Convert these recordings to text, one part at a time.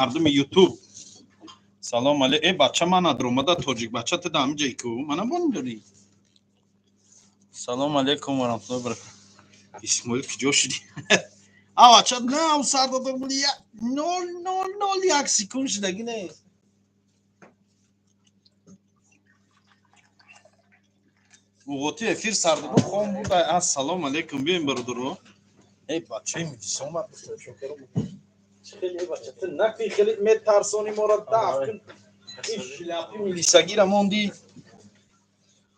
Мардуми Ютуб, салом але. Э, бача, мана даромада. Тоҷик бача, ту да ҳамиҷае ку мана бон дорӣ. Салом алейкум ва раҳматуллоҳи баракат. Исмоил, куҷо шудӣ? А бача, нав сар додам, 0,001 секунд шудаги не. Муғоти эфир сар додам, хом буда. Ассалому алейкум, биёем, бародаро. Эй, бачаи милиса омад. Хеле, бача, ту накунӣ, хеле метарсонӣ моро, даф кун ин шляпи милисагира монди.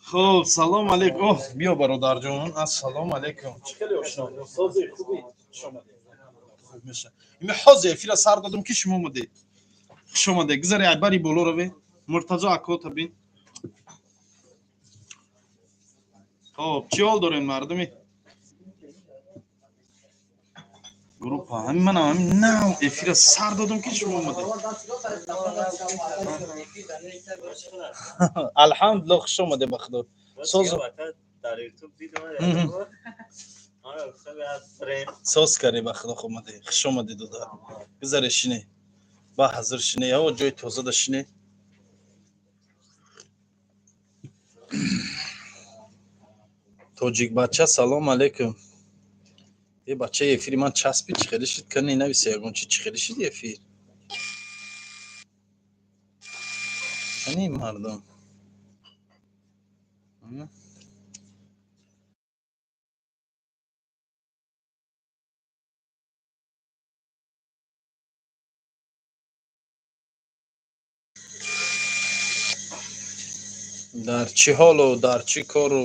Хуб, салом алейкум. Оҳ, биё, бародарҷон, ассалому алейкум. Чӣ хеле, ошно? Сози, хубӣ? Хуш омадед. Хуб меша. Ими ҳозир эфира сар додам, ки шумо омадед. Хуш омадед. Гузаре, айбари боло раве, Муртазо акота бин. Хоб, чӣ ҳол дорем, мардуми группа? Ҳамин манам ҳамин нав эфира сар додам, ки шумо омадед. Алҳамдулилло, хуш омадед, ба худо. Соз. Соз кардӣ, ба худо, омадед. Хуш омадед, додар. Гузаре, шине, ба ҳазир шине, яво ҷои тозада шине. Тоҷикбача, салом алейкум. Е, бача, эфири ман часпид, чӣ хеле шид? Кани, нависа ягон чи, чӣ хеле шид эфир? Кани, мардум? М? Дар чӣ ҳолу дар чӣ кору?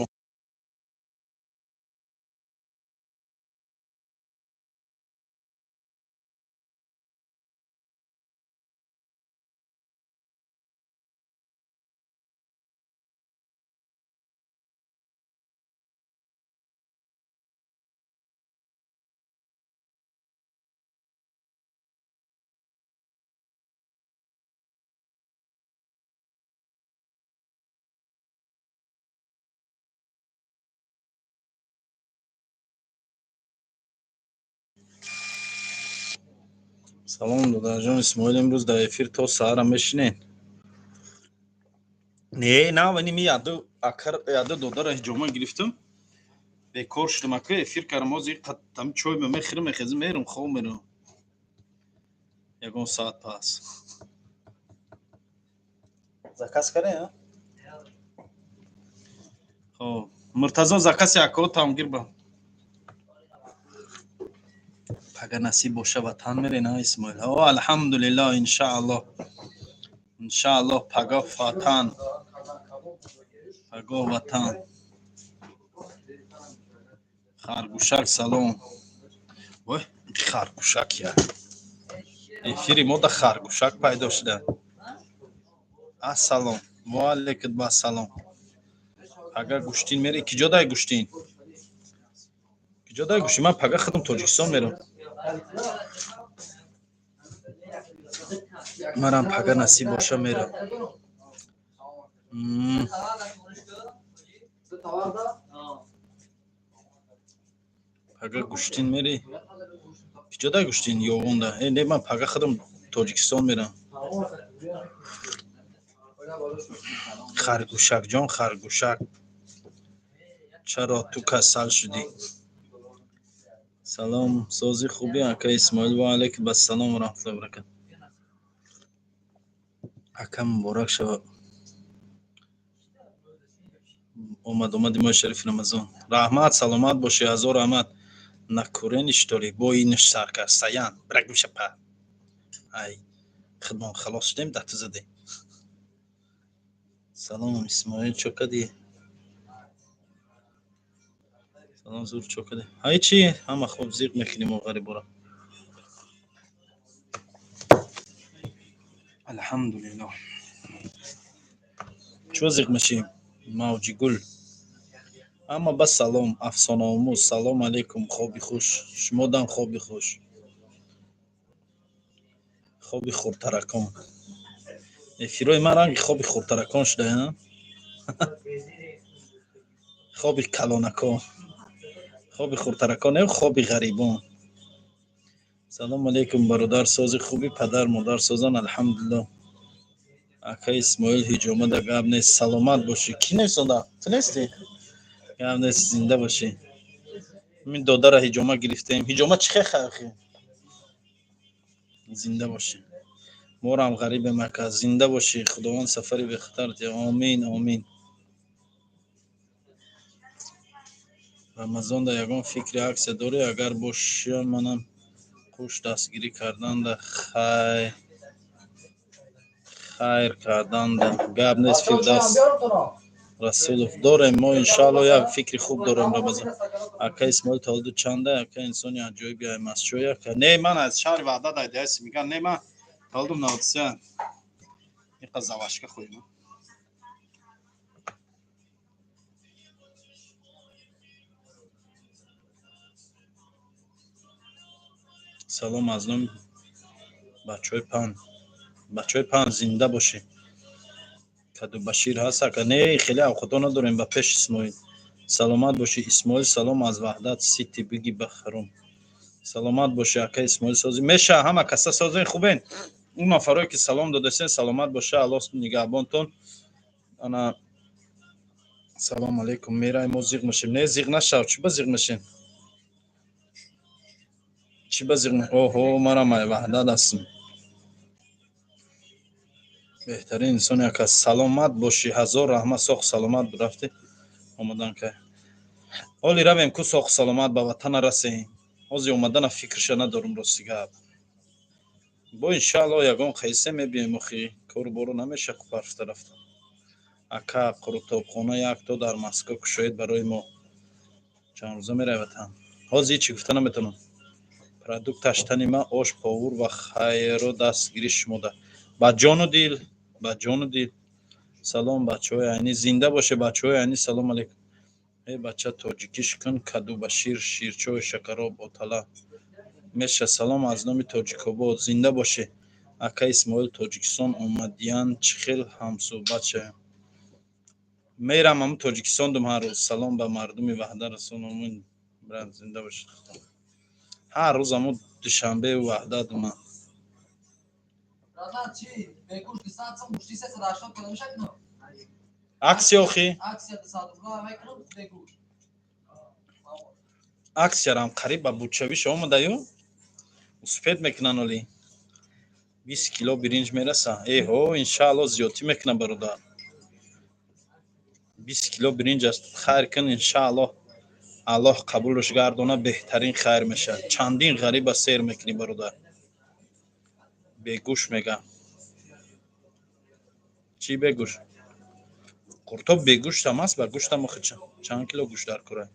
Салом, додарҷон Исмоил, имрӯз дар эфир то саҳара мешинед? Не, навани ми яду акар, яду додара ҳиҷома гирифтам, бекор шудам, ака, эфир кардам. Ҳозир там чой мехӯрам, мехезам, мерам, хоб мерам ягон соат пас. Заказ кардем? Хоб, Муртазо, закази акао там гирба. Агар насиб боша, ватан мерен, а, Исмоил? О, алҳамдулилло, иншааллоҳ, иншааллоҳ, пагоҳ ватан, пагоҳ ватан. Харгӯшак, салом. Ой, харгӯшак, я эфири мо да харгӯшак пайдо шуда. Ассалом ва алейкум ассалом. Пага гӯштин мери? Киҷо дай гӯштин? Киҷо дай гӯштин? Ман пага худам Тоҷикистон мерам. Манам пага насиб боша, мерам. Пага гӯштин мери? Киҷо дай гӯштин? Ёвонда? Э, не, ман пага худам Тоҷикистон мерам. Харгӯшакҷон, харгӯшак, чаро ту касал шудӣ? Салом, сози, хубӣ, ака Исмоил? Ва алайкум ассалом ва раҳматуллоҳи баракат. Ака, муборак шава омад омади моҳи шарифи Рамазон. Раҳмат, саломат бошӣ, ҳазор раҳмат. Накурени, что ли? Бо инаш сар кард саян брагмишапа. Ай, худмон халос шудем, дату задем. Салом, Исмоил, чо кардӣ? Салом, зур, чо кардӣ? Ҳай, чи, ҳама хуб, зиқ мекунем мо ғарибора. Алҳамдулиллоҳ. Чо зиқ мешӣ, мавҷи гул? Ҳама ба салом. Афсонаомӯз, салом алейкум, хоби хуш. Шумодам хоби хуш, хоби хурдтаракон. Эфирҳои ман ранги хоби хурдтаракон шуда, хоби калонакон, хоби хурдтаракон не, хоби ғарибон. Салом алейкум, бародар, сози хуби, падар модар созан, алҳамдулилло. Ака Исмоил, ҳиҷомада гап нест, саломат бошӣ. Кӣ несонда? Ту нестӣ? Гап нест, зинда бошӣ. Мин додара ҳиҷома гирифтем. Ҳиҷома чӣ хел хи? Зинда бошӣ. Морам ғарибем, ака, зинда бошӣ. Худованд сафари бехатар диҳад. Омин, омин. Рамазонда ягон фикри аксия дорӣ? Агар боша, манам қуш дастгирӣ карданда хайр карданда. Гап нест, Фирдавс Расулов. Дорем мо, иншаалло, як фикри хуб дорем Рамазон. Ака Исмоил, таваллуд чанда? Ака, инсони аҷоиби ай масчӯй, ака. Не, ман аз шаҳри Ваҳдат айдиаси меган. Не, ман таваллудам 93. Иқа завашка хоҳем. Салом аз номи бачаҳои пан. Бачаҳои пан, зинда бошед. Кадубашир ҳаст, ака? Не, хеле авқото надорем ба пеш, Исмоил. Саломат бошӣ, Исмоил. Салом аз Ваҳдат Сити, биги бахарум. Саломат бошӣ, ака Исмоил, созӣ меша, ҳама каса созен, хубен. Он нафарое ки салом додасен, саломат боша, Аллоҳ нигаҳбонтон. Ана, салом алейкум, мерай, мо зиқ мешем. Не, зиқ нашав, чӣ ба зиқ мешем? Чӣ ба зиқ? Оҳо, манам ай Ваҳдат ҳастам. Беҳтарин инсони, ака, саломат бошӣ, ҳазор раҳмат, соҳ саломат рафтӣ омадан кай. Ҳоли равем ку, соҳ саломат ба ватана расем. Ҳозир омадана фикрша надорум, рости гап. Бо иншаалло ягон қайсе мебием, охи кору бору намеша парфта рафта. Ака, қурутобхона якто дар Москва кушоед барои мо. Чанд рӯза меравӣ ватан? Ҳозир ҳечи гуфта наметавонам. Продукташ тани ман ош повур ва хайро дастгирӣ шумода. Ба ҷону дил, ба ҷону дил. Салом, бачаҳои айнӣ, зинда боше, бачаҳои айнӣ, салом алейкум. Э бача, тоҷикиш кун, кадубашир, ширчой, шакароб, отала. Меша, салом аз номи Тоҷикобод, зинда боше. Ака Исмоил, Тоҷикистон омадиян чӣ хел ҳамсӯҳбат шавем? Мерам ҳамун Тоҷикистон дум ҳар рӯз. Салом ба мардуми Ваҳдат расон, омин, брат, зинда бошед. Ҳар рӯз ҳамун Душанбеу Ваҳдат дума. Братан, чӣ? Бегӯш 200 сом, гӯшти 380 кило мешавад ино? Аксия охи? Аксия 200 рубла мекунам, бегӯш. Аксиярам қариб ба бучавиш омадаю. Успеть мекунан оли. 20 кило биринҷ мераса. Эҳо, иншаалло, зиёдтӣ мекунам, бародар. 20 кило биринҷ аст. Хайр кун, иншаалло. Аллоҳ қабулш гардона, беҳтарин хайр мешавад. Чандин ғариба сер мекунӣ, бародар. Бегӯш мегам. Чӣ бегӯш? Қуртоб бегӯштам аст, ба гӯштам охи чанд кило гӯшт дар кора?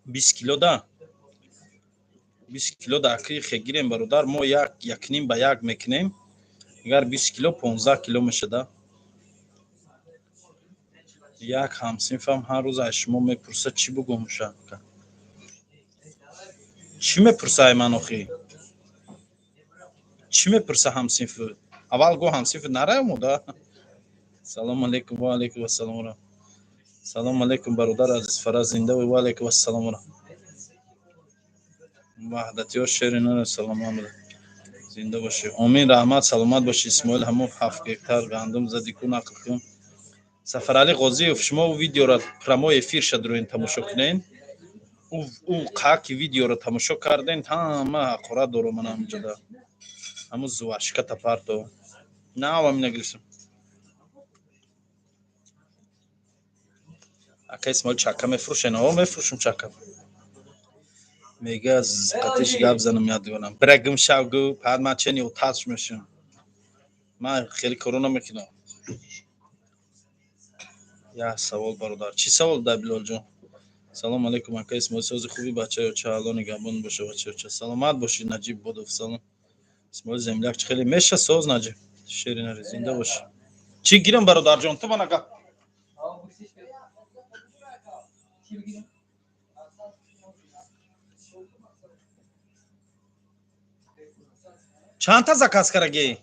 20 кило да? 20 кило да акри хе гирем, бародар, мо як якним ба як мекунем. Агар 20 кило, 15 кило мешада. Як ҳамсинфам ҳар рӯз аз шумо мепурсад, чӣ бугӯм ша? Чӣ мепурса ай ман охи? Чӣ мепурса ҳамсинф? Аввал го ҳамсинф нарай омода. Салом алейкум, ва алейкум ассалом. Салом алейкум, бародар азиз Фараз, зинда, ва алейкум ассалом. Ваҳдатиҳо шери нора, саломат зинда бошӣ. Омин, раҳмат, саломат бошӣ, Исмоил. Ҳамон 7 гектар гандум задӣ ку, нақл кун. Сафаралӣ Ғозиев, шумо видеоро прямой эфир шадроин тамошо кунен. Ӯ қаки видеоро тамошо карден, ҳама ҳақорат дорам ман ҳамҷода. Ҳамун зувашка тапарто. Навам нагирифтам. Ака Исмоил, чака мефурӯшен? О, мефурӯшам чака. Мега қатиш гап занам, ёд дорам. Бира гум шав гу, баъд ман чени оташ мешавам. Ман хеле коро намекунам. Як савол, бародар. Чӣ савол дай, Билолҷон? Салом алейкум, ака Исмоил, сози хуби, бачаё ча, Алло нигаҳбон боша, бачаё ча. Саломат бошӣ, Наҷиб Бодов, салом. Исмоил земляк, чӣ хеле меша соз, Наҷиб. Шери нари, зинда бошӣ. Чӣ гирам, бародарҷон, ту мана гап. Чандта заказ карагӣ?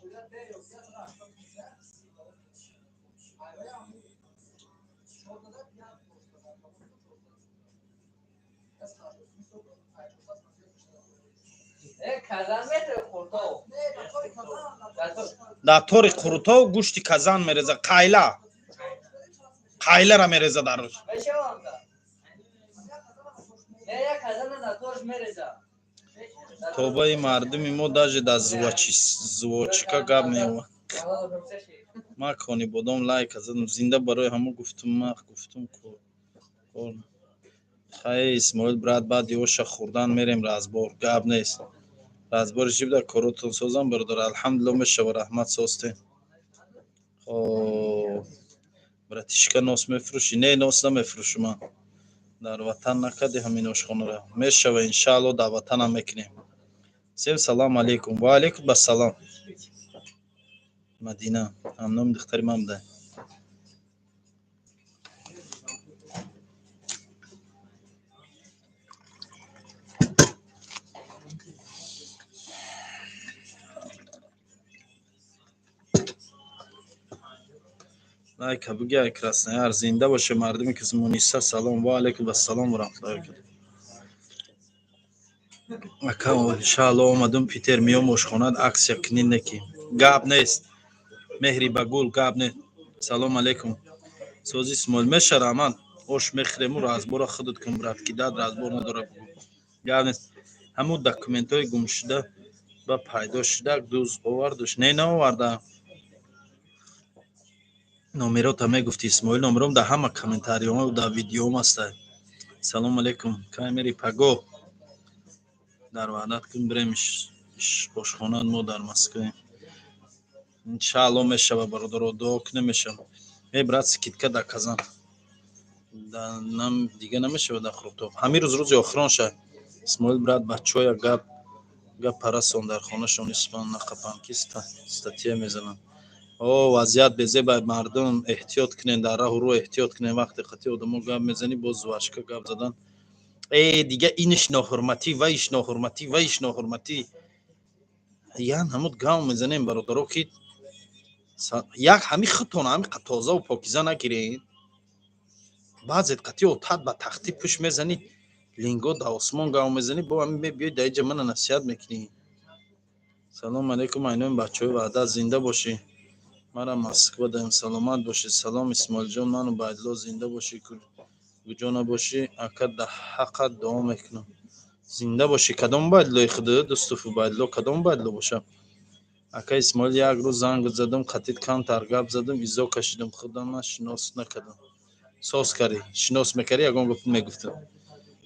Дар тори қурутов гӯшти казан мереза, қайла қайлара мереза дар рӯз. Тобаи мардуми мо даже дар жвачка гап меовад. Ма кони бодом лайка задам, зинда барои ҳамо гуфтум, ма гуфтум кор. Хай, Исмоил брат, баъди оша хӯрдан мерем разбор, гап нест. Разбори чӣ буда? Коротон созам, бародар, алҳамдулилло, мешава, раҳмат, созтем. Хоб, братишка, нос мефурӯшӣ? Не, нос намефурӯшам ман. Дар ватан накарди ҳамин ошхонара. Мешава, иншаалло, дар ватанам мекунем. Всем салам алейкум. Ва алейкум ассалом. Мадина ҳамноми духтари ман буда. Лайка бугай, Краснояр, зинда боше мардуми ки. Муниса, салом. Ва алейкум ассалом ва раҳматуллоҳи баракатуҳ. Ака, иншаалло, омадум Питер, миём ошхонат, акция кунӣ неки? Гап нест, меҳри ба гул, гап нест. Салом алейкум, сози, Исмоил, меша, раҳмат, ош мехӯрему разбора худат кун, брат, ки дад разбор надора, бугӯ. Гап нест. Ҳамун документҳои гумшуда ба пайдо шуда, дуз овардуш? Не, наоварда. Номерота мегуфти, Исмоил, номером дар ҳама комментариҳо, дар видеом аста. Салом алейкум, кай мери? Пагоҳ дар ваъдат кун, бирем ошхонат, мо дар Москваем. Иншаалло, мешава, бародаро, дуо кунем, мешава. Э, брат, скидка дар казан дига намешава, дар Хуртоб ҳамин рӯз, рӯзи охирон ша. Исмоил брат, бачаҳоя гап гап парасон, дар хонашон испан нақапанд, ки статья мезананд. О, вазъият безеба, мардум, эҳтиёт кунен, дар раҳу рӯ эҳтиёт кунен. Вақте қати одамо гап мезанӣ, боз жвачка гап задан, э, дига иниш ноҳурматӣ, вайш ноҳурматӣ, вайш ноҳурматӣ. Ян ҳамуд гав мезанем, бародаро, ки як ҳами худтон ҳами тозаву покиза нагирен. Баъзет қати отат ба тахти пӯш мезанӣ, линго дар осмон гав мезанӣ, бо ҳами мебиёй дар иҷа мана насиҳат мекунӣ. Салом алейкум, айноми бачаҳои ваҳдат, зинда бошӣ. Мара Москва даем, саломат бошед. Салом, Исмоилҷон, ману Байдило, зинда бошӣ, куҷо набошӣ, ака, да ҳаққат дуо мекунам, зинда бошӣ. Кадом Байдилои худ дӯстуфу Байдило, кадом Байдило боша? Ака Исмоил, як рӯз занг задам, қатит камтар гап задам, изо кашидам, худама шинос накардам. Соз карӣ, шинос мекарӣ, ягон гап мегуфтам.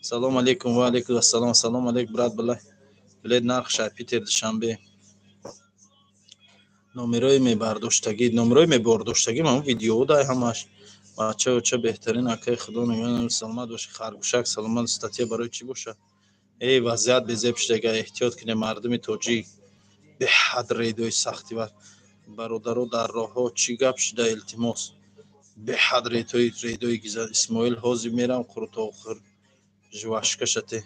Салом алейкум, ва алейкум ассалом. Салом алейкум, брат, билет нарх шай Питер, Душанбе? Номерои мебардоштагӣ, номерои мебардоштагӣ ҳамн видео дай ҳамаш. Бача оча, беҳтарин акаи, худо нигоҳ, саломат бошӣ. Харгӯшак, саломат. Статья барои чӣ боша? Эй, вазъият безеб шудага, эҳтиёт кунем, мардуми тоҷик, беҳад рейдои сахти ва бародаро дар роҳҳо чӣ гап шуда, илтимос, беҳад рейдои гиза. Исмоил, ҳозир мерам қурутохир, жвачка шате.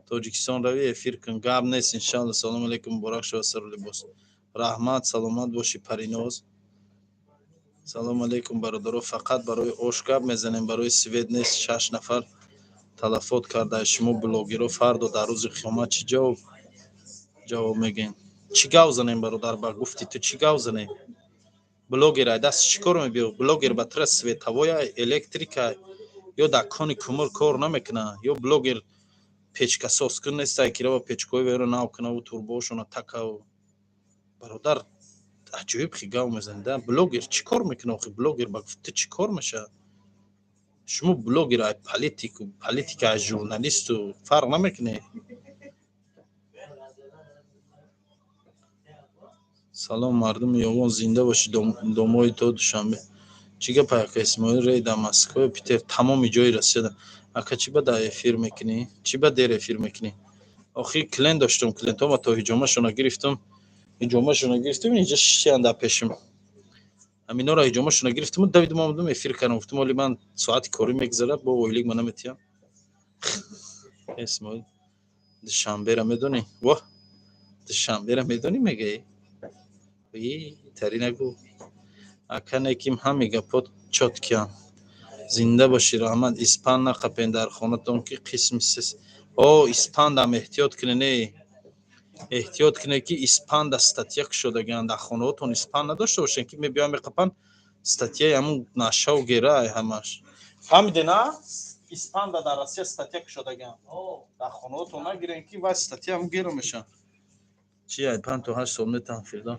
Тоҷикистон равӣ, эфир кун, гап нест, иншалло. Салому алейкум, муборак шавад сару либос, раҳмат, саломат бошӣ, Париноз. Салому алейкум, бародаро, фақат барои ош гап мезанем, барои свет нест. Шаш нафар талафот карда. Шумо блогеро фардо дар рӯзи қиёмат чӣ ҷавоб мегӯем? Чӣ гав занем, бародар, ба гуфти ту чӣ гав занем? Блогер ай даст чӣ кор мебиё? Блогер ба тра световоя, электрика ё дар кони кумур кор намекунад, ё блогер печкасоз кун нестай, ки рава печкаҳои вайро нав кунаву турбоошона такаву. Бародар, аҷоиб хи гав мезанед. Блогер чӣ кор мекунад охи? Блогер ба гуфти ту чӣ кор мешавад? Шумо блогер ай политику, политика ай журналисту фарқ намекунед. Салом, мардуми ёвон, зинда бошӣ, домои то Душанбе. Чӣ гап, ака Исмоил, рей дар Москва, Питер, тамоми ҷои Россияда. Ака, чӣ ба дар эфир мекунӣ, чӣ ба дер эфир мекунӣ? Охир клиент доштум, клиентҳома то ҳиҷомашона гирифтум, ҳиҷомашона гирифтум, инҷа шишиян дар пешим. Ҳаминора ҳиҷомашона гирифтуму давидум, омадум, эфир кардам. Гуфтум, оли ман соати корӣ мегузарад, бо ойлик ма наметиҳам. Исмоил, Душанбера медонӣ? Воҳ, Душанбера медонӣ, мегаӣ? Тари нагӯ, ака, неким ҳами гапот чёткиян, зинда бошӣ, раҳмат. Испан нақапен дар хонатон, ки қисми о испандам эҳтиёт кунен. Э. Эҳтиёт кунед, ки испанда статья кушодагианд. Дар хонаҳотон испан надошта бошед, ки мебиён меқапанд, статьяи ҳамун нашаву герай ҳамаш. Фаҳмиде, на? Испанда дар Россия статья кушодагианд. Дар хонаҳотон нагирен, ки вай статья ҳамун гера мешавад. Чи ай 5 то 8 сол метаҳам фирдо.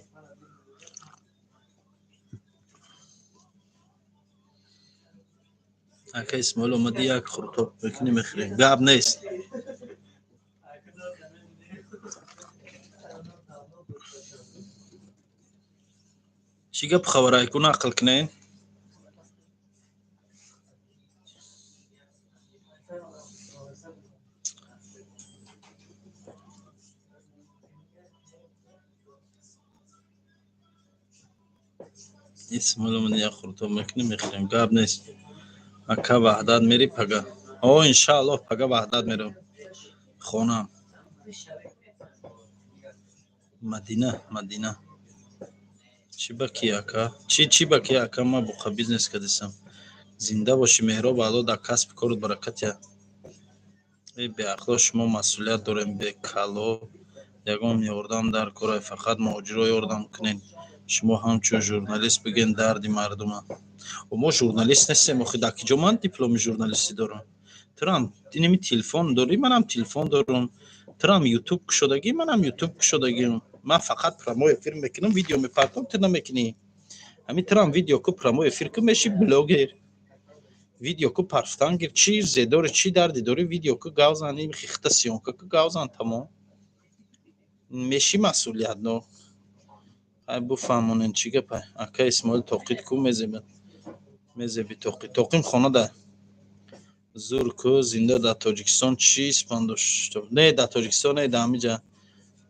Ака Исмоил, омади, як хуртоб мекунӣ, мехӯрем. Гап нест. Чӣ гапу хабарай ку, нақл кунед? Исмоил, омади, як хуртоб мекунӣ, мехӯрем. Гап нест. Ака, Ваҳдат мери пага? О, иншааллоҳ, пага Ваҳдат мерам, хонам Мадина. Мадина чӣ ба ки, ака? Чӣ ба ки, ака? Ма буқа бизнес кардисам. Зинда бошӣ, Меҳроб. Алло дар касби корут баракат диҳад. Эй беақло, шумо масъулият дорем, бекало ягон ёрдам дар корай, фақат муҳоҷиро ёрдам кунед. Шумо ҳамчун журналист бигӯен дарди мардума. Мо журналист нестем охи. Дар киҷо ман дипломи журналистӣ дорам? Турам иними телефон дорӣ, манам телефон дорам. Турам Ютуб кушодагӣ, манам Ютуб кушодагим. Ман фақат прямой эфир мекунам, видео мепартом, ту намекунӣ. Ҳамин турам видео ку, прямой эфир ку, меши блогер. Видео ку, парфтан гир. Чӣ зедори, чӣ дарди дорӣ? Видео ку, гав зан, хихта съёмка ку, гав зан, тамом, меши масъулиятнок. Ай, буфаҳмонен, чӣ гапа? Ака Исмоил, тоқит ку? Мезебад, мезеби тоқи. Тоқим хона да зур ку. Зинда. Дар Тоҷикистон чӣ испан дошт? Не, дар Тоҷикистон не, дар ҳамиҷа.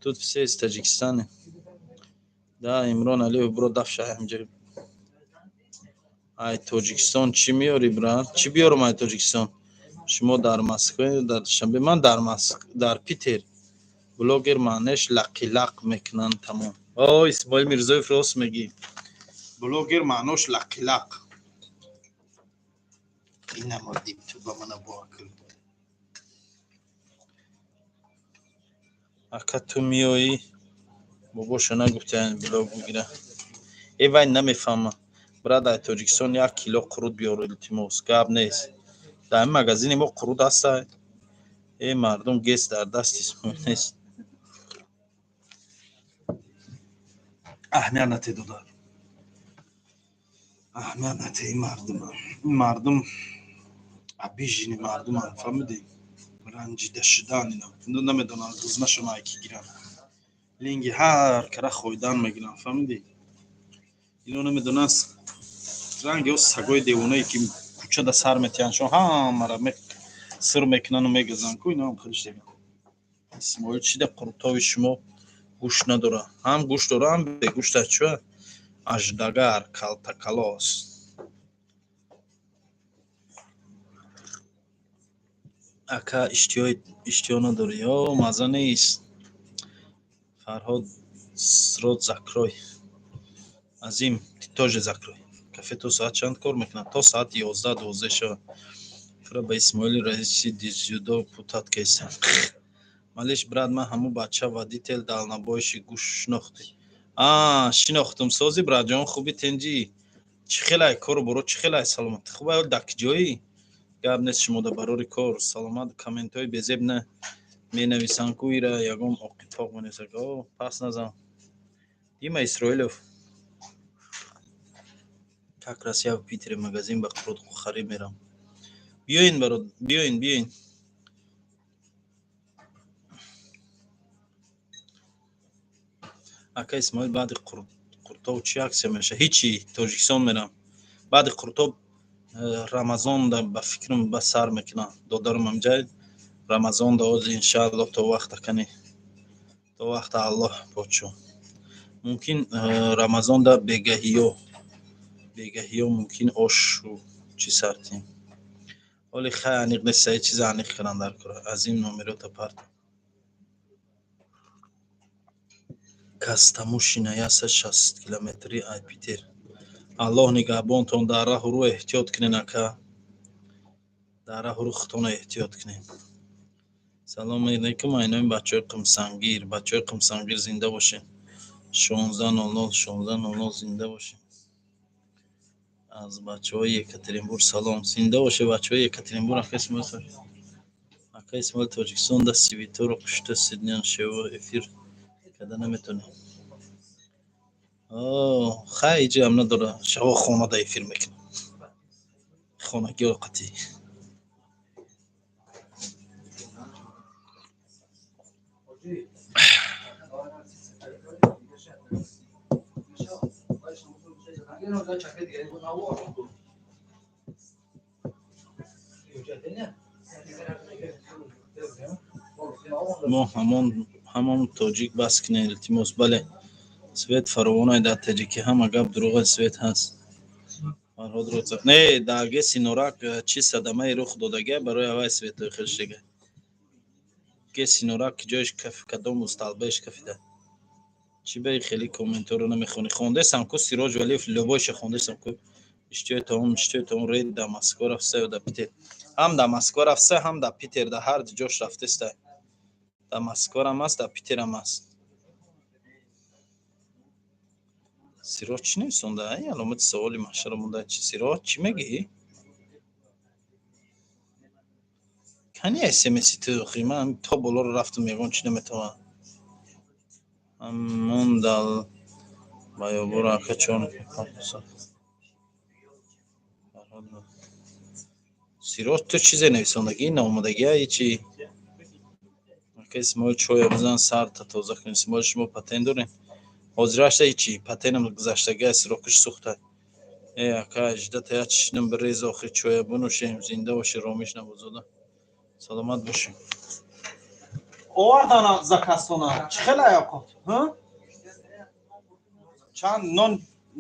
Тут все из Таджикистана. Да, Имрон Алиев, бро, дафша ҳамиҷа. Ай Тоҷикистон чӣ меёрӣ, брат? Чӣ биёрам ай Тоҷикистон? Шумо дар Москва, дар Душанбе? Ман дар Маск, дар Питер. Блогер маънеш лақилақ мекунанд, тамом. О, Исмоил Мирзоев, рост мегӣ, блогер маънош лақилақ. Инама ту ба мана боакл. Ака, ту меоӣ? Бобоша нагуфти блог бигира. Э, вай намефаҳма. Брат, ай Тоҷикистон 1 кило қурут биёр, илтимос. Гап нест, дар ин магазини мо қурут ҳастай. Э, мардум, гес дар дасти Исмоил нест. Аҳамият нате, додар, аҳамият нате. Ин мардума, ин мардум обиженный мардуманд, фаҳмидӣ? Ранҷида шудан ина намедонанд гузнашон ай ки гиранд. Линги ҳар кара хойдан мегиранд, фаҳмидӣ? Ино намедонанд, ранги о сагои девонае, ки кӯчада сар метиҳанд, шон ҳамара сир мекунану мегазанд ку, иноам хелиш деган. Исмоил, чида қурутови шумо гӯшт надора? Ҳам гӯшт дора, ҳам бегӯшта. Чуа аждагар калтакалос. Ака, иштиҳо надорӣ ё мазза нест? Фарҳод, рот закрой. Азим, ты тоже закрой. Кафе то соат чанд кор мекунад? То соати 11, 12 шава. Тура ба Исмоили раиси дзюдо путать кесам. Малиш, брат, ман ҳамун бача водитель дальнобойщик гӯш шинохтӣ? А, шинохтум. Сози, братҷон, хуби, тенҷӣ? Чӣ хелай кору боро, чӣ хелай саломатӣ? Хубай? Дар киҷоӣ? Гап нест, шумо да барори кор, саломат. Комментҳои безеб на менависанд ку, ира ягон оқитоқ менависад. О, пас назан. Дима Исроилов, как раз я в Питере, магазин ба қурутхарӣ мерам. Биёин, барод, биёин, биёин. Ака Исмоил, баъди қуртоб чӣ акция меша? Ҳичи, Тоҷикистон мерам баъди қуртоб. Рамазонда ба фикрам ба сар мекунам. Додарам амҷай Рамазонда оз, иншааллоҳ, то вақта кани, то вақта Аллоҳ подшо. Мумкин Рамазонда бегаҳиё мумкин ошу чӣ сартем. Ҳоли хай аниқ нест, саи чиза аниқ кунам дар кора. Аз ин номерота парта. Кастамушина, 160 километри ай Питер. Аллоҳ нигаҳбонтон, дар раҳу рӯ эҳтиёт кунен, ака, дар раҳу рӯ худтона эҳтиёт кунен. Салом алейкум, айнои бачаҳои Қумсангир. Бачаҳои Қумсангир, зинда бошед. 16:00, 16:00, зинда бошед. Аз бачаҳои Екатеринбург салом. Зинда бошед, бачаҳои Екатеринбург. Ака Исмоил, ака Исмоил, Тоҷикистон да сивиторо кушта сиднян, шево эфир када наметонем. Хай, иҷи ам надора, шаво хона да эфир мекунам. Хонагиҳо қатъӣ. Мо ҳамон тоҷик, бас кунед, илтимос. Бале, свет фаровонай дар таҷикӣ, ҳама гап дурӯға, свет ҳаст. Не, дар ГЭСи Норак чӣ садамае рух додагия, барои ҳавай светҳои хел шудага. ГЭСи Норак ки ҷоиш кадому столбаеш кафида. Чӣ баи хеле комментҳоро намехонӣ? Хондесам ку, Сироҷ Валиев, любойша хондесам ку. Иштиёи таом, иштиёи таом, рейд дар Москва рафта ё дар Питер? Ҳам дар Москва рафта, ҳам дар Питер, дар ҳар ду ҷош рафтеста. Дар Москварам аст, дар Питерам аст. Сироҷ чӣ нависонда? Ай, аломати саволи маҳшара монда. Чи, Сироҷ, чӣ мегӯӣ? Кани смси ту? Охи ман то болоро рафтам, ягон чӣ наметавонам. Ҳамон дал баёборо, ака, чон. Сироҷ, ту чизе нависондагӣ наомадагия чӣ? Ака Исмоил, чоя бизан, сарта тоза кун. Исмоил, шумо патент дорем? Ҳозирашта ҳичи, патентам гузаштагия, срокаш сӯхта. Э, ака, аждата як чишнам бирез, охи чоя бинӯшем. Зинда бошӣ, Ромиш Набозода, саломат бошӣ. Овардана заказтона, чӣ хел аёқот? Чанд нон?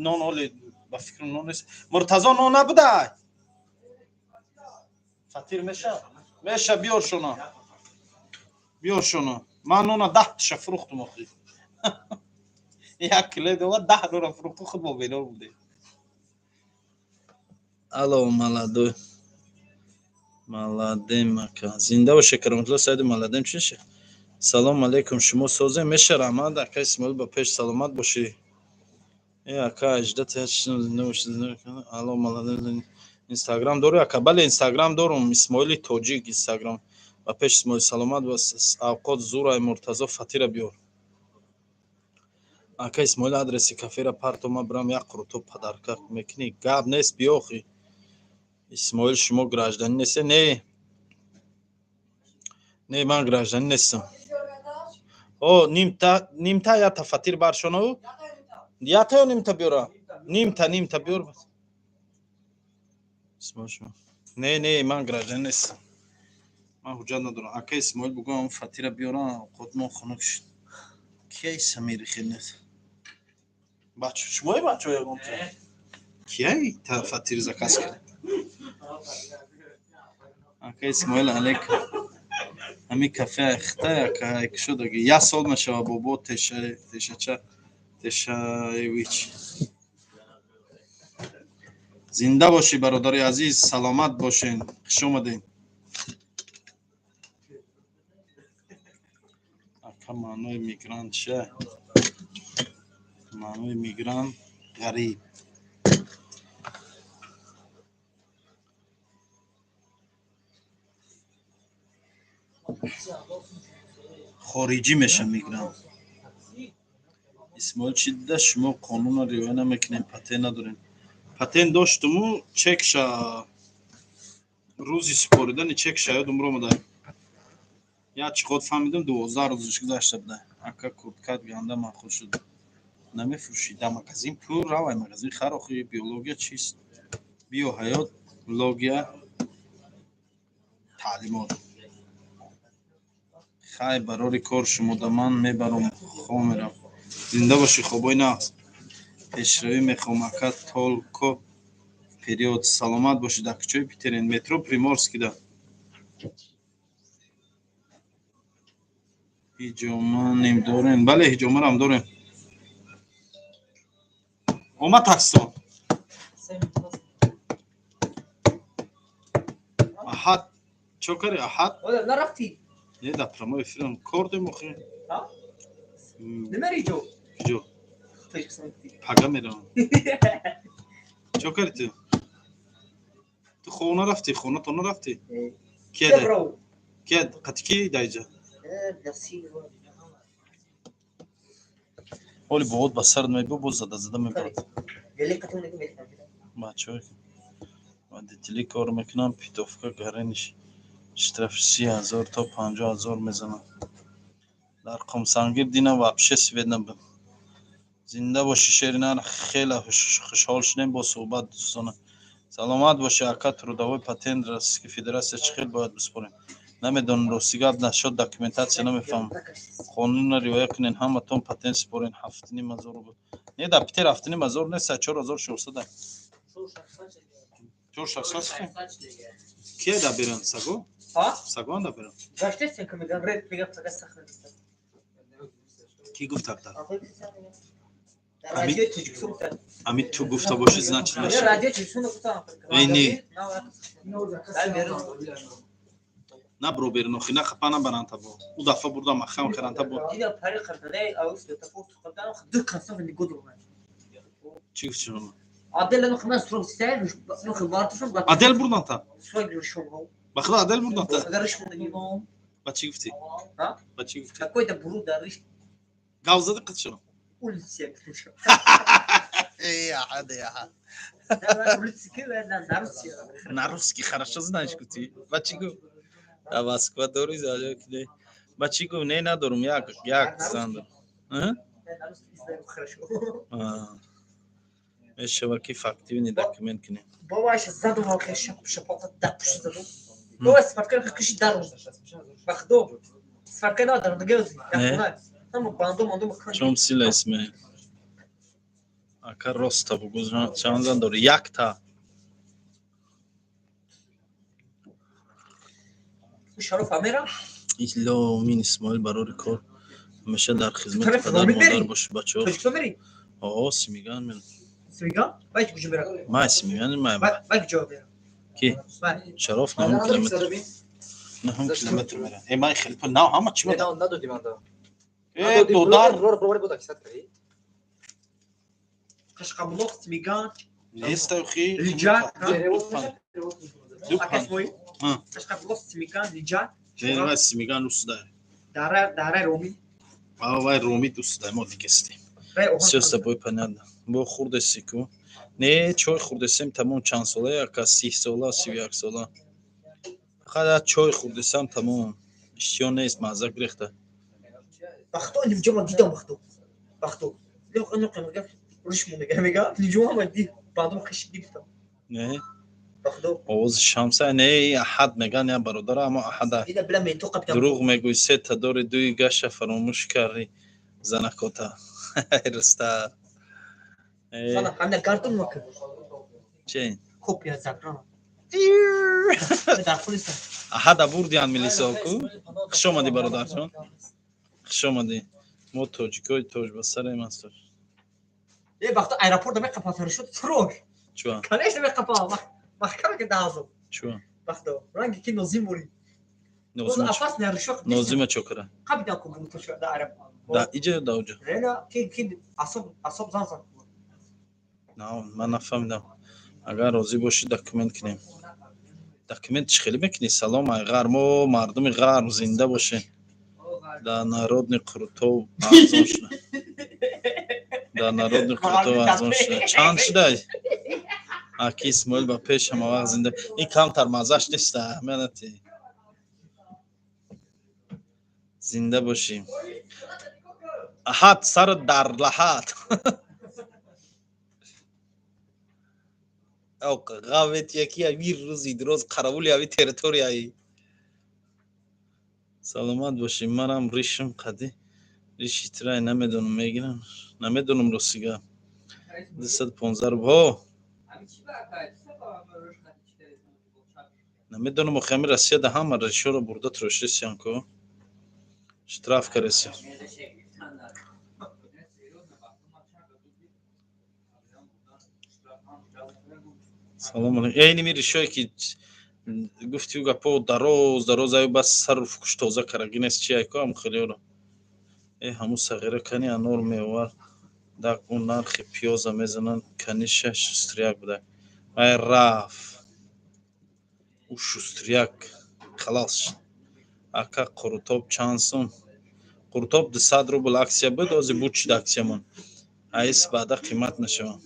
Нон оли, ба фикрам, нон нест. Муртазо, нон набудай? Фатир меша, меша, биёр шуно, биёр шуно. Ман нона 10 таша фурӯхтум, охи як кило дова 10 нона фурӯхтум, худ бо бенор будем. Алло, маладой, маладем, ака, зинда боше. Кароматулло Саиду, маладем, чӣ ша? Салом алейкум, шумо созем, меша, раҳмат, ака Исмоил, ба пеш, саломат бошӣ. Э, ака, аждата, зинда бошӣ. Алло, маладем, инстаграм дорӣ, ака? Бале, инстаграм дорум, Исмоили Тоҷик инстаграм. Ба пеш, Исмоил, саломат ва авқот зурай. Муртазо, фатира биёр. Ака Исмоил, адреси кафера парто, ма бирам, як қурутоб подарка мекунӣ? Гап нест, биё охи. Исмоил, шумо гражданин несте? Не, не, ман гражданин нестам. О, нимта, нимта, ята фатир баршонаву, ята ё нимта биёра? Нимта, нимта биёр. Исмоил, шумо не, не, ман гражданин нестам, ман ҳуҷҷат надорам. Ака Исмоил, бугӯ фатира биёра, авқотмон хунук шуд. Кияй Самири хел нест? Бачо, шумои бачо, ягонта кияй та фатир заказ кард? Ака Исмоил, алейкум, ҳами кафе хитай, ака, кушодаги як сол мешава, бобо тешача тешаевич. Зинда бошӣ, бародари азиз, саломат бошен, хуш омадем. Ака, маънои мигрант чия? Маънои мигрант ғариб. Хориҷӣ меша мигрант. Исмоил, чӣ дида, шумо қонунро риоя намекунем, патент надорем? Патент доштуму чекша, рӯзи супоридани чекша ёдум ромада, як чиқот фаҳмидам, 12 рӯзаш гузашта буда. Ака, курткат ганда маъқул шуд, намефурӯшӣ? Дар магазин пур, равай магазин, хар. Охи биология чист? Био ҳаёт, логия таълимот. Хай, барори кор шумода, ман мебаром, хоб мерам. Зинда бошӣ, хобои нағз. Пешравӣ мехоҳам, ака, только вперёд. Саломат бошӣ. Дар кӯчаи Питерен? Метро Приморскида. Ҳиҷома нем дорем? Бале, ҳиҷомарам дорем. Омад такситон? Аҳад, чо кари, Аҳад? Нарафтӣ? Не, дар прямой эфирам кор дем охи. А? Намери ҷо? Куҷо? Тоҷикистон. Пага меравам. Чо карди ту? Ту хона рафтӣ? Хонато нарафтӣ? Кияда? Кия қати ки даиҷа? Оли бовод ба сарат мебо, боз зада зада мебарад. Бачаҳо, водители кор мекунам, путёвка гарениш штраф 30 000 то 50 000 мезанам. Дар Қумсангир дина вообще свет набуд. Зинда бошӣ, шери нар, хеле хушҳол шудем бо суҳбат, дӯстона. Саломат бошӣ, ака. Трудовой патент Российской Федерация чӣ хел бояд биспорем? Намедонам, рости гап, насчёт документация намефаҳмам. Қонунро риоя кунен, ҳаматон патент сипорен. 7500 рубл не, дар Питер 7500 нест, 4600. Чор шашсад. Кия да беран саго? Сагоан да беран. Ки гуфт абда? Ами ту гуфта бошӣ, значит, мешавад. Эй, не. На бро, берун охи, на хапа набаранта бо. Ӯ дафъа бурда махам каранта бо. Чӣ гуфти шумо? Адел бурданта? Ба худо, Адел бурданта? Ба чӣ гуфтӣ? Ба чӣ гуфтӣ? Гав зади қитшо? Эй, аҳад, аҳад. На русский хорошо знаешь, гуфтӣ? Ба чӣ гуфт? Дар Москва дорӣ залё ки не? Ба чӣ гуфт? Не, надорум, як як зан дорум. Мешава ки фактивный документ кунем. Бобаша задум, шапоқа дапуш задум. Баба сварка киши дарум. Бахдо. Сварка надорам, дига. Ҳама банду манду. Чом сила, Исмаил. Ака, роста бугӯ, чанд зан дорӣ? Якта. Шароф амера? Иломин Исмоил, барори кор, ҳамеша дар хизмати падару модар бошӣ, бачаҳо. Тоҷикистон мери? О, Симиган мерам. Симиган? Вай куҷо мера? Май Симиган май. Вай куҷо мера? Ки? Шароф 9 километр. 9 километр мера. Э, май хеле пул нав ҳама чӣ мада? Надодӣ манда. Э, додар. Қашқабулоқ, Симиган. Неста хи. Лиҷат. Қашқабулоқ, Симиган, Лиҷат. Не, вай Симиган усдай. Дара, дара Роми. А вай Роми дустай, мо дигестем. Всё с тобой понятно. Бо хурдеси ку? Не, чой хурдесем, тамом. Чанд сола яка? 30 сола, 31 сола. Фақат чой хурдесам, тамом. Иштиҳо нест, мазза гирехта. Бахто нимҷо ман дидам, бахто. Бахто. Риш мега мега нимҷо ман дид. Баъдум хиш гирифтам. Не? Бахто. Овози шамса не, аҳад меган я бародара, аммо аҳада. Дурӯғ мегӯй, сета дори, дуи гаша фаромӯш кардӣ, занакота. Руста. Ҳамна гардон макун. Че? Копия заграна. Аҳада бурдиан милисо ку. Хуш омадӣ, бародарҷон. Хуш омадӣ. Мо тоҷикои тоҷ ба сарем аст. Е, бахто аэропорт меқапа шуд фурӯш. Чуа? Конечно, меқапа. Маҳкама ки даҳазо. Чуа? Бахто. Ранги ки Нозим бурӣ. Нозима чо кара? Қабидан ку буту шуд да аэропорт. Да иҷа ё да уҷа? Не, ки асоб асоб зан зан. На, ман нафаҳмидам. Агар розӣ бошӣ, документ кунем. Документ чӣ хеле мекунӣ? Салом, ай ғарб, мо мардуми ғарб зинда бошем. Да народный Қурутов арзон шуда. Да народный Қурутов арзон шуда. Чанд шудай? Аки Исмоил, ба пеш, ҳама вақт зинда. Ин камтар маззаш нест, аҳамият. Зинда бошӣ. Аҳад сару дар лаҳат. Ғавет яки ави рӯзи дроз қаравули ави территорияи. Саломат бошӣ, манам ришм қади риши тирай намедонам, мегирам, намедонам, рости гап. 215 рубл. Ҳо. Намедонам, охи, ҳами Россияда ҳама ришоро бурда трошисиян ку. Штраф каресия. Салом алейкум. Эйни ми ришое ки Гуфти гапо дароз дароз аю бас сару фукуш тоза караги нест чи айко ам хелиёро. Э ҳаму сағира кани анор меовар дак ӯ нархи пиёза мезананд каниша шустрияк буда. Вай рафт. Ӯ шустрияк халас шуд. Ака қурутоб чанд сум? Қурутоб 200 рубл аксия буд, ози буд шуд аксиямон. Айс баъда қимат нашавад.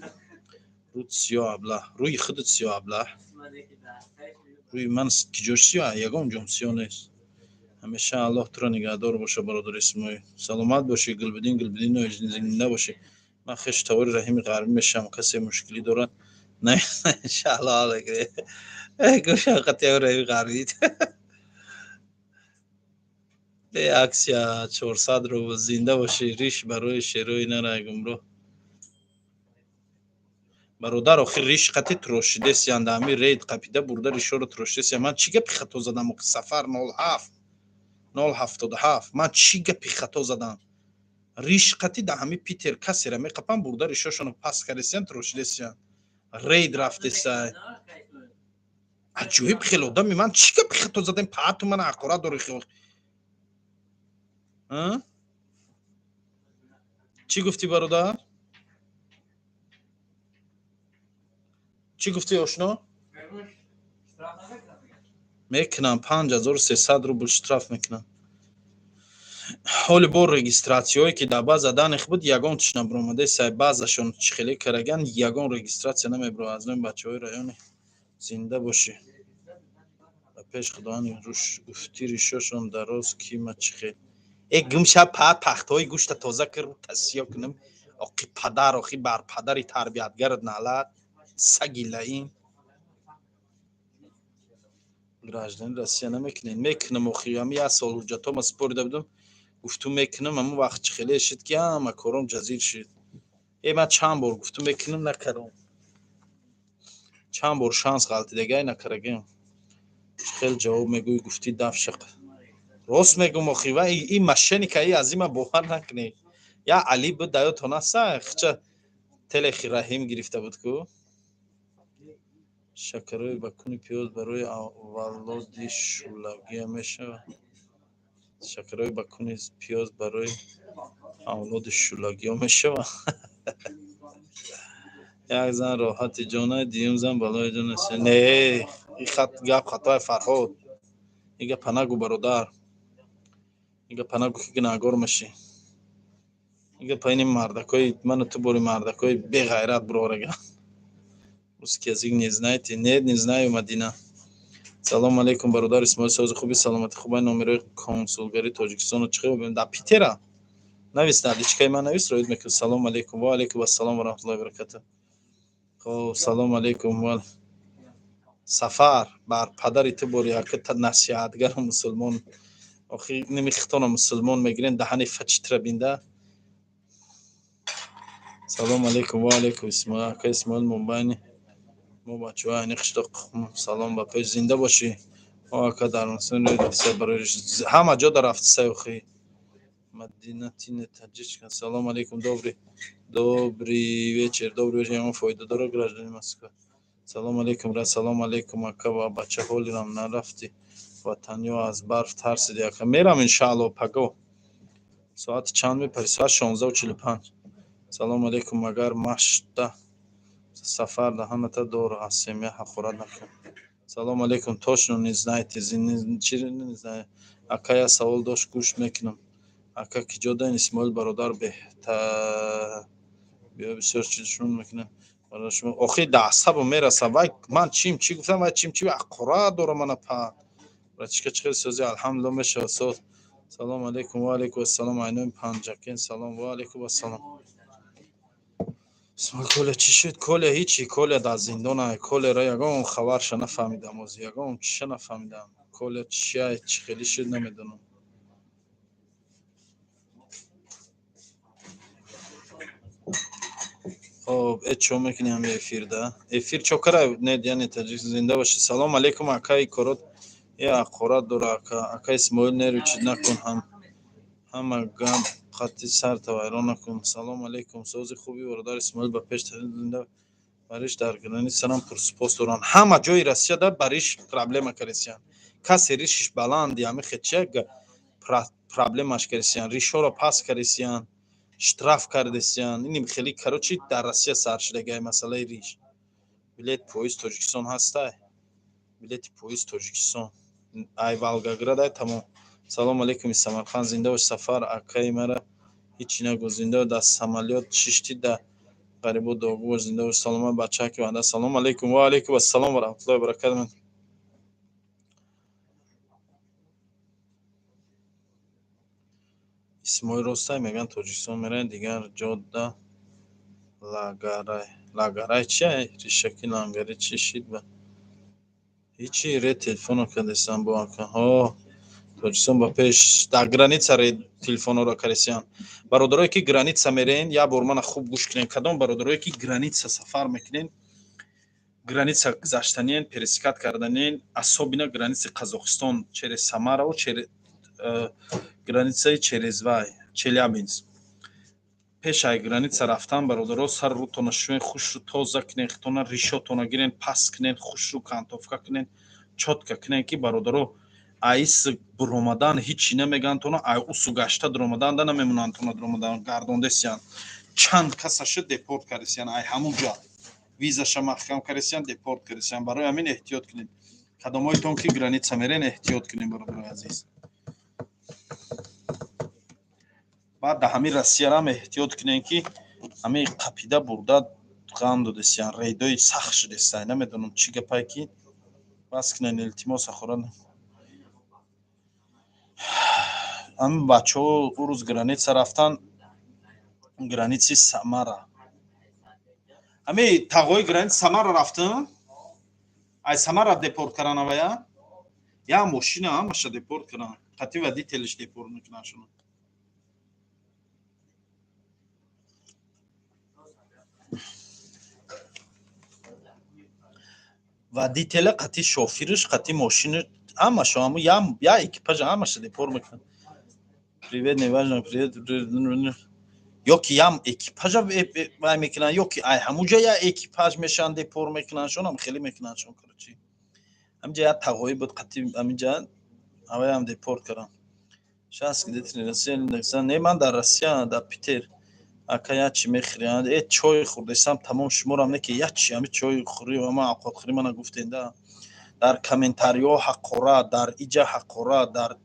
Рӯд сиёҳ аблаҳ. Рӯи худат сиёҳ аблаҳ. Рӯи ман киҷош сиёҳ? Ягон ҷом сиёҳ нест. Ҳамеша Аллоҳ туро нигаҳдор боша, бародар Исмоил. Саломат бошӣ, Гулбидин, Гулбидин зинда бошӣ. Ман хеш тавори Раҳими Ғарбӣ мешавам, касе мушкилӣ дорад? Не, иншааллоҳ. Гӯшам қати Раҳими Ғарбӣ. Бе аксия 400 рубл. Зинда бошӣ, риш барои шерои нарай гумроҳ. Бародар, охир риш қати трошидесиянд, ҳами рейд қапида бурда ришоро трошидесия. Ман чӣ гапи хато задам? Охи сафар 07 077. Ман чӣ гапи хато задам? Риш қати да ҳами Питер касера меқапам, бурда ришошоно паст кардесиян, трошидесиян. Рейд рафтесай. Аҷоиб хел одами. Ман чӣ гапи хато задам? Паату мана ҳақорат дори хел. Чӣ гуфтӣ, бародар? Чӣ гуфтӣ, ошно? Мекунам, 5300 рубл штраф мекунам. Ҳоли бо регистратсияҳое ки дар база данных буд, ягон тиш набуромада сай. Баъзашон чӣ хеле караган, ягон регистратсия намебуро аз номи бачаҳои райони. Зинда бошӣ. Ба пеш худованд. Гуфтӣ ришошон дароз кима чӣ хел? Э гумша па пахтаҳои гӯшта тоза кир, тасиё кунам. Оқи падар, охи бар падари тарбиятгарат налат, саги лаин. Гражданин Россия намекунед? Мекунам, охи ҳами як сол ҳуҷҷатҳома супорида будам, гуфту мекунам, ҳамон вақт чӣ хеле шуд ки ҳама кором ҷазир шуд. Э ман чанд бор гуфту мекунам, накардам. Чанд бор шанс ғалтидагай, накардагим. Чӣ хел ҷавоб мегӯӣ, гуфтӣ дафшақ. Рост мегӯм охи, ва ин мошенника и аз има бовар накунед. Я Али буд, даётон аста, хча телехи Раҳим гирифта буд ку. Шакарои ба куни пиёз барои авлоди шӯлагия мешавад? Шакарои ба куни пиёз барои авлоди шӯлагиё мешавад? Як зан роҳати ҷона, дуюм зан балои ҷон аст. Не, ин хат гап хатои Фарҳод. Ин гапа нагӯ, бародар. Ин гапа нагӯ ки гунаҳгор мешӣ. Ин гапа ини мардакои ману ту бори мардакои беғайрат бурорага. Русский язык не знаете? Нет, не знаю, Мадина. Салом алейкум, бародар Исмоил, сози хуби, саломати хубай. Номерои консулгарии Тоҷикистоно чӣ хел дар Питера? Навис, дар личкаи ман навис, роид мекунам. Салом алейкум. Ва алейкум ассалом ва раҳматуллоҳи ва баракатуҳ. Хоб, салом алейкум. Ва сафар бар падари ту бори яка насиҳатгару мусулмон. Охи ними хитона мусулмон мегирен, даҳани фачитра бинда. Салом алейкум. Ва алейкум Исмоил, ака Исмоил мобайни мо бачаҳои айни қишлоқ. Салом ба пеш, зинда бошӣ. О ака, дар барои ҳама ҷо дар рафтисай охи. Мадина тине таҷичка. Салом алейкум, добрый добрый вечер, добрый вечер. Ягон фоида дора гражданин Москва? Салом алейкум, ра салом алейкум, ака ва бача ҳолирам нарафтӣ ватан ё аз барф тарсиди, ака? Мерам иншаалло паго. Соати чанд мепари? Соат 16:45. Салом алейкум, агар машта сафар даҳаната дор аз семья ҳақорат накун. Салом алейкум, точно не знаете, чи не знаю. Ака, як савол дошт, гӯш мекунам. Ака, ки ҷо даин Исмоил бародар беҳтар биё бисёр чиз шун мекунем. Охи да асабо мераса. Вай ман чим чӣ гуфтам, вай чим чӣ ҳақорат дора мана па. Братишка, чӣ хел сози? Алҳамдулилло, мешавад соз. Салом алейкум, ва алейкум ассалом, айнои Панҷакен, салом, ва алейкум ассалом. Исмоил, Коля чӣ шуд? Коля ҳичи, Коля дар зиндона. Колеро ягон хабарша нафаҳмидам, ози ягон чиша нафаҳмидам. Коля чия, чӣ хеле шуд, намедонам. Хоб, э чо мекунӣ ҳами эфирда? Эфир чо кара? Не, яъне таҷик зинда бошӣ. Салом алейкум, акаи корот. Е ҳақорат дора ака. Ака Исмоил, нерӯчид накун ҳам. Ҳама гап қати сарта вайрон накун. Салом алейкум, сози хуби, бародар Исмоил, ба пеш зинда. Бариш дар границарам пурсупос доранд. Ҳама ҷои Россияда бариш проблема каресиян. Касе ришиш баланди ҳами хеча проблемаш каресиян, ришҳоро пас каресиян, штраф кардесиян. Иним хеле, короче, дар Россия сар шудагай масъалаи риш. Билет поезд Тоҷикистон ҳастай? Билети поезд Тоҷикистон ай Волгоград ай, тамом. Салом алейкум, Самарқанд, зинда бош. Сафар акаи мара ҳичи нагӯ, зинда дар самолёт шишти, да ғарибо дуогӯ бош, зинда бош, саломат, бачаки ванда. Салом алейкум, ва алейкум ассалом ва раҳматуллоҳи ва баракатуҳ. Исмоил, ростай мегӯянд, Тоҷикистон меравед, дигар ҷода лагарай. Лагарай чия? Ришаки лангари чӣ шид ба? Ҳичи, ре телефонро кардесам бо ака. Ҳо, Тоҷикистон ба пеш, дар граница ре телефонҳоро кардесиян. Бародарое ки граница мерен, як бор мана хуб гӯш кунед. Кадом бародарое ки граница сафар мекунен, граница гузаштаниен, пересекать карданиен, особенно границаи Қазоқистон через Самараву через границаи через вай Челябинск. Пеш ай граница рафтан, бародаро, сар рӯтона шӯен, хушрӯ тоза кунен, хитона ришотона гирен, пас кунен, хушрӯ кантовка кунен, чётко кунен, ки бародаро, айс буромадан ҳичи намегӯянд тона, ай усу гашта дуромадан да намемонанд тона, дуромадан гардондесиян. Чанд касаша депорт кардесиян, ай ҳамун ҷа визаша маҳкам кардесиян, депорт кардесиян. Барои ҳамин эҳтиёт кунед. Кадомҳоитон ки граница мерен, эҳтиёт кунед, бародарои азиз. Баъд дар ҳамин Россиярам эҳтиёт кунем, ки ҳамин қапида бурда ғам додесиян, рейдои сахт шудесай. Намедонам, чӣ гапае, ки бас кунен, илтимос. Ахора ҳамин бачаҳо ӯ рӯз граница рафтан, границаи Самара, ҳамин тағои граница Самара рафтан, ай Самара депорт кардан авая, як мошина ҳамаша депорт кардан, қати водителиш депорт мекунанд шуно. Водителя қати шофириш, қати мошини, ҳамашо, ҳаму я экипажа ҳамаша депорт мекунанд. Привет, неважно, привет. Ё ки ям экипажа вай мекунанд, ё ки ай ҳамуҷа я экипаж мешаванд, депорт мекунанд шонам, хеле мекунанд шон. Короче, ҳаминҷа як тағоӣ буд, қати ҳаминҷа ҳаваям депорт кардам. Сейчас где ты, Россия? Не, ман дар Россия, дар Питер. Ака, як чӣ мехӯри? Э, чой хӯрдесам, тамом. Шуморам не ки як чи ҳами чой хӯрӣ, ама авқотхӯрӣ мана гуфтен да. Дар комментариҳо ҳақорат, дар иҷа ҳақорат, дар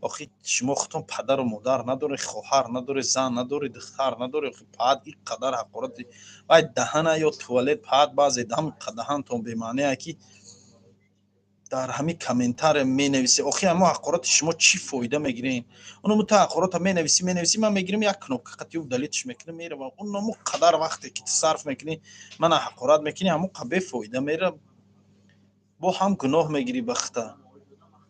охи шумо худтон падару модар надоред, хоҳар надоред, зан надоред, духтар надоред? Охи паат ин қадар ҳақорати вай даҳана ё туалет паат, баъзе дам даҳантон бемаънея, ки дар ҳамин комментария менависӣ. Охи ҳамо ҳақорати шумо чӣ фоида мегирен? Оному та ҳақорота менависӣ, менависӣ, ман мегирам, як кнопка қати удалитьш мекунам, меравам. Оному қадар вақте ки ту сарф мекунӣ, мана ҳақорат мекунӣ, ҳамо қа бефоида мера, бо ҳам гуноҳ мегирӣ. Бахта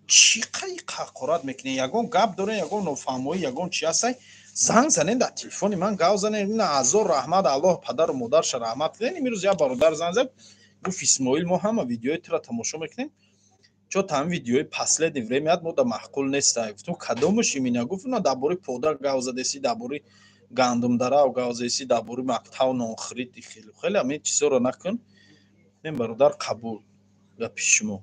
чӣ қай ҳақорат мекунӣ? Ягон гап дорен, ягон нофаҳмоӣ, ягон чи ҳастай, занг занен, дар телефони ман гав занен. Ина ҳазор раҳмат, Аллоҳ падару модарша раҳмат кунен. Имрӯз як бародар занг зад, гуфт: «Исмоил, мо ҳама видеои туро тамошо мекунем, чо та ҳамин видеои последний времяат мо да маъқул неста». Гуфтам: «Кадомаш имина?» Гуфт: «На, дар бораи пода гав задеси, дар бораи гандумдарав гав задеси, дар бораи мактаб нонхӯрӣ, хеле хеле ҳамин чизҳоро накун». Мен, бародар, қабул гапи шумо.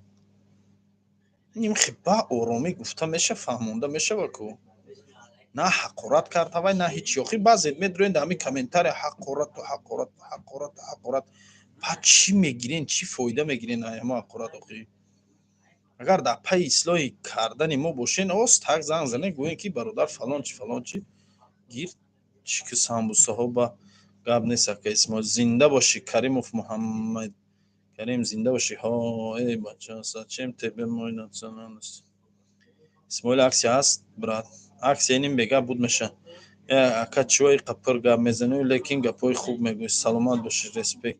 Ин ба оромӣ гуфта меша, фаҳмонда мешава ку, на ҳақорат кард ҳавай, на ҳичи. Охи баъзе медурен дар ҳамин комментария ҳақорату ҳақорату ҳақорату ҳақорат. Баъд чӣ мегирен, чӣ фоида мегирен ҳама ҳақорат? Охи агар дар пайи ислоҳи кардани мо бошен, оз так занг занед, гӯен, ки бародар, фалон чи, фалон чи гир, чӣ ки самбусаҳо ба гап нест. Ака Исмоил, зинда бошӣ. Каримов Муҳаммад Карим, зинда бошӣ. Ҳо, эй бача, зачем тебе мой национальность? Исмоил, акция ҳаст, брат, акция ним бега буд меша. Э, ака, чӯи қапир гап мезанӣ, лекин гапҳои хуб мегӯӣ, саломат бошӣ, респект.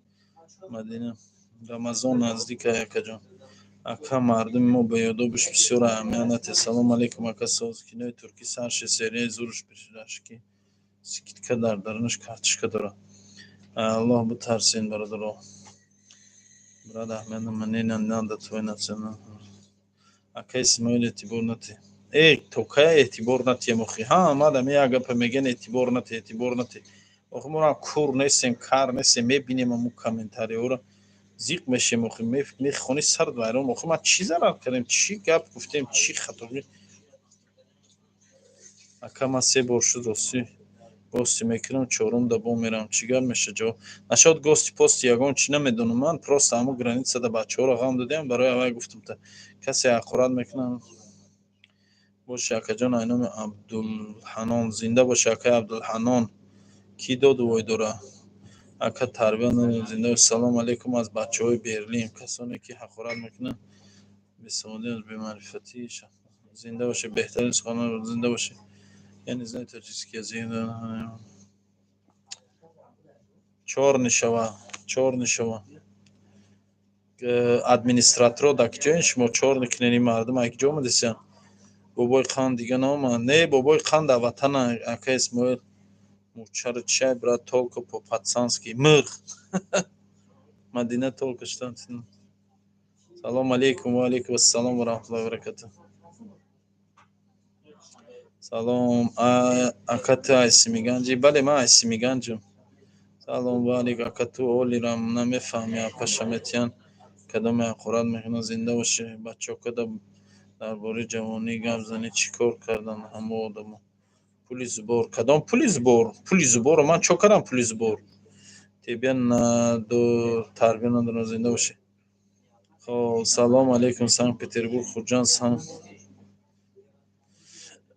Мадина, Рамазон наздика, акаҷон. Ака, мардуми мо беёдобиш бисёр аҳамият натиҳ. Салом алейкум, ака, соз. Кинои туркӣ сарши, серияи зуруш бишки, скидка дар дарунаш карточка дорад. Аллоҳ битарсен, бародаро. Брат Аҳмед, мне не надо твой национал. Ака Исмоил, эътибор натиҳ. Э, то кая эътибор натиҳем охи? Ҳа, мадам як гапа мегӯян: эътибор натиҳ, эътибор натиҳ. Охи мо кур нестем, кар нестем, мебинем аму комментариҳоро, зиқ мешем. Охи мехони сард вайрон. Охи ма чӣ зарар кардем, чӣ гап гуфтем, чӣ хато? Ака, ман се бор шуд, ростӣ гости мекунам, чорум да бо мерам, чӣ гап меша? Ҷавоб нашод. Гости пости ягон чӣ намедонам. Ман просто ҳаму границада бачаҳоро ғам додем, барои аввай гуфтам, та касе ҳақорат мекунам боши. Акаҷон, айноми Абдулҳанон, зинда боши, акаи Абдулҳанон. Кӣ доду вой дора, ака? Тарбия надорем. Зинда. Салому алейкум аз бачаҳои Берлин. Касоне ки ҳақорат мекунанд, бесаводӣ, бемаърифатӣ. Зинда бошед, беҳтарин суханон. Зинда бошед. Я не знаю таджикский язык. Чёрный шава, чёрный шава. Администраторо дар киҷоен шумо? Чёрный кунени мардум ай киҷо омадесиян? Бобои Қанд дига наомад? Не, бобои Қанд дар ватана. Ака Исмоил, мурчаро чай, брат, только по пацански мирғ. Мадина только что. Салому алейкум. Ва алейкум ассалом ва раҳматуллоҳи ва баракатуҳ. Салом, ака, ту ай Симиганҷӣ? Бале, ман ай Симиганҷам. Салом ва алейк. Ака, ту олирам намефаҳми, апаша метиҳан, кадоме ҳақорат мекунад. Зинда бошӣ, бачокада. Дар бораи ҷавонӣ гап занӣ, чӣ кор кардан ҳамо одамо? Пули сбор, кадом пули сбор? Пули сборро ман чо кардам? Пули сбор тебия надо, тарбия надорам. Зинда бошӣ. Хоб, салому алейкум, Санкт Петербург, Хуҷанд. Сан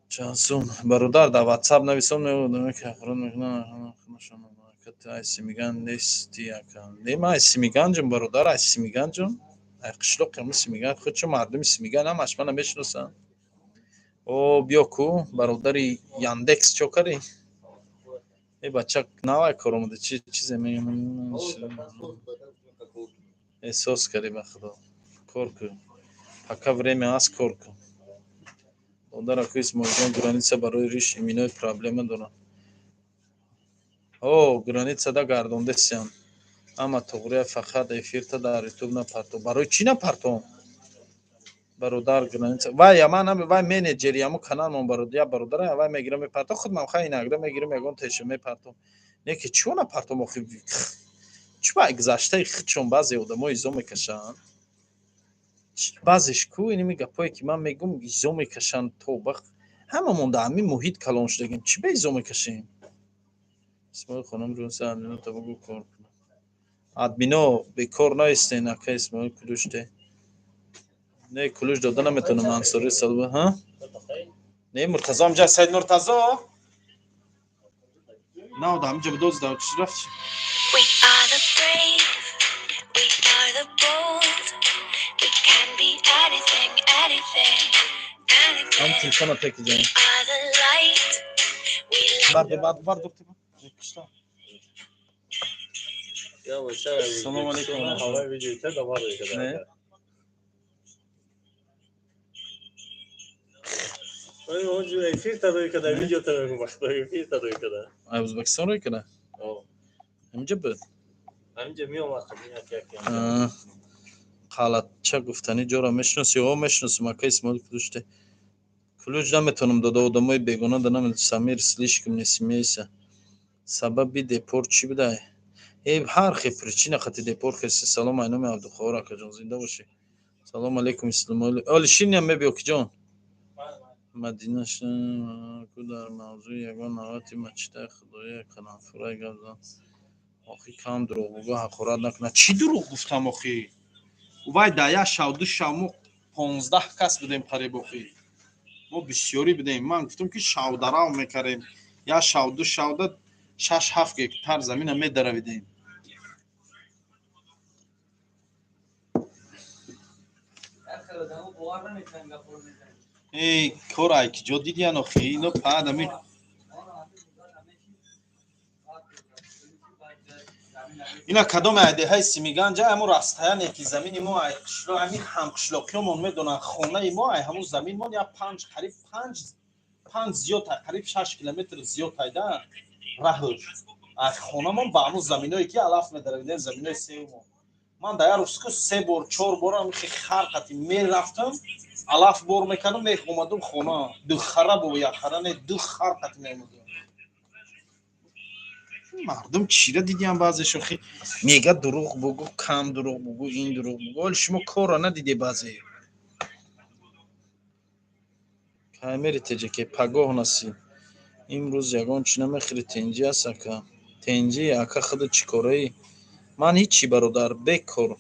чанд сум, бародар, дар Ватсап нависом. Одаме ки ҳақорат мекунанд, ай Симиган нести, ака? Не, ман ай Симиганҷам, бародар, ай Симиганҷам, ай қишлоқи ҳами Симиган. Худчо мардуми Симиган ҳамаш мана мешиносанд. О, биё ку, бародари Яндекс, чо кардӣ? Э, бача, навай кор омада, чи чизе мегӯям, эҳсос кардӣ? Ба худо, кор кун, пока время ҳаст, кор кун. Модар, аку Исмоилҷон, граница барои риш иминой проблема дорад. О, границада гардондесиян, ама туғрия. Фақат эфирта дар Ютуб напартов. Барои чӣ напартом, бародар? Граница вай ман вай менеҷери ҳаму каналмон, я бародара, вай мегирам, мепартом. Худмам хай инагда мегирам, ягон теша мепартом. Не ки чиво напартом? Охи, чӣ ба гузаштаи худшон баъзе одамо изо мекашанд, баъзеш ку иними гапое ки ман мегум, изо мекашанд. Тоба, ҳамамон дар ҳамин муҳит калон шудагем, чӣ ба изо мекашем? Исмоил хонум ҷонса, админо табагу кор кунад. Админо бекор наистен. Ака Исмоил, ключ де. Не, ключ дода наметавонам. Ансори салба ҳа? Не, Муртазо ҳамҷа, Саид Муртазо наода ҳамҷа будоз да, чӣ рафт? We are the brave, we are the bold. We can be anything, anything, Ҳам anything. телефона теки We ҷон. are the light. We light Бардор, бардор, бардор. Салому алейкум. Не. Не. Ай Ӯзбекистон рӯй када? Ҳамҷа буд. Қалатча гуфтанӣ ҷоро мешиноси? О, мешиносам. Ака Исмоил, ключ де. Ключ наметавонам дода, одамои бегона да намед. Самир, слишком не смейся. Сабаби депорт чӣ будай? Э, ҳар хел причина хати депорт каси. Салом айноми Абдуқоҳор, акаҷон, зинда бошӣ. Салому алейкум, Исмоил. Оли шиниям мебиё ки ҷон. Мадина ку дар мавзӯи ягон навбати мачидаи худоя кананфурай гап зан. Охи, кам дурӯғгӯ ҳақорат накунад. Чӣ дурӯғ гуфтам, охи? Вай дар як шав, ду шав мо 15 кас будем қариб, охи. Мо бисёрӣ будем. Ман гуфтам, ки шавдарав мекардем. Як шав, ду шавда 6-7 гектар замина медаравидем. Эй, кор ай ки ҷо дидиян, охи? Ино паадами. Ина кадоме айдеҳаи Симиганҷа, ҳамун растаяне ки замини мо ай қишло, ҳамин ҳамқишлоқиёмон медонанд, хонаи мо ай ҳамун заминмон як панҷ, қариб панҷ зиёд, қариб 6 километр зиёд айда раҳш ай хонамон ба ҳамун заминое ки алаф медаравидем, заминои сеюмон. Ман дар як рӯз ку се бор, чор бор ҳам хар қати мерафтам, алаф бор мекардам, меомадам хона ду хара, бо як хара не, ду хар қати меомадам. Мардум чира дидиам баъзешо хи мега дурӯғ бугӯ, кам дурӯғ бугӯ, ин дурӯғ бугӯ. Оли шумо корро надиде баъзе. Камери теҷаке пагоҳ насиб. Имрӯз ягон чӣ намехӯри, тенҷӣ аст ака. Тенҷӣ ака худат чӣ кораӣ? Ман ҳичи бародар, бекор.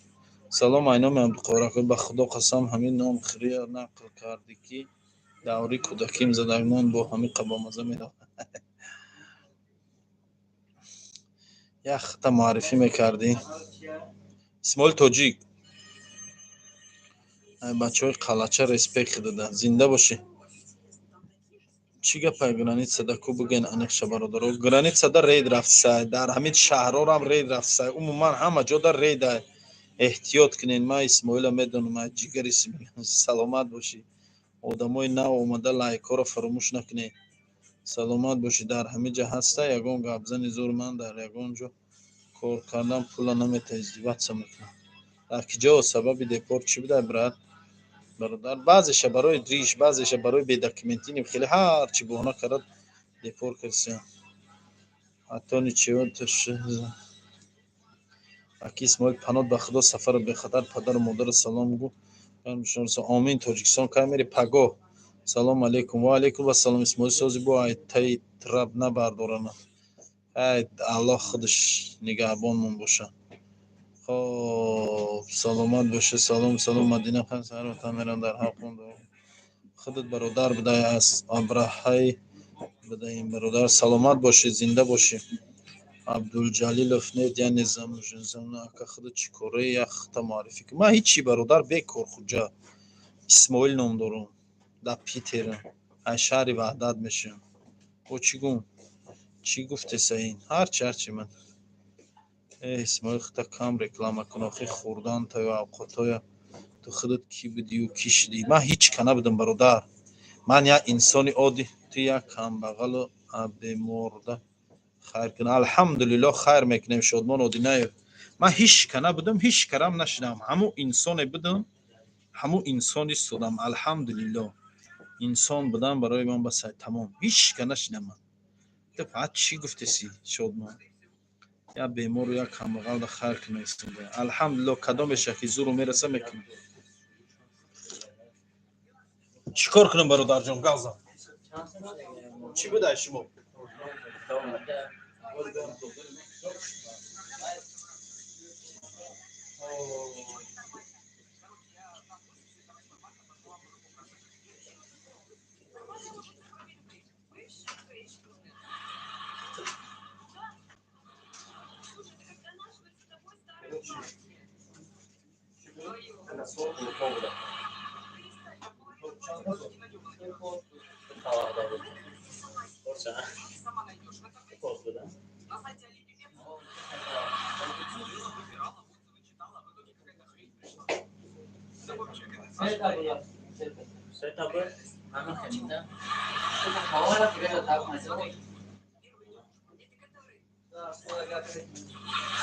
Салом айноми Абдуқоҳир ака, ба худо қасам ҳамин нон хӯрия нақл кардӣ ки даври кӯдаким задаг нон бо ҳамин қабомаза меравад. Як хата муаррифӣ мекардӣ. Исмоил Тоҷик. Ай бачаҳои қалача респект дада. Зинда бошӣ. Чӣ гапай границада ку бигӯен аниқша бародаро. Границада рейд рафтсай, дар ҳамин шаҳрорам рейд рафтсай. Умуман ҳама ҷода рейдай. Эҳтиёт кунед. Ман Исмоила медонам, ай ҷигари саломат бошӣ. Одамои нав омада лайкҳоро фаромӯш накунед. Саломат бошӣ. Дар ҳамин ҷа ҳаста ягон гапзани зур ман дар ягон ҷо кор кардан пула намета издеваться мекунам. Дар киҷо сабаби депорт чӣ будай брат? Бародар, баъзеша барои риш, баъзеша барои бедокументӣ хеле ҳар чӣ баҳона кард депорт кардсиям. Ҳатто ничего аки Исмоил панот ба худо сафарат бехатар, падару модарат салом гӯ. Омин. Тоҷикистон кай мери пагоҳ? Салом алейкум. Ва алейкум вассалом. Исмоил сози бо ай таи траб набардорана. Ай Аллоҳ худаш нигаҳбонмон боша. Хоб, саломат боша. Салом, салом Мадина хан сар ватан мерам дар ҳаққон дуо. Худат бародар будай аз Абраҳай будаим бародар. Саломат бошӣ, зинда бошӣ. Абдулҷалилов нет, я не замужем. Ака худат чӣ кораи як хата муаррифӣ кун. Ман ҳичи бародар, бекор хуҷа. Исмоил ном дорам. Дар Питерам. Аз шаҳри Ваҳдат мешавам. Бо чӣ гум? Чӣ гуфтеса ин? Ҳарчи ҳарчи ман. Э Исмоил худта кам реклама кун, охи хӯрдантаю авқотоя. Ту худат кӣ будию кӣ шудӣ? Ман ҳеҷ ка набудам бародар. Ман як инсони оддӣ, ту як камбағалу беморда хайр кун. Алҳамдулиллоҳ хайр мекунем Шодмон Одинаев. Ман ҳеҷ ка набудам, ҳеҷ карам нашудам. Ҳамун инсоне будам, ҳамун инсон истодам. Алҳамдулиллоҳ. Инсон будам барои ман басай тамом. Ҳеҷ ка нашидам ман. Ту фақат чӣ гуфтеси Шодмон? Як бемору як камбағалда хайр кунем. Алҳамдулиллоҳ кадомеша ки зуру мераса мекунем. Чӣ кор кунам бародарҷон гавзам? Чӣ будай шумо?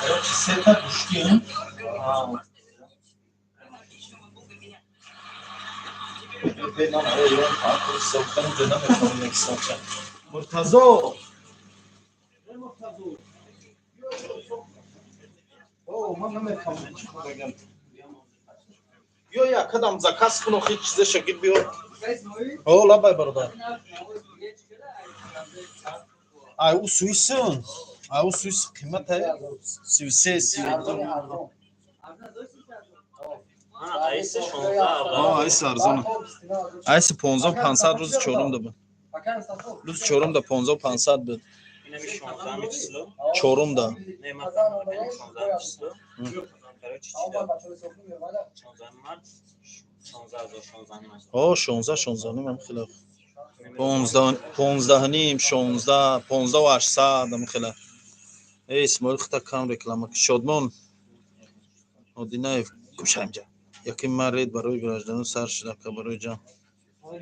Короче, сета гӯштиам. Муртазо! О, ман наметавонам чӣ бигам. Биё як кадам заказ кун, охи чизеша гир биё. О, лабай бародар. Ай, ӯ суисын. Ай, ӯ суис қимата 33, 32. Айси арзона. Айси 15 500 рӯзи чорумда буд. Рӯзи чорумда 15 500 буд. Чорумда. О, 16, 16 ним ам хеле. 15, 15 ним, 16, 15 ва 800 ам хеле. Эй Исмоил хата кам реклама. Шодмон Одинаев кушамҷа. Яки ман рейд барои гражданон сар шуда ка барои ҷамъ.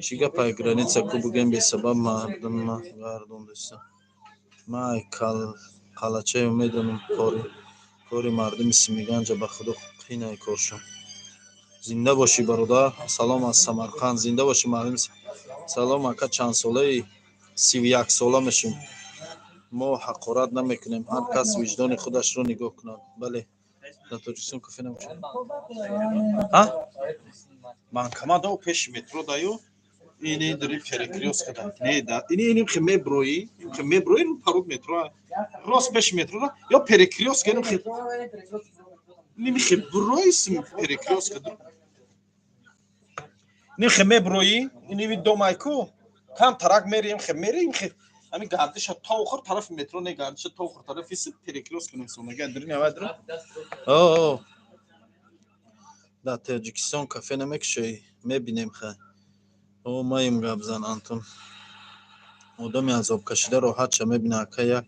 Чӣ гапай граница ку бугем бесабаб мардума гардондеса. Ман ай қалачаю медонам кори мардуми Симиганҷа ба худо қинай коршон. Зинда бошӣ бародар. Салом аз Самарқанд. Зинда бошӣ мардуми. Салом ака, чанд солаи? 31 сола мешим. Мо ҳақорат намекунем, ҳар кас виҷдони худашро нигоҳ кунад. Бале, дар Тоҷикистон кофе намекушояд. Банкомат о пеши метро даю, ини дари перекрёстка да. Не, да, ини иним хе меброи, хе меброи паруд метро, рост пеши метро да ё перекрёстка, иним хе, ними хе брои перекрёстка, ним хе меброи, иними домайку кам тарак мерием, хе мерием, хе ҳамин гардиша то охир тарафи метро, не, гардиша то охир тарафи си перекрёстка несонага дрини авадра. О, дар Тоҷикистон кафе намекушоӣ? Мебинем, хай. О, маим гапзан, Антон. Одами азобкашида роҳатша мебина, ака. Як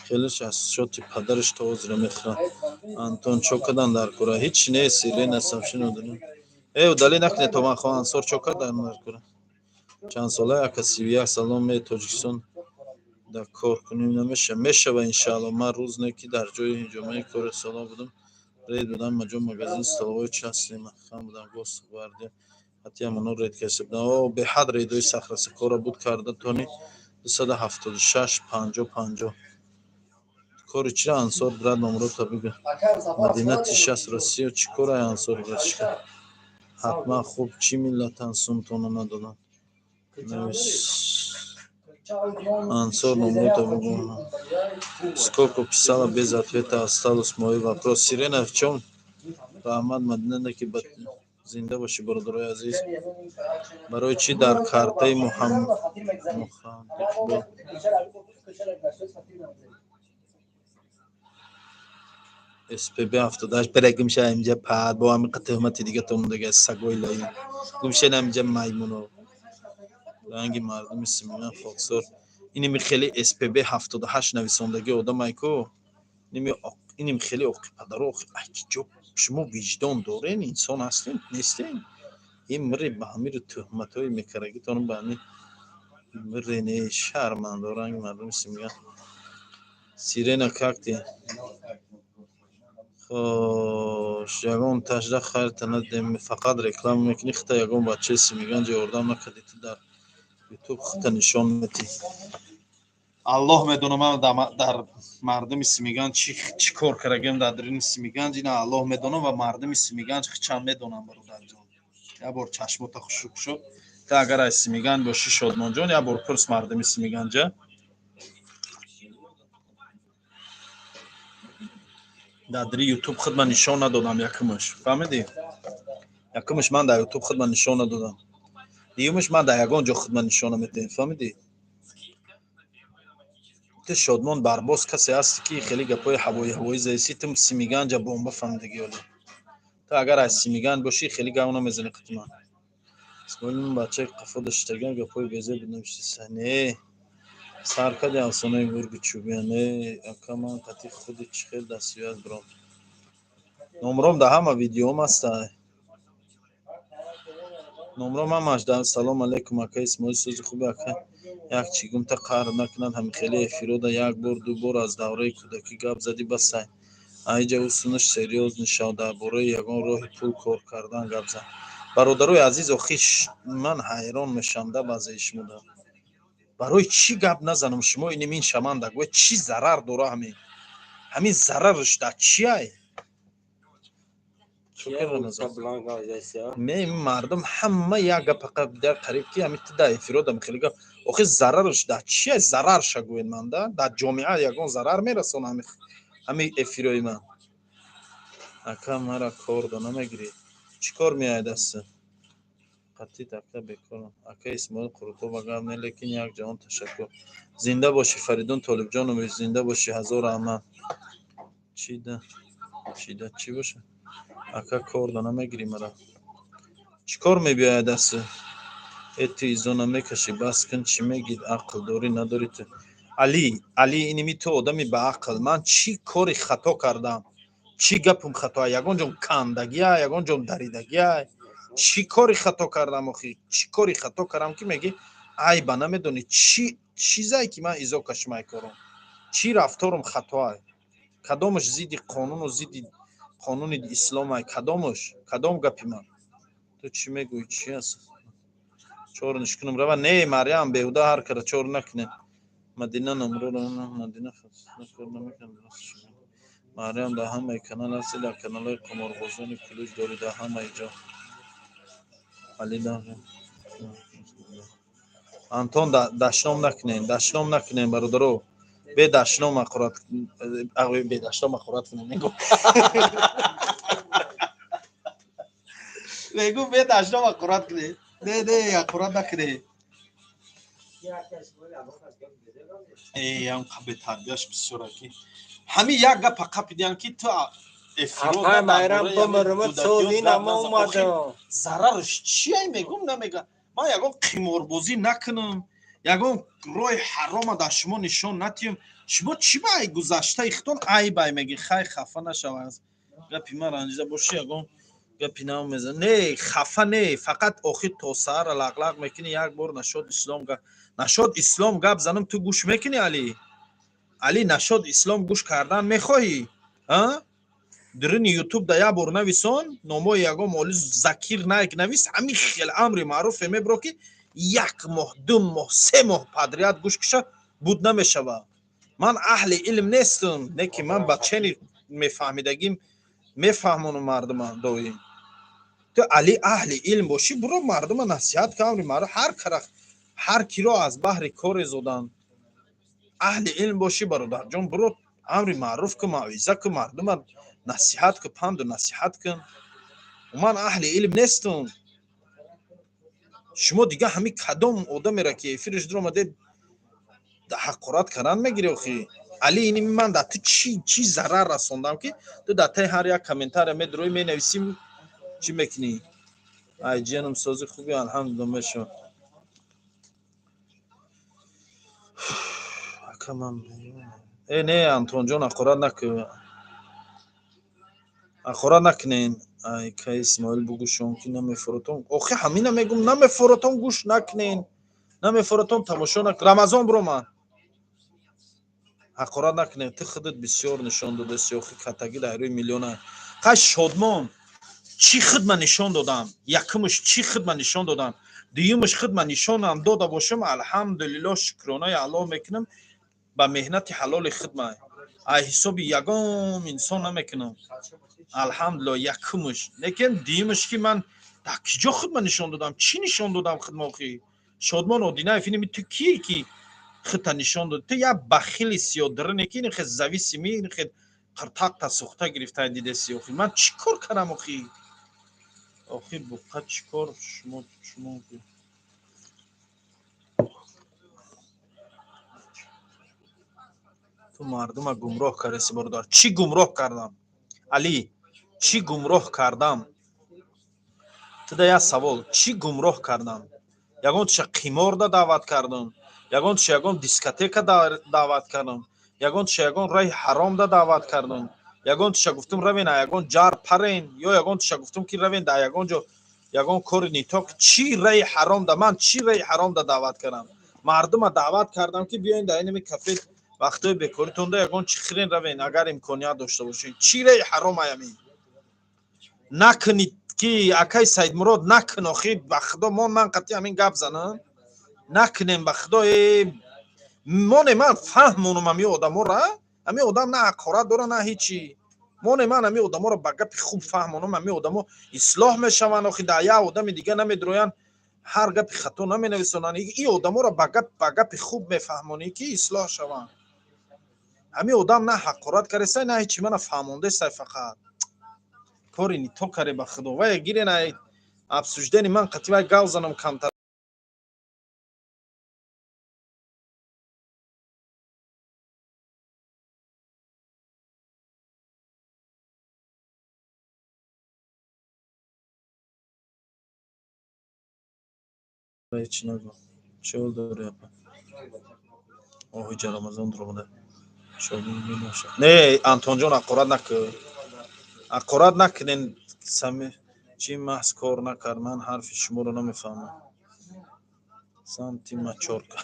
хелеш аз шоти падараш то ҳозира мехӯрад. Антон, чо кардан дар кора? Ҳеҷ нест. Сирена савшин удалӣ. Э, удалӣ накунед то ман хоҳам. Ансор, чо кардан дар кора? Чанд сола, ака? 31. Салом. Ме Тоҷикистон дар кор кунем намеша? Мешава, иншаалло. Ман рӯз не ки дар ҷои ҷомеаи кори сола будам, рейд будам, маҷо магазин столовой частный махкам будам, Госгвардия ҳатти ҳамоно рейд каста будам. О, беҳад рейдои сахт кора буд карда тони 276 50 50. Кори чира, Ансор, брат? Номрота бига. Мадина, ты щас Россия? Чӣ кора, Ансор, братишка? Ҳатман хуб. Чӣ миллатан сумтона надоданд? Ансор, номрота бигӯ. Сколько писала, без ответа осталось мой вопрос. Сирена, в чем? Раҳмат, Мадина, ки зинда бошӣ, бародарои азиз. Барои чӣ дар картаи Муҳаммад Иқбол СПБ 78? Бира гумша инҷа, пад бо ҳамин туҳмати дига то мондага, сагои лаим. Гумшена инҷа, маймуно. Ранги мардуми симиён хоксор. Иними хеле СПБ 78 нависондагӣ одамай ку, иним хеле оқи падаро. Ҷо шумо виҷдон дорен? Инсон ҳастем, нестем? Ин мире ба ҳамиро туҳматҳои мекарагитон ба ҳами мирене, шармандо, ранги мардуми симиён. Сирена, как ты? Хош, ягон тажда хайрта надем, фақат реклама мекунӣ. Хита ягон бачаи Симиганҷа ёрдам накардӣ, ту дар Ютуб хита нишон медиҳӣ. Аллоҳ медонам, ман дар мардуми Симиганҷ чӣ кор кардагиам дар дарини Симиганҷ, ина Аллоҳ медонам ва мардуми Симиганҷ хичам медонам. Бародарҷон, як бор чашмота хушук шуд. Ту агар аз Симиганҷ бошӣ, Шодмонҷон, як бор пурс мардуми Симиганҷа. Дар дари Ютуб худ ман нишон надодам. Якумаш, фаҳмидӣ? Якумаш, ман дар Ютуб худ ман нишон надодам. Дуюмаш, ман дар ягон ҷо худ ман нишон наметиҳем, фаҳмидӣ? Ту, Шодмон, барбоз касе ҳасти, ки хеле гапҳои ҳавои ҳавоӣ заиси. Ту Симиганҷа бомба фаҳмидагӣ оле. Ту агар аз Симиганҷ бошӣ, хеле гап намезанӣ қити ман. Исмоил, ман бачаи қафо доштагиам гапҳои безеб буд навиштиса. Не, сар кади афсонаи гурги чӯбия. Не, ака, ман қати худи чӣ хел дастсвяз биром? Номром дар ҳама видеоам ҳастай, номром ҳамаш дар. Салом алейкум, ака Исмоил, сӯзи хуби, ака. Як чӣ гумта, қаҳр накунад. Ҳами хеле эфирода як бор, ду бор аз давраи кӯдакӣ гап задӣ, басай. Айҷа усунаш серьёзный шав, дар бораи ягон роҳи пул кор кардан гап зан. Бародарои азиз, охи ман ҳайрон мешавам да баъзеи шумода. Барои чӣ гап назанам? Шумо иним ин шаманда гӯя, чӣ зарар дора? Ҳамин зарараш дар чиай? Ме мардум ҳама як гап қариб ки ҳами ту дар эфиродам хеле гап. Охи зарараш дар чиай? Зарарша гӯед манда. Дар ҷомеа ягон зарар мерасона ҳами эфирои ман? Ака, мара кор да намегирӣ? Чӣ кор меояд даста қатит, ака? Бекорам, ака Исмоил. Қурутоба гап не, лекин як ҷаҳон ташаккур. Зинда бошӣ, Фаридун Толибҷонович, зинда бошӣ, ҳазор раҳмат. Чида чида чӣ боша? Ака, кор да намегирӣ мара? Чӣ кор мебиёяд даста? Э, ту изо намекашӣ, бас кун. Чӣ мегӣ? Ақл дорӣ, надорӣ ту? Али, Али, иними ту одами баақл. Ман чӣ кори хато кардам? Чӣ гапам хато? Ягон ҷон кандагия, ягон ҷон даридагия? Чӣ кори хато кардам охи? Чӣ кори хато кардам, ки мегӣ айба намедонӣ? Чӣ чизае, ки ман изо кашам ай кором? Чӣ рафторам хатоай? Кадомаш зидди қонуну зидди қонуни исломай? Кадомаш, кадом гапи ман? Ту чӣ мегӯӣ? Чӣ аст? Чор нишкунам рава. Не, Марьям, беҳуда ҳар кара чор накунем. Мадина номроро Мадина кор намекунад. Мариам дар ҳамаи канал ҳасти, дар каналҳои қуморбозони кулуҷ дорӣ, дар ҳамаи ҷо. Али Антон, дашном накунен, дашном накунен, бародаро. Бе дашном ҳақорат, бе дашном ҳақорат кунен. Мегӯ. Мегӯ бе дашном ҳақорат кунен. Не, не, ҳақорат накунен. Эй, ам бетарбияш бисёр ки. Ҳамин як гапа қапидиям ки ту Апай Майрам бумрум цози намомадам. Зарараш чия мегум намега. Ман ягон қиморбозӣ накунам, ягон роҳи ҳарома дар шумо нишон натиҳам. Шумо чӣ ба ай гузаштаи худтон айб ай мегӣ? Хай, хафа нашава, аз гапи ман ранҷида бошӣ, ягон гапи нав мезан. Не, хафа не, фақат охир то саҳара лағлағ мекунӣ. Як бор нашод ислом гап, нашод ислом гап занам, ту гӯш мекунӣ? Али, Али, нашод ислом гӯш кардан мехоҳӣ? А дурини ютуб да як бор нависон номои ягон моли Закир Найк навис, ҳамин хел амри маъруфе мебро, ки як моҳ, 2 моҳ, 3 моҳ подряд гӯш киша буд намешава. Ман аҳли илм нестам, не ки ман ба чени мефаҳмидагим мефаҳмонам мардума доим. Ту, Али, аҳли илм бошӣ, буро мардума насиҳат кун, амри маъруф. Ҳар кара, ҳар киро аз баҳри коре зодан. Аҳли илм бошӣ, бародарҷон, буро амри маъруф кун, мавъиза кун, мардума насиҳат кун, панду насиҳат кун. Ман аҳли илм нестам. Шумо дига ҳамин кадом одамеро ки эфираш дуромаде ҳақорат кардан мегирӣ? Охи, Али, ини ман дар ту чӣ зарар расондам, ки ту дар таи ҳар як комментария медуроӣ, менависӣ, чӣ мекунӣ? Ай ҷиянам, сози хуби, алҳамдулилла, мешавад. Ака, ман э не, Антонҷон, ҳақорат накун, ҳақорат накунен. Ай ка Исмоил, бугӯшон ки намефуротон. Охи, ҳамина мегум, намефуротон, гӯш накунен, намефуротон, тамошо нак. Рамазон биромад, ҳақорат накунен. Ту худат бисёр нишон додаси, охи, катагӣ дар рӯи миллиона. Қай, Шодмон, чӣ хидма нишон додам? Якумш, чӣ хидма нишон додам? Дуюмш, хидма нишонам дода бошам, алҳамдулилло, шукронаи Аллоҳ мекунам, ба меҳнати ҳалоли хидма, ай ҳисоби ягон инсон намекунам, алҳамдулилло. Якумш. Лекин дуюмш, ки ман дар киҷо хидма нишон додам? Чӣ нишон додам хидма, охи? Шодмон Одинаев, иними ту кие ки хидта нишон дод? Ту як бахили сиёдирине ки ин хел зависимый, ин хел қиртақта сӯхта гирифта дидеси. Охи, ман чӣ кор кардам, охи? Охи, буқа, чӣ кор шумо ту мардума гумроҳ кардаси, бародар. Чӣ гумроҳ кардам, Али? Чӣ гумроҳ кардам? Туда як савол: чӣ гумроҳ кардам? Ягон чиша қиморда даъват кардам? Ягон чиша ягон дискотека даъват кардам? Ягон чиша ягон роҳи ҳаромда даъват кардам? Ягон чиша гуфтум, равен а ягон ҷар парен, ё ягон чиша гуфтум, ки равен дар ягон ҷо ягон кори нитоқ? Чӣ раи ҳаромда ман, чӣ раи ҳаромда даъват кардам? Мардума даъват кардам, ки биёен дар инами кафе, вақтҳои бекоритонда ягон чӣ хирен, равен, агар имконият дошта бошед. Чӣ раи ҳаром аямин? Накунед ки, акай Саидмурод, накун. Охи, ба худо, мон ман қатъи ҳамин гап занам, накунем, ба худо. Моне ман фаҳмонам ҳами одаморо. Ҳами одам на ҳақорат дора, на ҳечи. Моне ман ҳами одаморо ба гапи хуб фаҳмонам, ҳами одамо ислоҳ мешаванд. Охи, дар як одами дига намедроянд, ҳар гапи хато наменависонанд. Ин одаморо ба гапи хуб мефаҳмонӣ, ки ислоҳ шаванд. Ҳами одам на ҳақорат каресай, на ҳечи, мана фаҳмондесай, фақат кори нито каре. Ба худо, вай гирен, ай обсуждение ман қатъи вай гав занам камтар. Ҳеч нагӯ. Чӣ ҳол дорӣ, апа? Оҳиҷа Рамазон дуромада. Не, Антонҷон, ҳақорат накун, ҳақорат накунен. Сами чӣ маҳз кор накард? Ман ҳарфи шуморо намефаҳмам. Сам ти мачорка.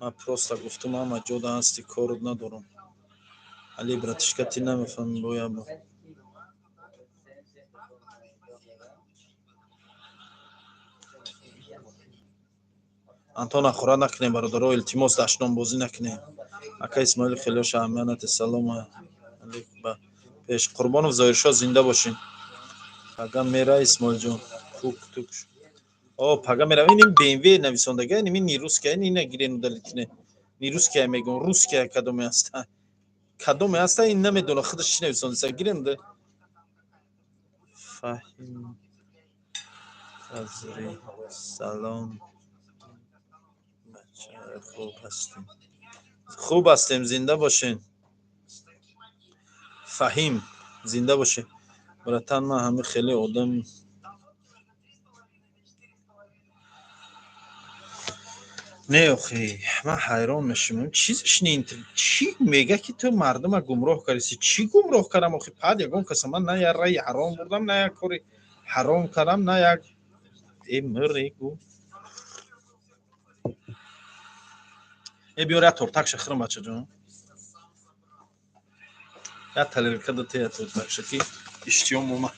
Ман просто гуфтум, ҳама ҷода ҳасти, корот надорам. Али, братишка, ти намефаҳмӣ, бояд бо Антон ҳақорат накунем, бародаро, илтимос, дашномбозӣ накунем. Ака Исмоил хелош аҳамият. Салому алейкум ба пеш. Қурбонов Зоҳиршоҳ, зинда бошин. Пага мера, Исмоилҷон. Тук тук. О, пага меравем. Ин БМВ нависондага, ин не русская, ин гирен удалить кунед. Не русская мегӯм, русская кадоме ҳаста? Кадоме ҳаста, ин намедонам, худаш чӣ нависондааст. Гирен да. Фаҳим Фазри, салом. Бача, хуб ҳастем. Хуб ҳастем, зинда бошен. Фаҳим, зинда бошен. Братан, ман ҳами хеле одам не, охи, ман ҳайрон мешавам. Чизаш не, чӣ мега, ки ту мардума гумроҳ кардиси? Чӣ гумроҳ кардам, охи? Пад ягон каса ман на як раи ҳаром бурдам, на як кори ҳаром кардам, на як э мир э гу. Э, биёр як тортакша хӯрам, бачаҷон. Як тарелка дате, як тортакша, ки иштиём омад.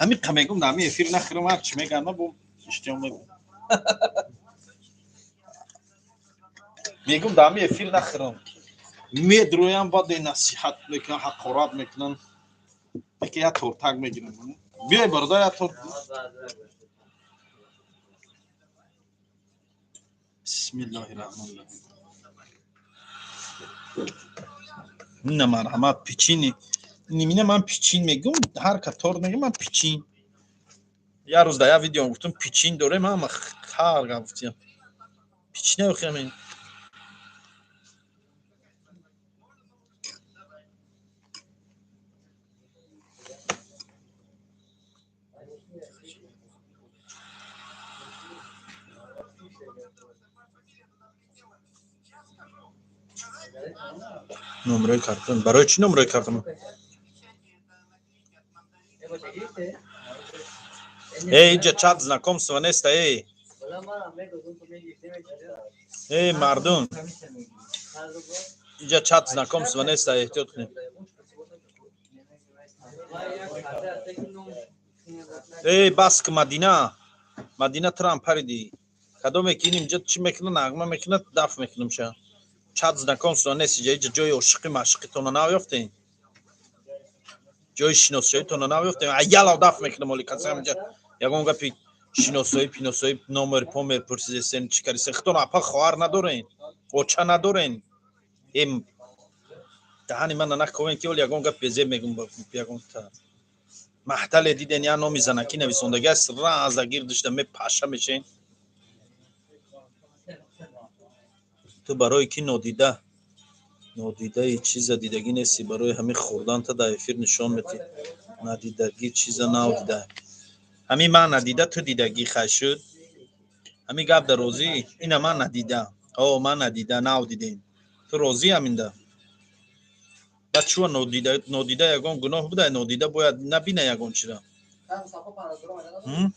Ҳамин қа мегум, дар ҳамин эфир нахӯрам, ҳар чӣ мегам, бо иштиём мегум. Мегум, дар ҳамин эфир нахӯрам. Медроям, баъд насиҳат мекунам, ҳақорат мекунам. Яке як тортак мегирам. Биёй, бародар, як торт. Бисмиллоҳи раҳмони раҳим. Ина, марҳамат, печенье. Нимина ман печин мегум, ҳар ка торт мегум, ман печин. Як рӯз дар як видео гуфтам, печин дорем, ҳама хар гап гуфтиям. Печенье охи ҳамин. Номерои картон. Барои чӣ номерои картон? Эй, иҷа чат знакомства неста, эй. Эй, мардум. Иҷа чат знакомства неста, эҳтиёт кунед. Эй, бас ки, Мадина. Мадина, турам париди. Кадоме ки ин инҷа чӣ мекунад, нағма мекунад, даф мекунам ша. Чат знакомства нест иҷа, иҷа ҷои ошиқи машиқитона наёфтем. Ҷои шиносоитона наёфтем. Аялав даф мекунам, оли касе ҳаминҷа ягон гапи шиносоӣ, пиносоӣ, номер, помер пурсидесен, чӣ кардисен. Худтон апа, хоҳар надорен, оча надорен. Эм даҳани мана наковен, ки оли ягон гап безеб мегум, ягон та. Маҳтале диден, я номи занакӣ нависондагӣ аст, раза гирдишда мепаша мешен. Ту барои ки нодида нодидаи чиза дидагӣ нестӣ, барои ҳамин хӯрданта дар эфир нишон метӣ. Надидагӣ чиза нав дида. Ҳамин ман надида, ту дидагӣ, хай шуд. Ҳамин гап дар розӣ, ина ман надида. О, ман надида, нав дидем. Ту розӣ ҳаминда? Баъд чӯ нодида, нодида ягон гуноҳ буда, нодида бояд набина ягон чира. М?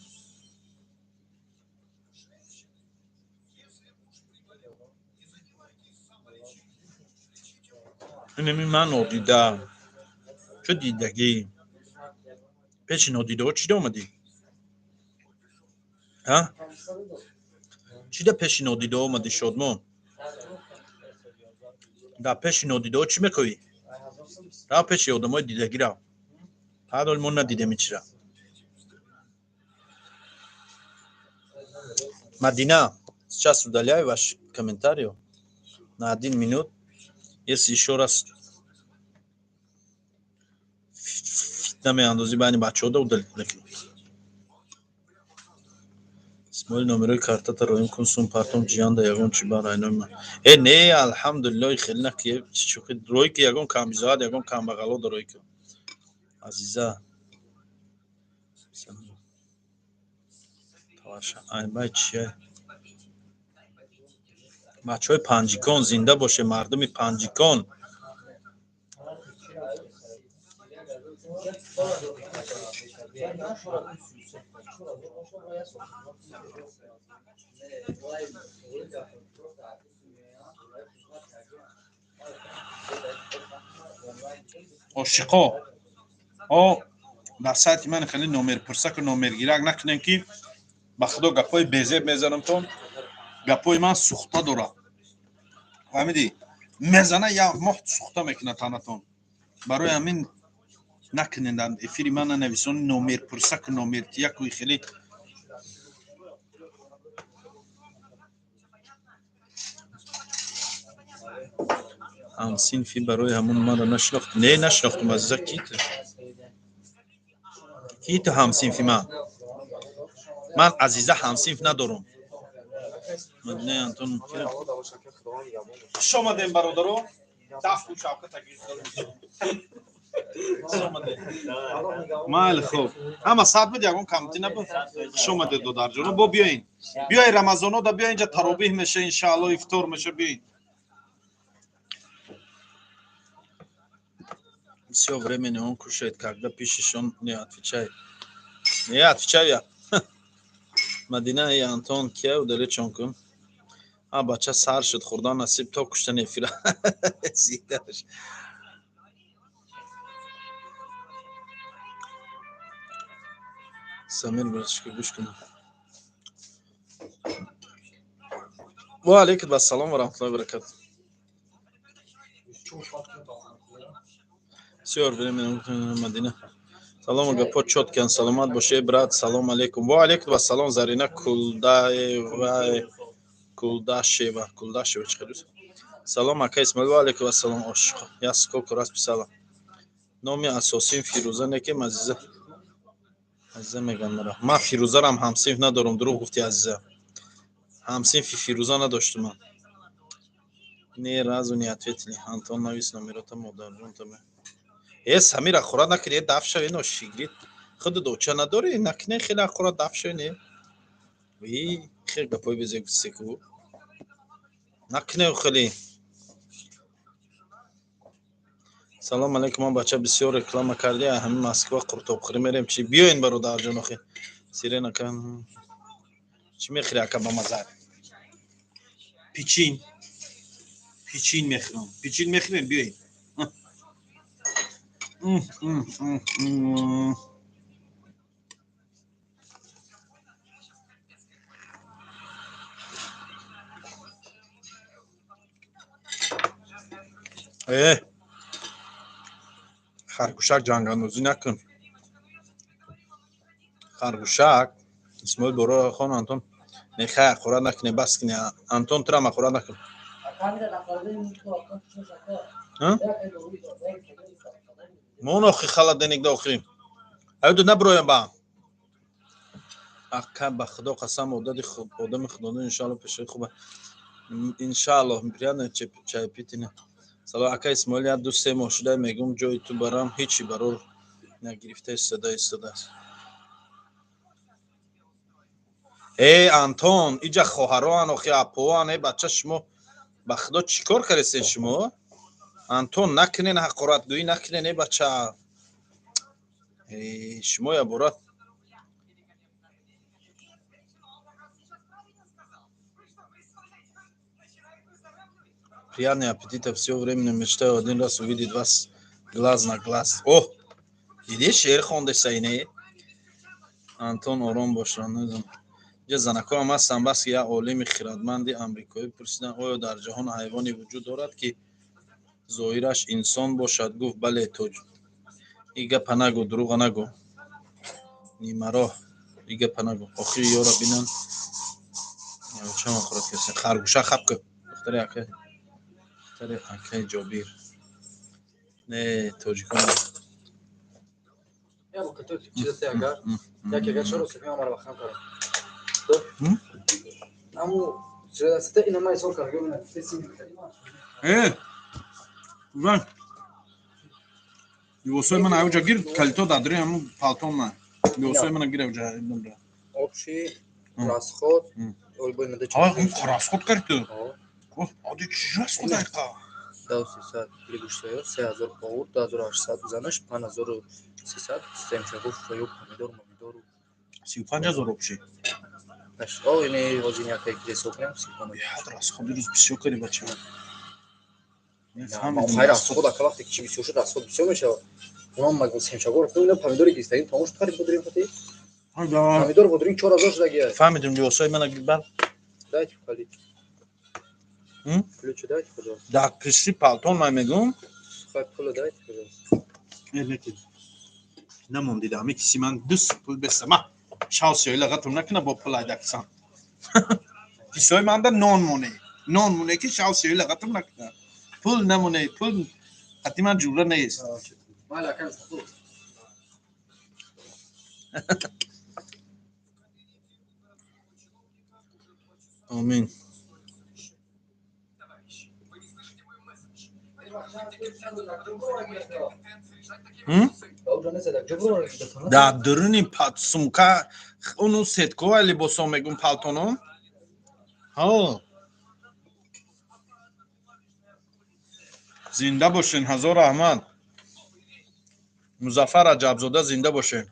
Инами ман нодида. Чӯ дидагӣ? Пеши нодидаҳо чида омадӣ? Ҳа? Чида пеши нодидаҳо омадӣ, Шодмон? Дар пеши нодидаҳо чӣ мекӯӣ? Рав, пеши одамои дидагӣ рав. Ҳар ҳол мо надидем ичира. Мадина, сейчас удаляю ваш комментарий на один минут. Если еще раз фитна меандозӣ байни бачаҳо, да удалить мекунам. Исмоил, номерои картата роим кун, сум партом ҷиянда, ягон чи бар айнои ман. Э, не, алҳамдулиллоҳ, хеле наки шӯхи рой ки ягон камбизоат, ягон камбағало дорой ки. Азиза. Таваша, айбай чия? Бачаҳои Панҷикон, зинда боше, мардуми Панҷикон. Ошиқо, о, дар сайти ман хеле номерпурсаку номергирак накунем, ки ба худо гапҳои безеб мезанам. То Гапои ман сухта дорад, фаҳмидӣ? Мезана, як моҳ сухта мекунад танатон. Барои ҳамин накунед, дар эфири ман нанависони номер пурсаку номер тияку хеле. Ҳамсинфи, барои ҳамон маро нашинохт. Не, нашинохтум, азиза. Ки ту, ки ту ҳамсинфи ман? Ман, азиза, ҳамсинф надорум. Мадинаи Антон, хуш омадем, бародаро. Дафту шавката. Майли, хуб, ҳама сад буд, ягон камти набуд. Хуш омадед, додарҷоно. Бо биёин, биёи, рамазонода биё, инҷа таробиҳ меша, иншаалло, ифтор меша, биёин. Все времени он кушает, когда пишешь, он не отвечает. Не отвечаю я. Мадина и Антон кия удалечон кун. А бача сар шуд, хурдан насиб, то куштани эфира. Зидаш. Самир, братишка, гӯш кун. Ва алейкум ассалом ва раҳматуллоҳи ва баракатуh. Всё время Мадина. Салом, гапо чёткиян, саломат бошед, брат. Салом алейкум. Ва алейкум ассалом, Зарина Кулдаева, Кулдашева, Кулдашева чӣ хеле. Салом, ака Исмоил, ва алейкум ассалом. Ошиқ. Я сколько раз писала. Номи асосим Фирӯза некем, Азиза. Азиза меган мара. Ман Фирӯзарам ҳамсинф надорам, дурӯғ гуфти, Азиза. Ҳамсинфи Фирӯза надоштум ман. Ни разу не ответили. Антон, навис номерота, модарҷон таме. Э, Самира, хӯрат накунӣ, э, даф шавӣ, ношигрид. Худу доча надорӣ, накунӣ хеле хӯрат, даф шавӣ, не. И хел гапои безеб гуфтӣ. Накунӣ хеле. Салом алейкум, ман бача бисёр реклама кардӣ, ҳамин Москва қуртобхӯрӣ мерем чи? Биёин, бародарҷон, охи. Сирена кан. Чӣ мехӯри, ака, ба мазар? Пичин. Пичин мехӯрам. Пичин мехӯрем, биёин. М, м, м, м. Э, харгӯшак, ҷангандозӣ накун. Харгӯшак, Исмоил боро хон Антон. Не, хай, хӯрат накунӣ, бас кунӣ. Антон, турам хӯрат накун. Ҳа? Мон охи холодильник да охи. Аюду наброям ба. Ака, ба худо қасам, одади одами худоно, иншаалло, пешаи хуба. Иншаалло, приятно чаепитие. Салом, ака Исмоил, як ду се моҳ шуда мегум ҷои ту барам, ҳечи барор нагирифта истода истодааст. Э, Антон, иҷа хоҳароан, охи, апоан, э, бача, шумо ба худо чӣ кор кардестен шумо? Антон, накунен, ҳақоратгӯӣ накунен, э, бача. Э, шумо ябора. Приятный аппетита, все время мечтаю один раз увидеть вас глаз на глаз. О, дидӣ, шеър хондеса ине? Антон, ором бош, намедонам. Инҷа занакҳоам ҳастанд, бас ки як олими хирадманди амрикоӣ пурсиданд, оё дар ҷаҳон ҳайвоне вуҷуд дорад, ки зоҳираш инсон бошад? Гуфт, бале, тоҷ. И гапа нагӯ, дурӯға нагӯ. Нимароҳ, и гапа нагӯ. Охири ёра бинан. Чама хӯрок кардем? Харгӯша хаб кун. Духтари ака. Духтари акаи Ҷобир. Не, тоҷикон. Я бо като чизате агар, як агар чаро сукми омара бахам кардам. Аму чизате ина май сол кардам, ина сеси. Э, ван. Либосои ман ауҷа гир, калито дадри ҳамун палтон ман. Либосои мана гир ауҷа. Общий расход ой бой надо. А, расход кард ту? Ади чӣ расход айқа? 300 лягушсаё, 3000 повар, 2800 занаш, 5300 семчагу, фою, помидор, помидору. 35 000 общий. О, ини ҳозир якай ҳисоб кунем, 35. Беҳад расходи рӯз бисёр кардӣ, бача. Хайр, расход ака, вақте ки чи бисёр шуд, расход бисёр мешавад. Онам семчагу рафтем, ина помидори гирифтагим, тамом шуд, харид бодирим хати. Помидор бодирим 4000 шудагия. Фаҳмидем, либосҳои мана гир бар. Дайте калит. Ключ дайте, пожалуйста. Дар пишти палтон ман мегӯм. Хай, пула дайте, пожалуйста. Э, намон дида, ами киси ман дус пул беста. Ма шав сиёи лағатум накуна, бо пул айдаксан. Кисои манда нон моне. Нон моне ки шав сиёи лағатум накуна. Пул намоне, пул қати ман ҷура нест. Майли, акам, хуб. Омин. Дар дуруни сумка уну сеткова либосо мегум, палтоно. Ҳо. Зинда бошен, ҳазор раҳмат. Музаффар Раҷабзода, зинда бошен.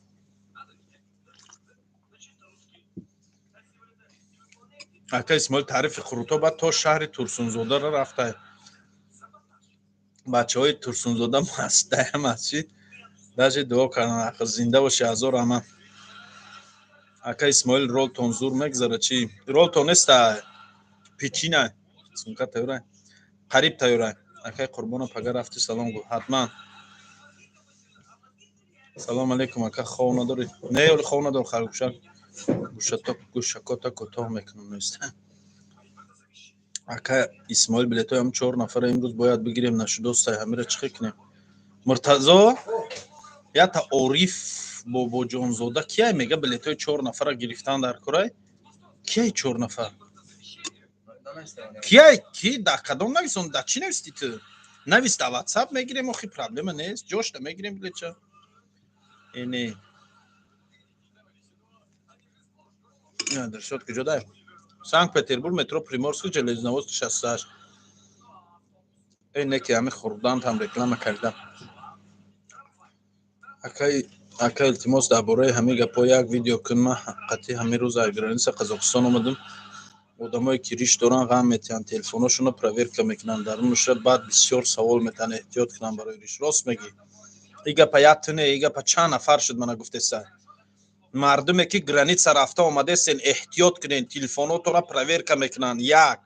Ака Исмоил, таърифи Қурутоба то шаҳри Турсунзодаро рафта. Бачаҳои Турсунзода дая масҷид даже дуо карданд. Ака, зинда боши, ҳазор раҳмат. Ака Исмоил, ролтон зур мегзара чӣ? Ролтон неста, печина. Сумка тайёра. Қариб тайёра. Акай Қурбонов, пага рафти, салом гӯ. Ҳатман. Салом алейкум, ака, хов надорӣ? Не, оли хов надорам, харгӯшак. Гӯшато гӯшакота кӯтоҳ мекунам неста. Ака Исмоил, билетҳои ҳам чор нафара имрӯз бояд бигирем, нашудостай, ҳамира чӣ хел кунем? Муртазо, ята Ориф Бобоҷонзода кияй мега, билетҳои чор нафара гирифтан дар курай? Кияй чор нафар? Кияй? Ки дар кадом нависон? Дар чӣ навистӣ ту? Навис дар WhatsApp, мегирем, охи проблема нест, ҷошта мегирем билетча. Э, не. Дилшод куҷо дай? Санкт-Петербург, метро Приморский, Железноводский 68. Э, не ки ҳами хурдантам реклама кардам. Акай, ака, илтимос, дар бораи ҳамин гапҳо як видео кун. Ман ҳақиқати ҳамин рӯз аз граница Қазоқистон омадам. Одамое ки риш доранд, ғам метиҳанд, телефоношонро проверка мекунанд, дарунуша баъд бисёр савол метиҳанд, эҳтиёт кунанд барои риш. Рост мегӣ. И гапа як ту не, и гапа чанд нафар шуд мана гуфтеса. Мардуме ки граница рафта омадесен, эҳтиёт кунен, телефонотонро проверка мекунанд. Як.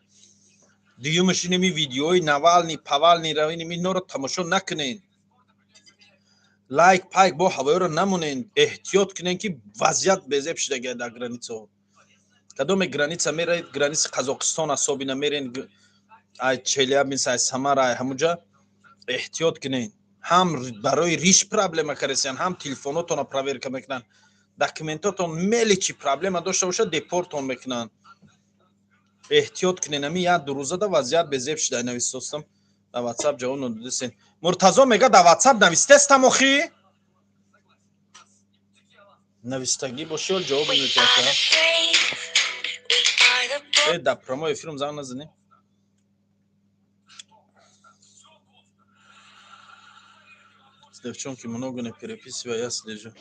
Дуюмаш, инами видеои Навални, Павални равиними инора тамошо накунен. Лайк, пайк бо ҳавоёро намонен, эҳтиёт кунен, ки вазъият безеб шудагия дар границаҳо. Кадоме граница меравед, граница Қазоқистон асобина мерен, ай Челябинск, ай Самара, ай ҳамуҷа эҳтиёт кунен. Ҳам барои риш проблема каресиян, ҳам телефонотонро проверка мекунанд, документотон мели чӣ проблема дошта бошад, депортон мекунанд. Эҳтиёт кунен, ами як ду рӯзада вазъият безеб шуда. Нависостам дар WhatsApp, ҷавоб надодисен. Муртазо мега, дар WhatsApp навистестам, охи навистагӣ боши, ё ҷавоб We медиҳад. are the brave. We are the bold. Э, дар прямой эфирм занг назанӣ. С девчонки много не переписывай, я слежу.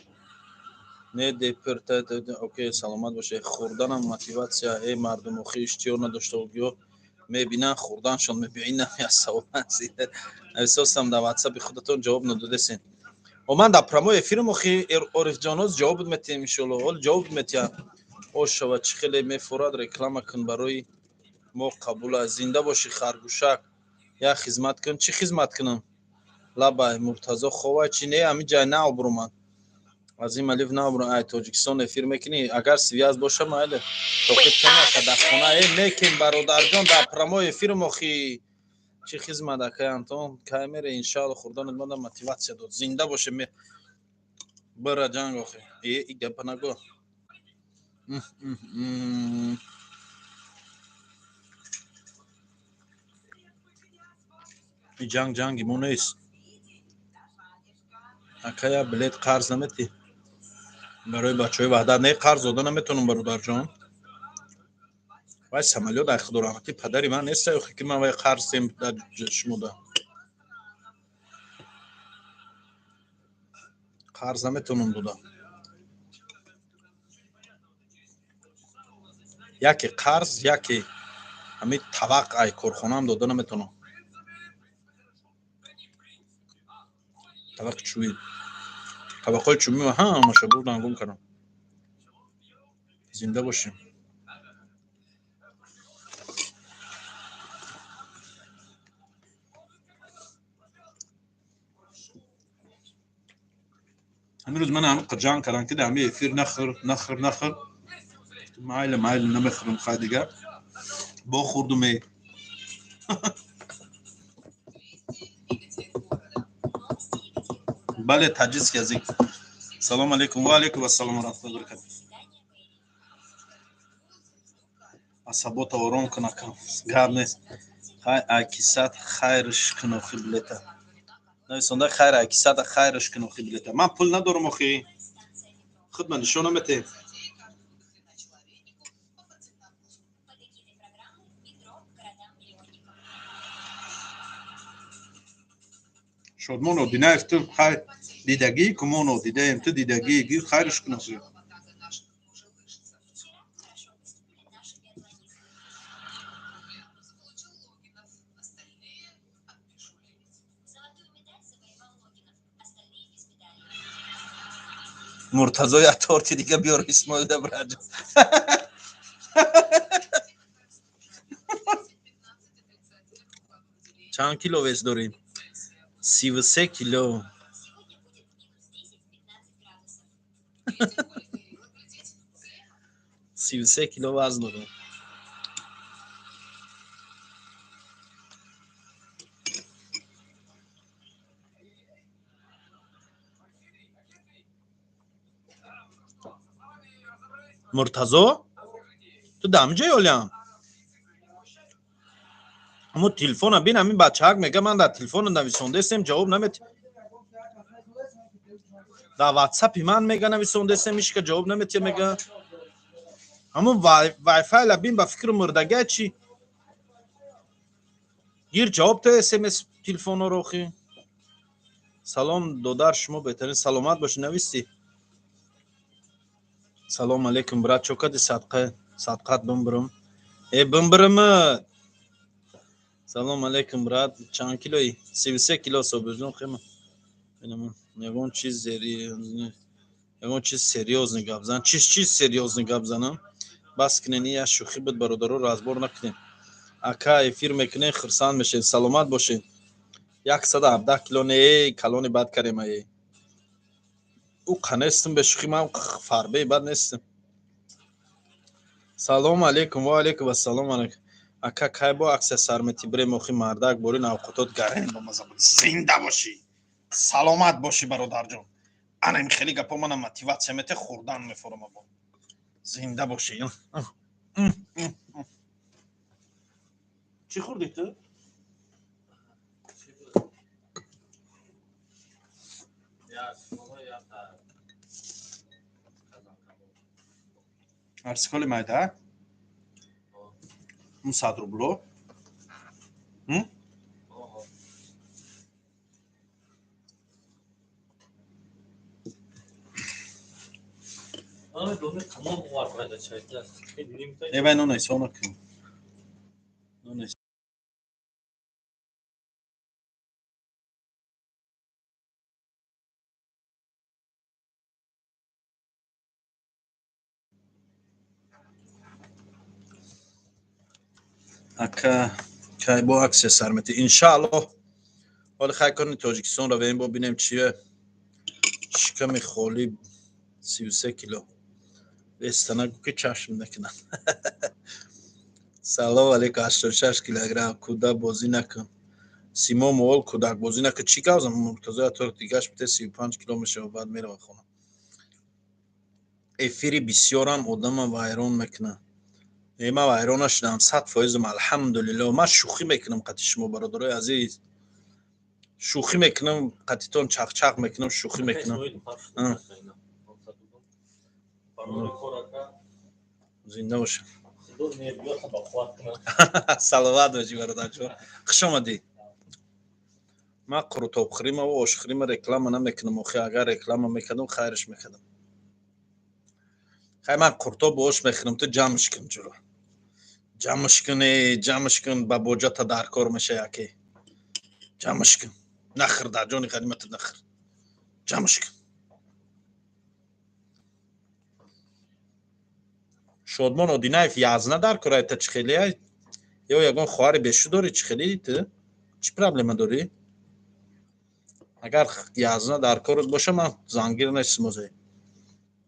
Не деперта, окей, саломат боше. Хӯрданам мотиватсия, э мардум, охи иштиҳо надошта гиё мебинан, хӯрданшон мебинам, я савол. Нависостам дар WhatsApp, худатон ҷавоб надодесен. О, ман дар прямой эфирм, охи Орифҷоноз, ҷавоб метиҳем иншоалло. Ҳол ҷавоб метиҳам. Ошава, чӣ хеле мефурад, реклама кун барои мо, қабул аст. Зинда бошӣ, харгӯшак. Як хизмат кун. Чӣ хизмат кунам? Лабай, Муртазо ховай чи? Не, ҳамин ҷай нав бурумад. Азим Алиев, нав бурум. Ай Тоҷикистон эфир мекунӣ? Агар связь боша, майли. Тоқи кана дар хона э мекем, бародарҷон, дар прямой эфирм охи. Чӣ хизмат, акай Антон? Кай мере? Иншаалло, хурданат мада мотиватсия дод. Зинда боше, ме бара ҷанг охи. Э, и гапа нагӯ. М, м, м. И ҷанг ҷанги мо нест. Акая, билет қарз наметӣ? Барои бачаҳои Ваҳдат не, қарз дода наметавонам, бародарҷон. Вай самолёт ай худораҳматӣ падари ман нест, охи ки ман вай қарз тем дар шумода. Қарз наметавонам дода. Яке қарз, яке ҳамин тавақ ай корхонаам дода наметавонам. Тавақи чӯбӣ. Табақҳои чӯбӣ ҳамаша бурдан гум кардам. Зинда бошем. Ҳамин рӯз ман ҳами ҷанг кардам, ки дар ҳами эфир нахӯр, нахӯр, нахӯр. Майли, майли, намехӯрам, хай дигар. Бо хӯрдуме. Бале, таджикский язык. Салом алейкум, ва алейкум ассалом ва раҳматуллоҳи ва баракатуҳ. Асабота ором кун, акам. Гап нест. Хай акисат хайрш кун, охи, билета. Нависонда хайр акисата хайрш кун, охи, билета. Ман пул надорам, охи. Худ ман нишон наметем. Шодмон Одинаев, ту хай дидагӣ кумон одидаем, ту дидагӣ гир хайрш кун, охи. Муртазо, як торти дига биёр, Исмоил Дабраҷ. Чанд кило вес дорӣ? 33 кило. 33 кило вазн дорам. Муртазо, ту дамҷаи олям? Амо телефона бин, ҳамин бачаак мега, ман дар телефона нависондаистем, ҷавоб намет. Дар ватсапи ман мега нависондаистем, ишка ҷавоб наметия мега. Ҳамон вайфайла бин, ба фикру мурдага чи? Гир ҷавоб то смс телефонро, охи. Салом, додар, шумо беҳтарин, саломат бошӣ, нависти. Салом алейкум, брат, чо кади садқа, садқат бимбирим. Э, бимбирим. Салом алейкум, брат, чанд килои? 33 кило, Собирҷон, хема. Бинам, ягон чиз зери, ягон чиз серьёзный гап зан. Чиз чиз серьёзный гап занам? Бас кунен, я шӯхӣ буд, бародаро, разбор накунем. Ака, эфир мекунем, хурсанд мешем, саломат бошед. 117 кило не, калони бад карем ае. Ӯ қанестам, бе шӯхӣ, ман фарбеи бад нестам. Салом алейкум, ва алейкум ассалом алейкум. Ака, кай бо аксия сар мети бирем, охи, мардак борин авқотот гарем ба маза буд. Зинда бошӣ. Саломат бошӣ, бародарҷон. Ана ин хеле гапо мана мотиватсия мете, хӯрдан мефорам або. Зинда бошӣ. Чӣ хӯрдӣ ту? Арсиколи майда? 100 рубло? М? Э, вай нона ҳисоб накун. Нона. Ака, кай бо аксия сар мети? Иншааллоҳ, ҳоли хай кони Тоҷикистон равем, бо бинем чие. Шиками холӣ 33 кило. Веста нагӯ, ки чашм накунад. Салом алейкум, 86 килограмм. Кӯдак бозӣ накун. Симо моол, кӯдак бозӣ накун. Чӣ гап зан, Муртазо, я торт дигаш бите, 35 кило мешава, баъд мерава хона. Эфири бисёрам одама вайрон мекунад. Э, ман вайрон нашудам, 100%-ам, алҳамдулилло. Ман шӯхӣ мекунам қати шумо, бародарои азиз. Шӯхӣ мекунам, қатитон чақчақ мекунам, шӯхӣ мекунам. Зинда бошам. Саломат бошӣ, бародарҷон. Хуш омадӣ. Ман қурутобхӯримаву ошхӯрима реклама намекунам, охи, агар реклама мекардам, хайраш мекардам. Хай, ман қуртобу ош мехӯрам, ту ҷамъш кун, ҷуро. Ҷамъш кун, э, ҷамъш кун, ба боҷата дар кор меша яке. Ҷамъш кун. Нахӯр, дар ҷони ғанимата нахӯр. Ҷамъш кун. Шодмон Одинаев, язна дар кор айта, чӣ хеле ай? Ё ягон хоҳари бешу дорӣ, чӣ хеле ту? Чӣ проблема дорӣ? Агар язна дар корот боша, ман зангир нестам озай.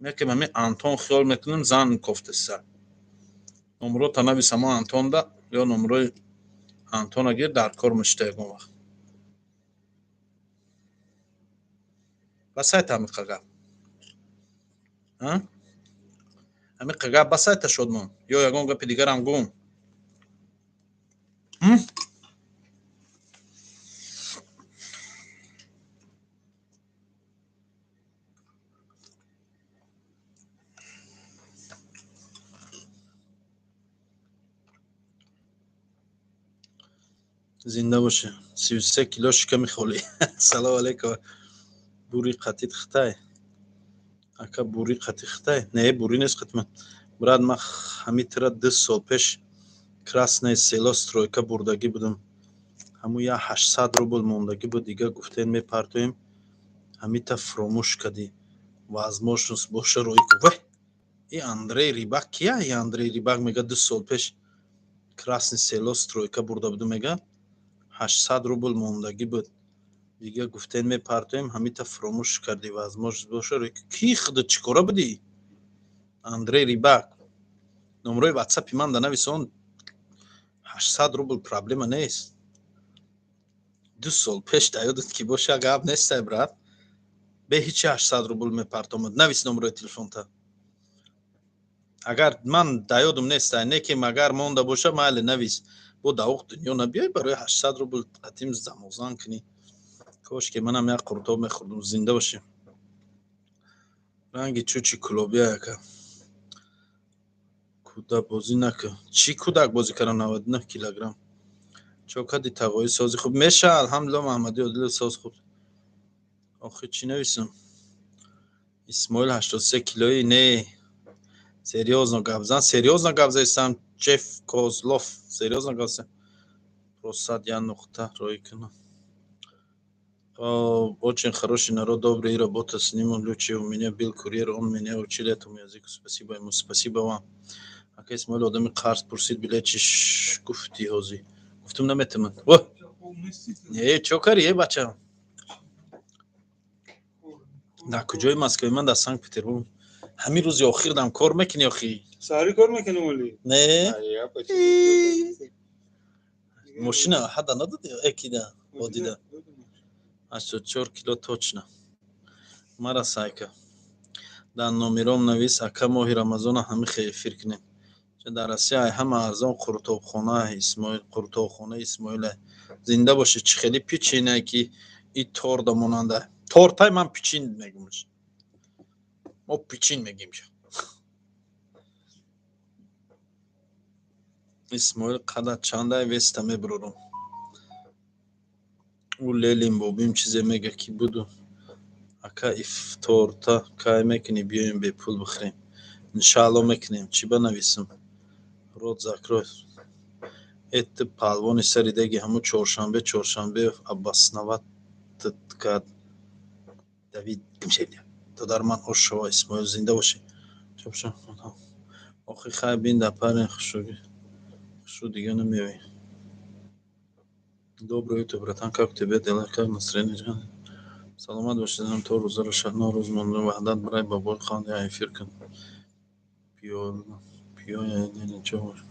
Неки мами Антон хиёл мекунам зан кофтеса. Номро танавис ама Антонда ё номрои Антона гир дар кор мешта ягон вақт. Басайта ҳамиқа гап. Ҳамиқа гап басайта шодмон. Ё ягон гапи дигарам гум. Зинда бошӣ. 33 кило шиками холӣ. Салом алейкум. Бури қатит хитай. Ака бури қати хитай. Не, бури нест қатман. Брат, ман ҳамитра 2 сол пеш Красное село стройка бурдагӣ будам. Ҳаму я 800 рубл мондагӣ буд, дига гуфтен мепартоем. Ҳамита фуромӯш кардӣ. Возможност боша роӣ ку. Вай! И Андрей Рибак кия? И Андрей Рибак мега 2 сол пеш Красное село стройка бурда будам мега. 800 рубл мондагӣ буд. Дига гуфтен мепартоем, ҳамита фуромӯш кардӣ. Возможност боша роӣ ку. Ки худат чӣ кора будӣ? Андрей Рибак. Номрои WhatsApp-и ман да нависон. 800 рубл проблема нест. 2 сол пеш да ёдат ки боша гап нестай, брат. Бе ҳичи 800 рубл мепартомад. Навис номрои телефонта. Агар ман да ёдум нестай, не ки магар монда боша, майли навис. Бо давоқ дунё набиёй барои 800 рубл қатим замозан кунӣ. Кош ки манам як қуртоб мехӯрдум. Зинда бошӣ. Ранги чучи кулобия яка. Кӯдак бозӣ накун. Чӣ кӯдак бозӣ кардам 99 килограмм? Чо кади тағои сози хуб меша, алҳамдулилла Маҳмади Одилов соз хуб. Охи чӣ нависам? Исмоил 83 килои не. Серьёзно гап зан, серьёзно гап заистам. Джеф Козлов, серьёзно гап зан. Просад я нуқта роӣ кунам. Очень хороший народ, добрый, работа с ним лучше. У меня был курьер, он меня учил этому языку. Спасибо ему, спасибо вам. Ака Исмоил одами қарз пурсид, билет чиш гуфти ҳозӣ. Гуфтум наметавонам. Во! Не, чо кари, э бача? Дар куҷои Москва? Ман дар Санкт-Петербург. Ҳамин рӯзи охир дам кор мекунӣ охи? Саҳарӣ кор мекунем оли? Не. Мошина ҳада надоди? Э кида? Одида. 84 кило точно. Мара сайка. Дар номером навис, ака моҳи Рамазона ҳамин хел эфир кунем. Дар Россия ҳама арзон қуртобхона Исмоил, қуртобхона Исмоил. Зинда бошӣ, чӣ хеле пичине ки и торда монанда. Тортай ман пичин мегум. Мо пичин мегим. Исмоил қадат чандай веста мебурорум. Ӯ лелим бобим чизе мега ки буду. Ака ифторта кай мекунӣ биёем бепул бихӯрем. Иншаалло мекунем. Чӣ банависам? Рот закрой. Это палвони сари деги ҳаму чоршанбе чоршанбе обосноватт кард. Давид гимшевня. Додар ман ошова Исмоил зинда бошӣ. Чопша. Охи хай бин дар парен хушуги. Хушу дига намеоӣ. Доброе утро, братан, как у тебя дела, как настроение? Саломат бошӣ, занам то рӯзаро шаҳно рӯз монда ваҳдат барай бобой ханд я эфир кун. Пиё пиё я чо бош.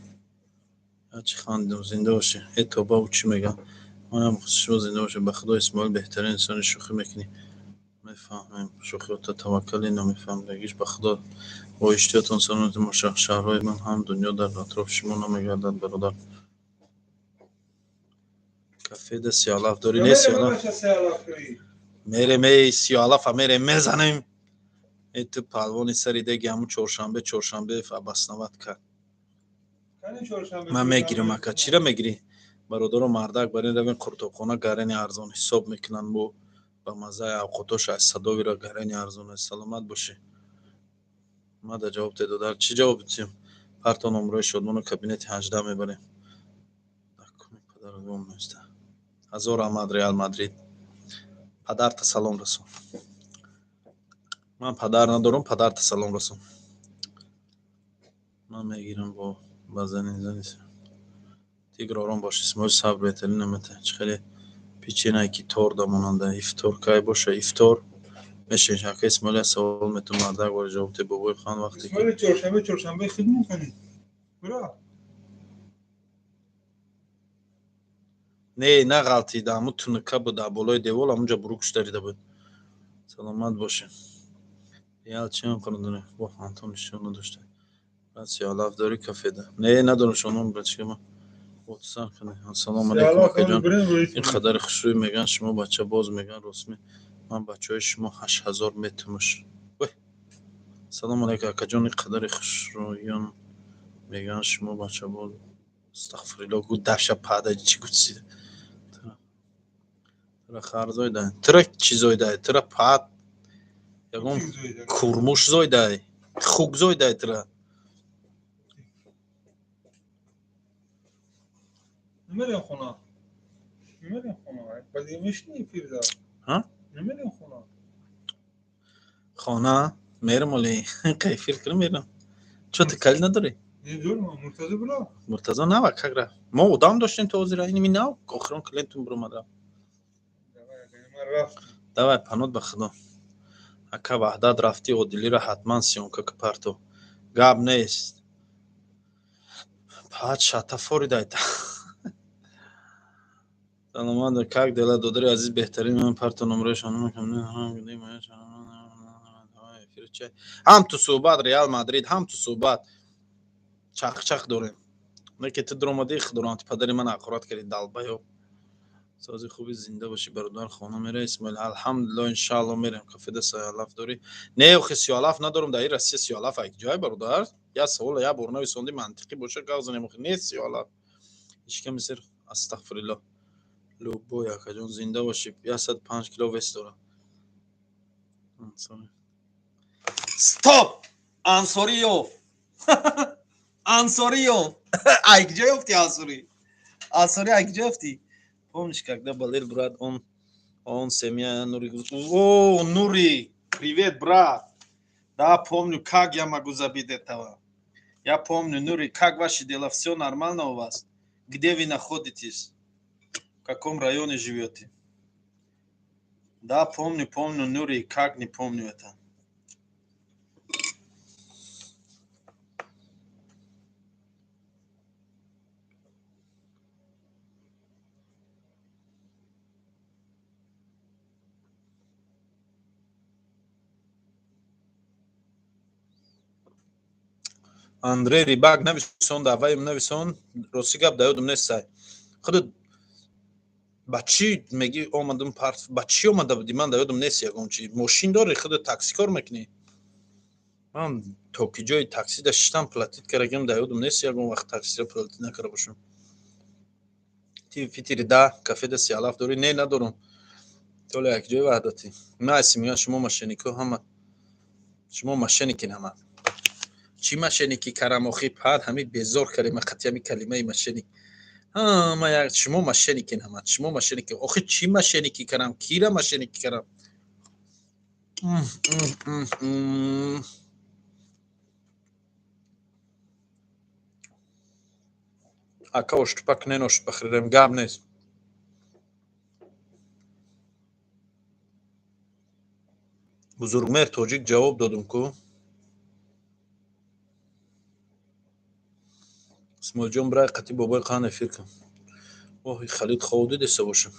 Я чӣ хандидам, зинда бошӣ. Э тоба ӯ чӣ мегӯяд? Манам шумо зинда бошед. Ба худо Исмоил беҳтарин инсони шӯхӣ мекунӣ. Мефаҳмем шӯхиёта таваккалӣ намефаҳмидагиш. Ба худо бо иштиётон саломат шаҳрҳои ман ҳам дунё дар атрофи шумо намегардад, бародар. Кафеда сиёлаф дорӣ? Не сиёлаф. Мерем эй сиёлафа мерем мезанем. Э ту палвони сари деги ҳаму чоршанбе чоршанбе обосноват кард. Ман мегирам ака. Чира мегирӣ? Бародаро мардак бар ин равем қуртобхона гарени арзон ҳисоб мекунанд бо ба маззаи авқотош аз садовира гарени арзон аст. Саломат бошӣ. Ма да ҷавоб те додар. Чӣ ҷавоб дитем? Парто номрои Шодмону кабинети 18 мебарем. Ҳазор раҳмат Реал Мадрид. Падарта салом расон. Ман падар надорам, падарта салом расон. Ман мегирам бо ба зани зани. Тигр ором бош, Исмоил сабр беҳтарин неъмат. Чӣ хеле Печенье ки торда монанда. Ифтор кай боша? Ифтор мешин. Ака Исмоил, як савол метавон, мардак бори ҷавоб те. Бобои хан вақте ки Исмоил, чоршанбе, чоршанбе хид мекунӣ? Бира. Не, нағалтида, ҳамун тунука буд, дар болои девол, ҳамунҷа бурук шударида буд. Саломат бошед. Реал чиён қурдуне? Воҳ, Антон нишон надошта. Брат, сиёлаф дорӣ кафеда? Не, надорам, шонон бача ма. Отсан кунед. Ассалому алайкум, акаҷон. Ин қадари хушрӯй меган, шумо бача боз меган, ростми. Ман бачаҳои шумо 8000 метумуш. Вой. Салому алайкум, акаҷон, ин қадари хушрӯён меган, шумо бача боз. Астағфирулло, гу даша пада чӣ гуфтӣ? Тра хар зойда. Тра чӣ зойда? Тра пад. Ягон курмуш зойдай. Хук зойдай тра. Намерем хона. Намерем хона. Баъди мешини пирда. Ҳа? Намерем хона. Хона мерам, оли кайфир кунам мерам. Чо, ту калид надорӣ? Не дорам, Муртазо бира. Муртазо нава как рафт? Мо одам доштем то ҳозира, иними нав охирон клиентум биромад рафт. Давай, ман рафтам. Давай, панот ба худо. Ака Ваҳдат, рафти Одилиро ҳатман съёмка ки парто. Гап нест. Пад шата форидайта. Саломат, как дела, додари азиз, беҳтарин ман парто номраи ҳам ту суҳбат Реал Мадрид, ҳам ту суҳбат чақчақ дорем. Не ки ту дуромадӣ, дорам ту падари ман ҳақорат кардӣ, долбоёб. Сози хуби, зинда бошӣ, бародар. Хона мера, Исмоил? Алҳамдулилло, иншаалло мерем. Кафеда сиёлаф дорӣ? Не, охи, сиёлаф надорам. Дар ин Россия сиёлаф як ҷой, бародар. Як савол як бор нависонди, мантиқӣ боша, гап занем. Охи, нест сиёлаф. Ишками сир, астағфирулло. Любой, акаҷон, зинда бошӣ. 105 кило вес дорам. Стоп! Ансориёв! Ансориёв! Ай, где ёфти Ансори? Ансори, ай, где ёфти? Помнишь, когда болел брат, он семья Нури. О, Нури, привет, брат. Да, помню, как я могу забыть этого. Я помню, Нури, как ваши дела? Все нормально у вас? Где вы находитесь? В каком районе живете? Да, помню, помню, Нури, как не помню это. Андрей Рибак нависон, даваим нависон, рости гап да ёдам нест сай. Худат ба чӣ мегӣ омадам парт, ба чӣ омада будӣ, ман да ёдам нест ягон чи. Мошин дорӣ, худат такси кор мекунӣ? Ман то ки ҷои таксида шиштам, платить кардагим да ёдам нест, ягон вақт таксиро платить накарда бошам. Ти фитири да, кафеда сиалаф дорӣ? Не, надорам. Толе як ҷои Ваҳдатӣ. Найси мегӯянд шумо мошеннико ҳама. Шумо мошенникин ҳама. Чӣ мошенникӣ карам охи, пад ҳами безор кардем қати ҳами калимаи мошенник. Ҳама як шумо мошенникин ҳама. Шумо мошенники. Охи, чӣ мошенникӣ карам? Кира мошенникӣ карам? Ака, оштупа кунен, оштупа хӯрем, гап нест. Бузургмеҳр тоҷик ҷавоб додум ку. Исмоилҷон, бирай қати бобои қанд эфир кун. Оҳи, Халид хоб дидеста бошам.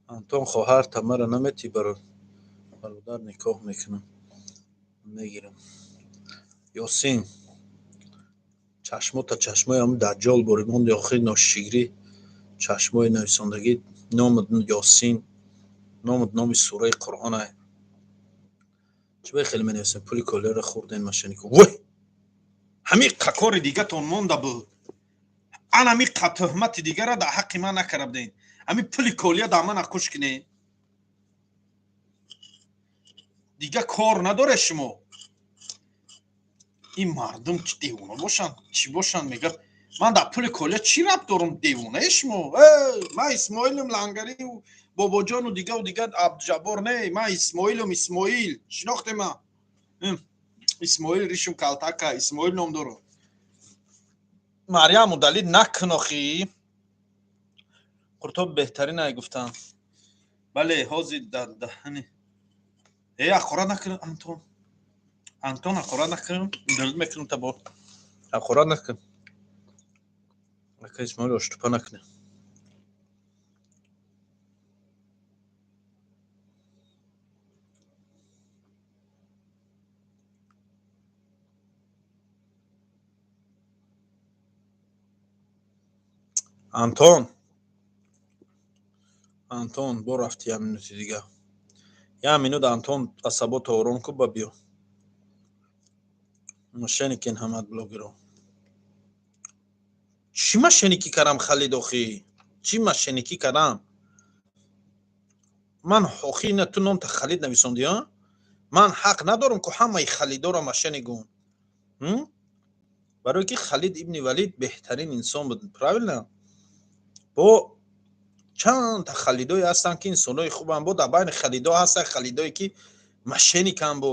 Антон, хоҳар Тамара наметӣ, бародар никоҳ мекунам. Мегирам. Ёсин, чашмота чашмои ҳамун даҷҷол борӣ монди, охир ношигирӣ чашмои нависондагӣ, номат Ёсин, номат номи сураи Қуръон ай. Чӣ бе хеле менависем, пули колеро хӯрден мошеннико. Вой! Ҳамин кори дигатон монда буд. Ан ҳамин туҳмати дигара дар ҳаққи ман накарда будем. Ҳамин пули колия дар мана қуш кинед. Дига кор надоре шумо. Ин мардум чӣ девона бошанд, чӣ бошанд, мегӯяд ман дар пули колия чӣ рабт дорам, девонаи шумо? Ман Исмоилам Лангарию Бобоҷону дигаву дига Абдуҷаббор не, ман Исмоилам, Исмоил. Шинохте ман? Исмоил ришум калтака, Исмоил ном дорам. Марьям удалить накун охи. Қуртоб беҳтарин ай гуфтанд. Бале, ҳозир дар даҳани. Э, ҳақорат накун, Антон. Антон, ҳақорат накун. Дилт мекунам табо. Ҳақорат накун. Ака Исмоил, оштупа накунем. Антон, Антон, бо рафти як минути дига. Як минут, Антон, асабото ором ку, ба биё. Мошенник ин ҳамат блогеро. Чӣ мошенникӣ кардам, Халид, охӣ? Чӣ мошенникӣ кардам? Ман охи ина ту номта Халид нависондӣ, а? Ман ҳақ надорам ку ҳамаи Халидоро мошенник гӯм. Барое ки Халид ибни Валид беҳтарин инсон буд, правильно? Бо чандта халидое ҳастанд, ки инсонои хубанд, бо дар байни халидо ҳастанд халидое, ки мошенник анд, бо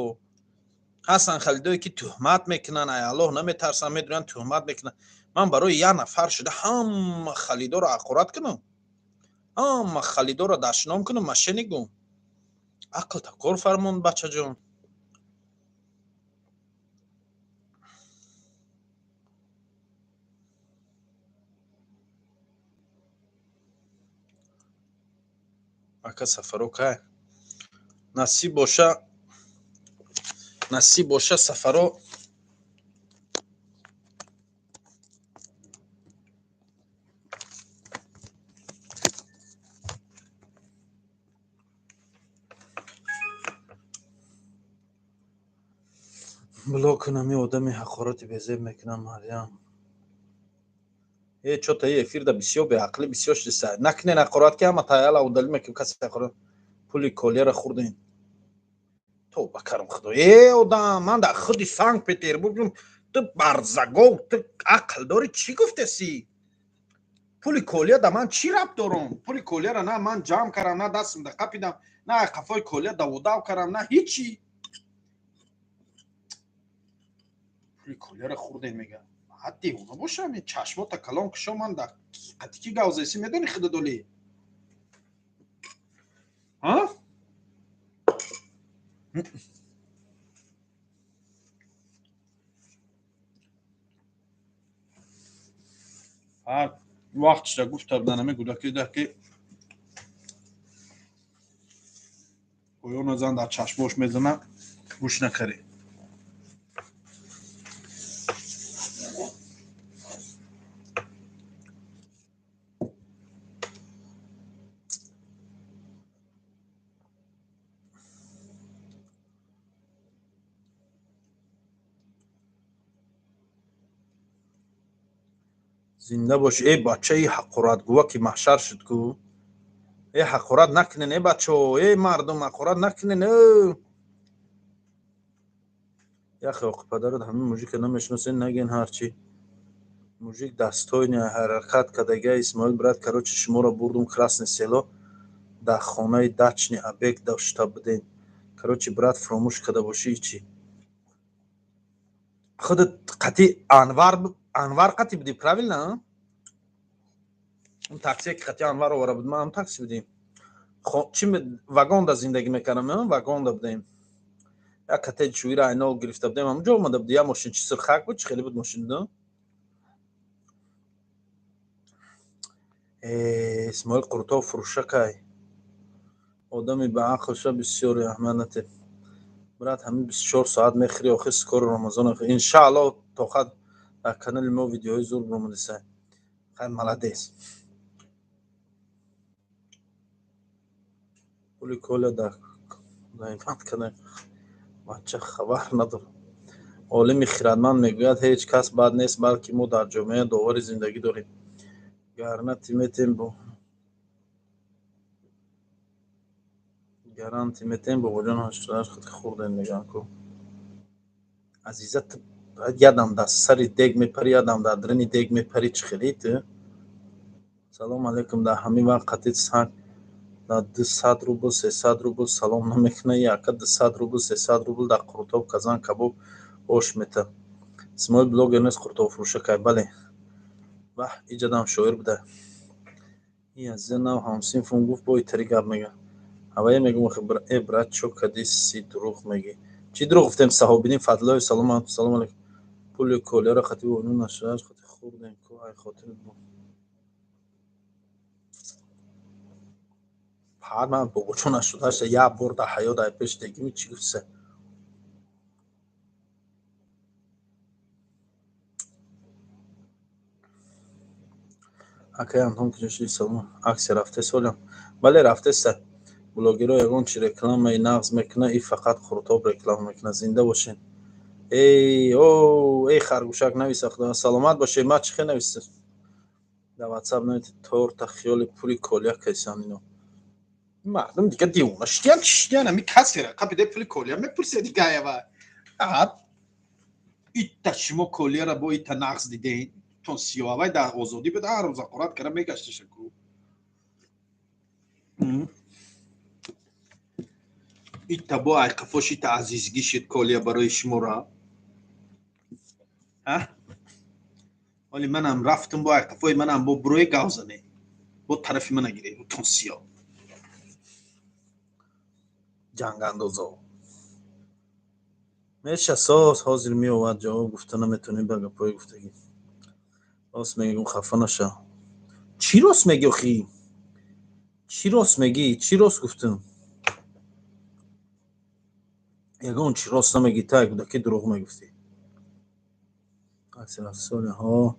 ҳастанд халидое, ки тӯҳмат мекунанд, ай Аллоҳ наметарсанд, медонанд, тӯҳмат мекунанд. Ман барои як нафар шуда ҳама халидоро ҳақорат кунам, ҳама халидоро дашном кунам, мошенник гӯм? Ақлта кор фармон, бачаҷон. Ака, сафаро кай насиб боша? Насиб боша, сафаро. Блок кунам и одами ҳақорати безеб мекунам. Марьям, э, чё-то и эфирда бисёр беақлӣ бисёр шудиса. Накунен ҳақорат, ки ҳама таяла удалить мекунем. Касе ҳақорат, пули колияра хӯрдем. Тоба карам, худо. Э, одам, ман дар худи Санкт Петербургм, ту барзагов, ту ақл дорӣ? Чӣ гуфтеси? Пули колия да ман чӣ рабт дорам? Пули колияра на ман ҷамъ кардам, на дастам да қапидам, на қафои колия даводав кардам, на ҳичи. Пули колияра хӯрдем, мега. Ҳад девона бошам. Чашмота калон кушо. Ман дар қатики гавзеси, медони худо доли, а. Ҳар вақтша гуфта будан ҳаме гудаки, ки поёна зан дар чашмош мезана, гӯш накарӣ. Зинда бошӣ. Э, бачаи ҳақоратгӯва, ки маҳшар шуд ку. Э, ҳақорат накунен, э, бачаҳо, э, мардум, ҳақорат накунен, э. Яхе оқи падарат, ҳамин мужик а намешиносен, наген ҳарчи. Мужик достойный ҳаракат кардага. Исмоил брат, короче, шуморо бурдум Красное Село, дар хонаи дачный объект дошта будем. Короче, брат, фуромӯш карда бошӣ, ҳичи. Худат қати Анвар, Анвар қати будӣ, правильно? Он таксие, ки қати Анвар овара буд, ман ҳам такси будем. Чи вагонда зиндагӣ мекардам, вагонда будем. Як коттедж чӯира айнол гирифта будем, ҳамонҷо омада буд. Як мошин чи сурхак буд, чи хеле буд мошин. Исмоил Қуртов фурӯшакай. Одами баақлша бисёре аҳмад нате. Брат, ҳамин 24 соат мехӯри, охи скоро Рамазон. Иншаалло, тоқат. Дар канали мо видеои зур бромадиса. Хай, молодец. Пули коля дар ғайбат кардем, бача хабар надорад. Олими хирадманд мегӯяд: ҳеҷ кас бад нест, балки мо дар ҷомеа довари зиндагӣ дорем. Гаранти метем, бо гаранти метем, бобоҷон. 88 хат хӯрдем, мегӯям ку. Азиза, ту ядам дар сари дег мепарӣ, ядам дар дарини дег мепарӣ, чӣ хелӣ ту? Салому алайкум. Дар ҳамин вақт қатит санг дар 200 рубл, 300 рубл салом намекунад. Яка 200 рубл, 300 рубл дар қурутоб, казан кабоб, ош мета. Исмоил блогер нест, қуртобфурӯшакай. Бале, ваҳ, иҷадам шоир буда. И азиза нав ҳамсинфум гуфт, бо итари гап мега. Ҳавае мегум, э брат, чо кади си дурӯғ мегӣ? Чӣ дурӯғ гуфтем? Саҳобиддин Фадлоев, салом, салом алейкум. Пули колияро хати воину нашааш хати хурдем ку, ай хотират бо. Пар ман бобочо нашудааш як бор дар ҳаёт ай пеш дегими чӣ гуфтса? Акай Антон куҷо шуди? Салом. Аксия рафтест ҳолям? Бале, рафтеста. Блогерҳо ягон чи рекламаи нағз мекунад, и фақат қурутоб реклама мекунад. Зинда бошед. Эй, о, эй, харгӯшак нависа, худо саломат бошед. Ма чӣ хел нависта? Дар WhatsApp нависта торта хиёли пули колия кайсан ино. Мардум дига девона шидиян, чӣ шидиян? Ами касера қапида пули колия мепурсед дигаева. Ита шумо колияра бо ита нағз диден. Тон сиёҳавай дар озодӣ буд, ҳар рӯз ақорат кара мегашташа ку. Ита бо айқафош ита азизгӣ шид колия барои шуморо. Ҳоли манам рафтум бо айқафои манам бо бурои гав зане. Бо тарафи мана гире, тон сиёҳ. Ҷангандозо. Меша соз ҳозир меовад, ҷавоб гуфта наметавонӣ ба гапҳои гуфтагӣ. Рост мегӯм, хафа нашав. Чӣ рост мегӣ охӣ? Чӣ рост мегӣ? Чӣ рост гуфтам? Ягон чӣ рост намегӣ, та кӯдаки дурӯғ мегуфтӣ. Ҳо,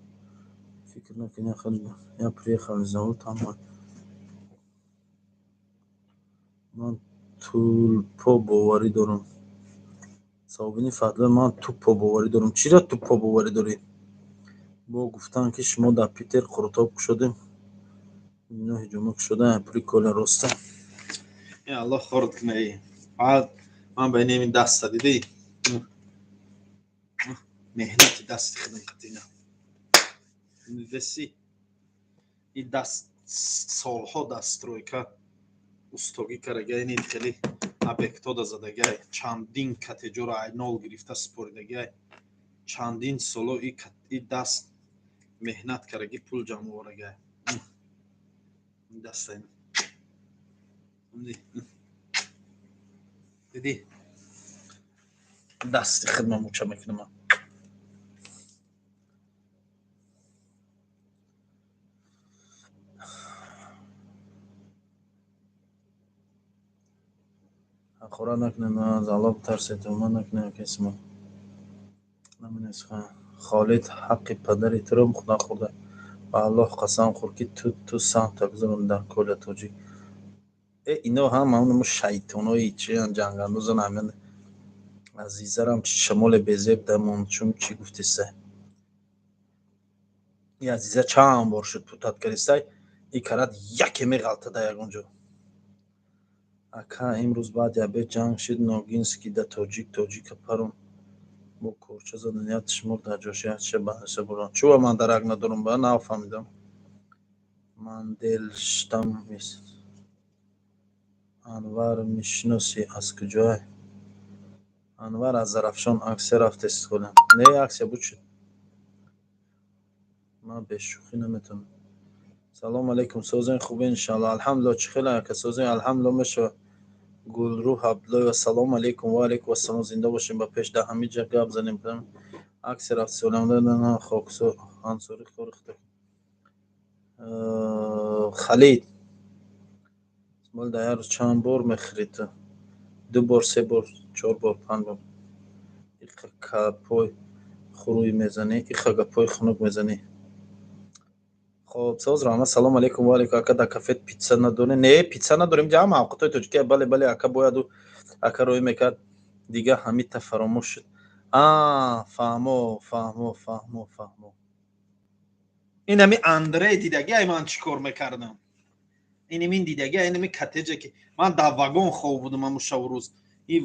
фикр накунӣ, я приехал из завод, там ман тулпо боварӣ дорам. Саҳобиддин Фадлоев, ман тупо боварӣ дорам. Чиро тупо боварӣ дорӣ? Бо гуфтанд, ки шумо дар Питер қурутоб кушодем. Ино ҳиҷома кушода, пули коля роста. Э Аллоҳ хорд кунай. Ман ба инами даста дидӣ? Меҳнати дасти худам қатина. Веси. И даст солҳо даст стройка устогӣ карага, ини хеле объектҳо задагай, чандин катеҷоро айнол гирифта супоридагай, чандин соло и даст меҳнат караги пул ҷамъ оварагай. Даста дидӣ, дасти хидма муча мекунам. Ҳақорат накунед, аз Аллоҳ битарсед, туҳмат накунед касимо. Холид, ҳаққи падари туро Худо хӯрда. Ба Аллоҳ қасам хӯр, ки ту саҳмта гузорам дар коля тоҷик. Э ино ҳам ҳамон шайтонои чиан, ҷангандозан ҳамин. Азизарам, чи шамоле безеб дамон, чун чӣ гуфтиса? И Азиза чанд бор шуд путат кардисай, и карат яке меғалтада ягон ҷо. Ака, имрӯз баъди обед ҷанг шид Ногинский да тоҷик тоҷика парон бо корча задан, як шумор дар ҷош якча банаша бурон. Чува ман дарак надорам, ба нафаҳмидам. Манделштам Анвар мешиносӣ, аз куҷое? Анвар аз Зарафшон. Аксия рафтест холям? Не, аксия буд шуд. Ман бешӯхӣ наметавонам. Салом алейкум, созен, хубен, иншаллоҳ. Алҳамдулиллоҳ, чӣ хел ака, созен? Алҳамдулиллоҳ, мешавад. Гулрӯҳ Абдуллоева, салом алейкум. Ва алейкум ассалом, зинда бошем. Ба пеш дар ҳамин ҷа гап занем. Аксия рафт солям, хоксо ансори кори худо. Халид, мол дар як рӯз чанд бор мехӯрӣ ту? Ду бор, се бор, чор бор, панҷ бор. Иқа гапҳои хуруй мезанӣ, иқа гапҳои хунук мезанӣ. Хоб, соз раҳмат. Салом алейкум. Ва алейкум. Ака, дар кафе питса надорем? Не, питса надорем, ҷамъ авқатҳои тоҷикия. Бале, бале, ака, бояд ӯ ака рӯй мекард. Дига ҳамита фаромӯш шуд. А, фаҳмо, фаҳмо, фаҳмо, фаҳмо. Ин ҳами Андрей дидаги, ай ман чӣ кор мекардам? Инамин дидаги, инами катеҷа ки ман дар вагон хоб будам ҳамун шабу рӯз. И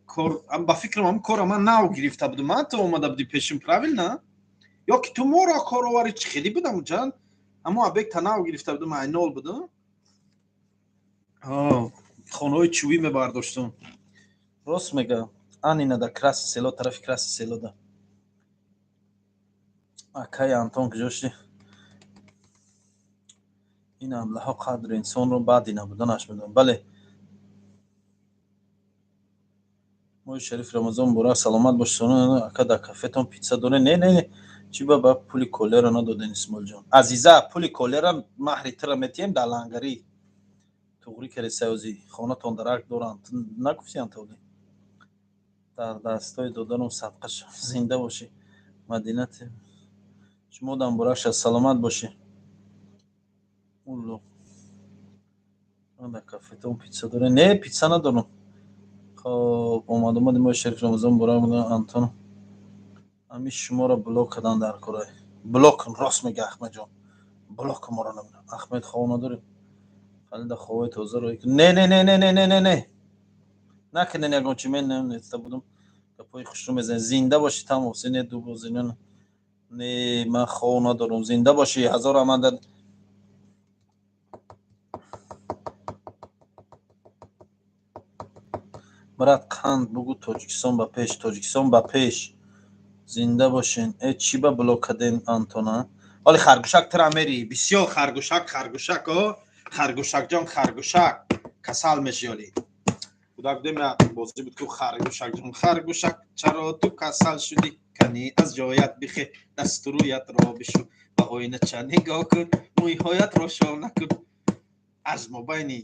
кор, ба фикрам, ҳамн кора ман нав гирифта будам. Ман ту омада будӣ пешим, правильно? Ё ки ту моро кор оварӣ, чӣ хеле будам ҷан? Ҳамон объекта нав гирифта будам, айнол будам. Хонаҳои чӯбӣ мебардоштам. Рост мега. Анина да Краси село, тарафи Краси село да. Акай Антон куҷо шудӣ? Ин аблаҳо қадри инсонро баъди набуданаш медонанд. Бале, моҳи шарифи Рамазон муборак, саломат бошед. Ака, дар кафетон питса доред? Не, не, не. Чӣ ба пули колера надоден, Исмоилҷон? Азиза, пули колера маҳри тира метиҳем дар лангарӣ. Туғрӣ кересаёзӣ, хонатон дарак доранд. Нагуфтиян толи? Дар дастои додарам садқа шав. Зинда бошӣ. Мадинати шумо дам муборак шад, саломат бошӣ. Улло. Дар кафетон питса доред? Не, питса надорам. Хоб, омад омади моҳи шарифи Рамазон муборак. Антон, ами шуморо блок кардан дар корай. Блок кун, рост мега Ахмедҷон. Блок кун моро намедонам. Ахмед, хов надорем? Халида ховои тоза рӯй кун. Не, не, не, не, не, не, не, не. Накунен ягон чи, мен неста будум. Гапҳои хушрӯ мезанед. Зинда бошӣ, тамоси, не ду бозӣ, не. Не, ман хов надорам. Зинда бошӣ, ҳазор раҳмат. Брат, қанд бугӯ, Тоҷикистон ба пеш, Тоҷикистон ба пеш. Зинда бошен. Э, чӣ ба блок карден Антона? Ҳоли харгӯшак тира мери. Бисёр харгӯшак, харгӯшак, о. Харгӯшакҷон, харгӯшак. Касал меши ҳоли. Кӯдак будем, як бозӣ буд ку, харгӯшакҷон, харгӯшак, чаро ту касал шудӣ? Кани аз ҷоят бихе, дасту рӯятро бишу, ба оинача нигоҳ кун, мӯйҳоятро шона кун. Аз мобайни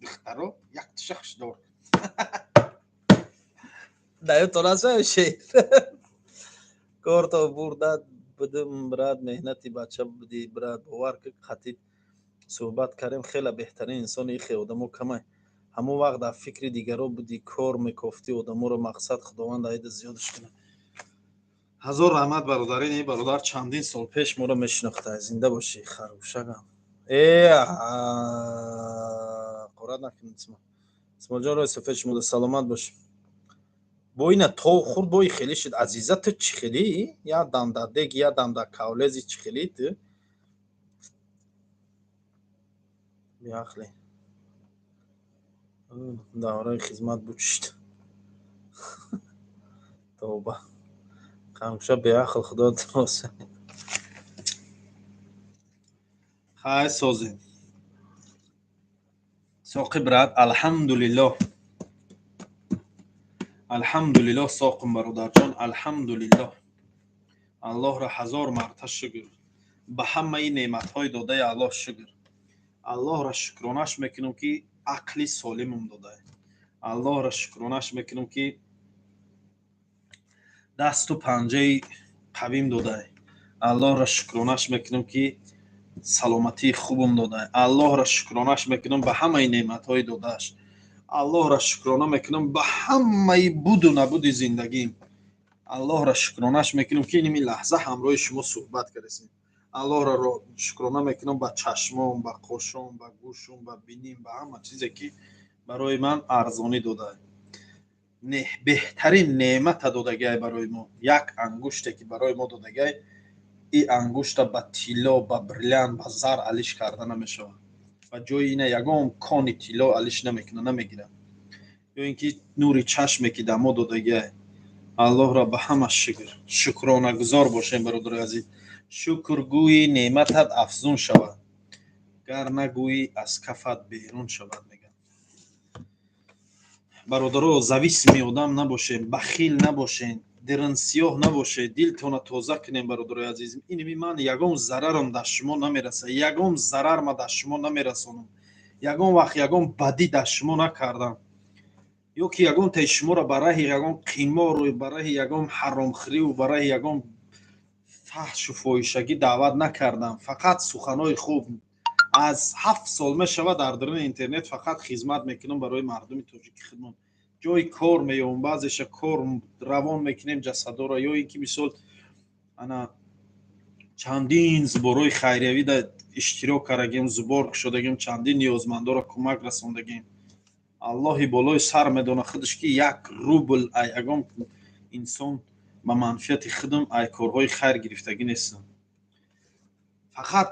духтаро якташа хушдор кун. Даётон аст шеър? Корто бурда будум, брат, меҳнати бача будӣ, брат, бовар ки қатиб суҳбат кардем, хеле беҳтарин инсони, ихе одамо камай. Ҳамон вақт дар фикри дигаро будӣ, кор мекофтӣ одаморо, мақсад Худованд аида зиёдаш кунад. Ҳазор раҳмат, бародарин, ин бародар чандин сол пеш моро мешинохта. Зинда бошӣ, харгӯшакам. Э, қорат накунед, Исмоил. Исмоилҷон, роҳи сафед шумо, саломат бошӣ. Бо ина тов хурд, бо хеле шуд. Азиза, ту чӣ хелӣ? Як дам дар дег, як дам дар кавлези, чӣ хелӣ ту? Беақле. Давраи хизмат буд шуд. Тавба. Харгӯша беақл, худо рост. Хай, созем. Соқи, брат, алҳамдулиллоҳ. Алҳамдулиллоҳ, соқум, бародарҷон, алҳамдулиллоҳ. Аллоҳро ҳазор марта шукр. Ба ҳамаи неъматҳои додаи Аллоҳ шукр. Аллоҳро шукронаш мекунам, ки ақли солимам додае. Аллоҳро шукронаш мекунам, ки дасту панҷаи қавим додае. Аллоҳро шукронаш мекунам, ки саломатии хубам додае. Аллоҳро шукронаш мекунам ба ҳамаи неъматҳои додааш. Аллоҳро шукрона мекунам ба ҳамаи буду набуди зиндагим. Аллоҳро шукронаш мекунам, ки иними лаҳза ҳамроҳи шумо суҳбат кардесем. Аллоҳро шукрона мекунам ба чашмом, ба қошом, ба гӯшум, ба биним, ба ҳама чизе ки барои ман арзонӣ додае. Беҳтарин неъмата додагиай барои мо. Як ангуште ки барои мо додагиай, и ангушта ба тилло, ба бриллиант, ба зар алиш карда намешавад. Ба ҷои ина ягон кони тилло алиш намекунад, намегирад. Ё ин ки нури чашме ки дар мо додагиай. Аллоҳро ба ҳама шукр. Шукронагузор бошем, бародари азиз. Шукргӯи неъматат афзун шавад. Гар нагӯӣ, аз кафат берун шавад, мегӯянд. Бародаро, зависимый одам набошем, бахил набошем, диринсиёҳ набошед, дилтона тоза кунем, бародарои азиз. Иними ман ягон зарарам дар шумо намерасад, ягон зарар ма дар шумо намерасонам. Ягон вақт ягон бадӣ дар шумо накардам. Ё ки ягон таи шуморо ба раҳи ягон қимору, ба раҳи ягон ҳаромхӯриву, ба раҳи ягон фаҳшу фоҳишагӣ даъват накардам. Фақат суханҳои хуб. Аз 7 сол мешавад, дар даруни интернет фақат хизмат мекунам барои мардуми тоҷики худмон. Ҷои кор меёбам, баъзеша кор равон мекунем ҷасадоро, ё ин ки мисол ана чандин сборҳои хайриявӣ да иштирок кардагем, сбор кушодагем, чандин ниёзмандоро кӯмак расондагем. Аллоҳи болои сар медона худаш, ки як рубл ай ягон инсон ба манфиати худам ай корҳои хайр гирифтагӣ нестам. Фақат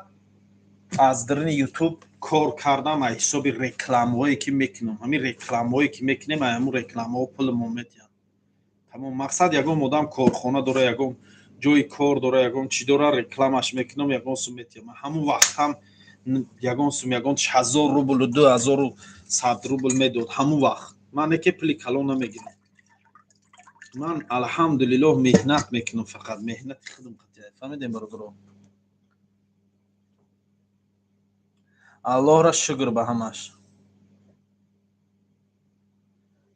аз даруни Ютуб кор кардам ай ҳисоби рекламаҳое ки мекунам. Ҳамин рекламаҳое ки мекунем, ай ҳамун рекламаҳо пулмон метиҳанд. Тамом, мақсад ягон одам корхона дора, ягон ҷои кор дора, ягон чӣ дора, рекламаш мекунам, ягон сум метиҳам. Ҳамун вақт ҳам Ягон сум, ягон 1000 рублу 2100 рубл медод ҳамун вақт. Ман неке пули калон намегирам. Ман алҳамдулиллоҳ меҳнат мекунам, фақат меҳнати худам қатъия. Фаҳмидем, бародаро? Аллоҳра шукр ба ҳамаш.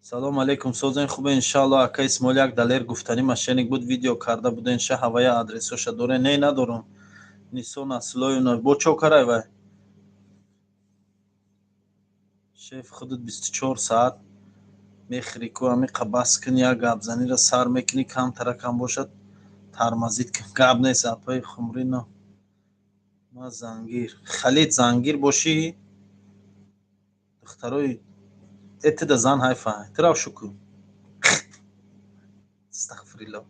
Салом алейкум, созен хубе иншааллоҳ. Ака Исмоил, як далер гуфтанӣ мошенник буд, видео карда буден, ша ҳавая адресоша доре? Не, надорам. Нисо Насилоевна, бо чо карай вай? Шеф, худат 24 саат мехӯрӣ ку, ҳамиқа бас кун, як гапзаниро сар мекунӣ, камтара кам бошад, тармазид кун. Гап нест, апаи Хумрино. Ма зангир. Халид, зангир бошӣ? Духтарои э тида зан ҳайфа. Тирав шуку. Астағфириллоҳ.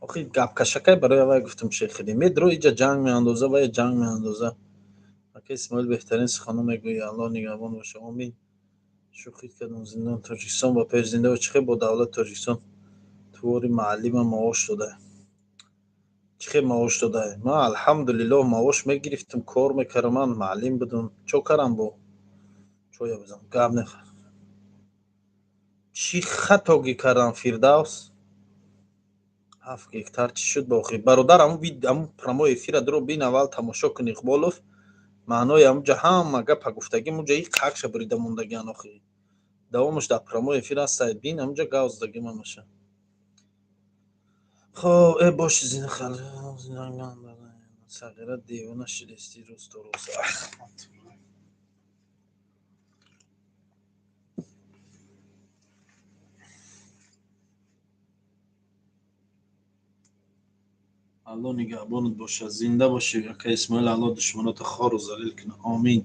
Охи гапкашакай барои авай гуфтам шехиди. Медро иҷа ҷанг меандоза, вая ҷанг меандоза. Ака Исмоил, беҳтарин сухано мегӯӣ, Аллоҳ нигаҳбон боша. Омин. Шӯхӣ кардам. Зиндан Тоҷикистон ба пеш, зинда. Чӣ хел бо давлати Тоҷикистон твори маълима маош дода? Чӣ хел маош дода? Ман алҳамдулиллоҳ маош мегирифтам, кор мекардам, ман маълим будам. Чо карам бо? Чоя бизан. Гап не. Чӣ хатогӣ кардам, Фирдавс? 7 гектар чӣ шуд ба охир? Бародар, ҳамун прямой эфира дуро бин, аввал тамошо кун. Иқболов маънои ҳамунҷа ҳама гапа гуфтагӣ, мунҷа и қакша бурида мондагиан охир. Давомаш дар прямой эфир ҳастай, бин, ҳамунҷа гав задагӣ мамаша. Хоб, э боши зина хал сағира девона шидести рӯз то рӯз. Аллоҳ нигаҳбонат бошад, зинда бошӣ, ака Исмоил, Аллоҳ душманота хору залил кунад. Омин.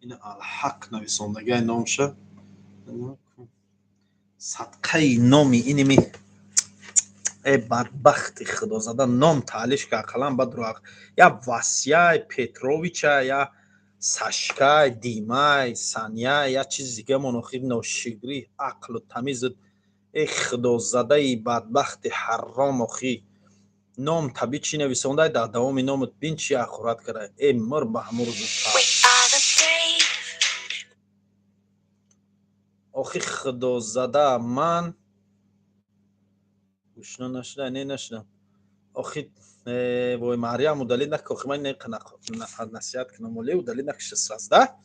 Ина Алҳақ нависондагай номша. Садқаи номи иними э бадбахти худозада ном таълиф ка ақаллан бад руақ. Я Васяй Петровича, я Сашкай, Димай, Саняй, я чизи дигамон охир ношигрӣ, ақлу тамизат. Э худозадаи бадбахти ҳарром охи. Ном таби чӣ нависондай, дар давоми номат бин чӣ ахурат карда. Э мир ба ҳамун рӯзу. We are the brave. Охи худозада ман гушна нашуда, не нашудам. Охи вой Мариям, удалить нака, охи ман не насиҳат кунам, оле удалить накиша сразу, да?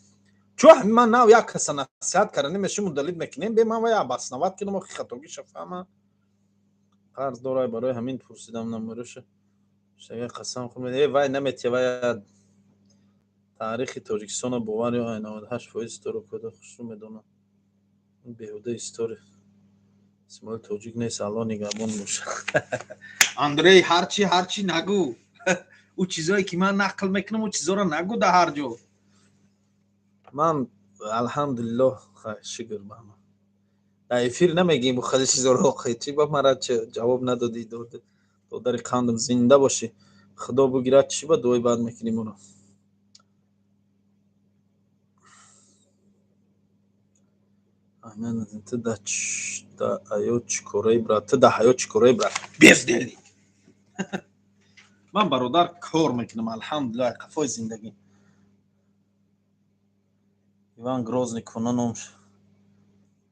Чӯ ҳами ман нав як каса насиҳат кара немешим, удалить мекунем, бе ман вай обосновать кунам, охи хатогиша фаҳма. Қарз дорай, барои ҳамин пурсидам намеруша. Шага қасам хӯрд. Э вай наметия, вай таърихи Тоҷикистона бовар ё 98% туро кода хушрӯ медонам. Беҳуда история. Исмоил тоҷик нест, Аллоҳ нигаҳбон боша. Андрей, ҳарчи ҳарчи нагӯ. Ӯ чизое ки ман нақл мекунам, ӯ чизоро нагӯ дар ҳар ҷо. Ман алҳамдулиллоҳ, шукр ба ҳама. Дар эфир намегӯем ӯ хеле чизоро охи. Чӣ ба мара ҷавоб надодӣ, додари қандам, зинда бошӣ. Худо бигирад, чӣ ба дуои бад мекунӣ моро? Ту да ҳаёт чӣ кораи, брат? Ту да ҳаёт чӣ кораи, брат? Бездельник. Ман бародар кор мекунам, алҳамдулиллоҳ, қафои зиндагӣ. Иван Грозный куна номш.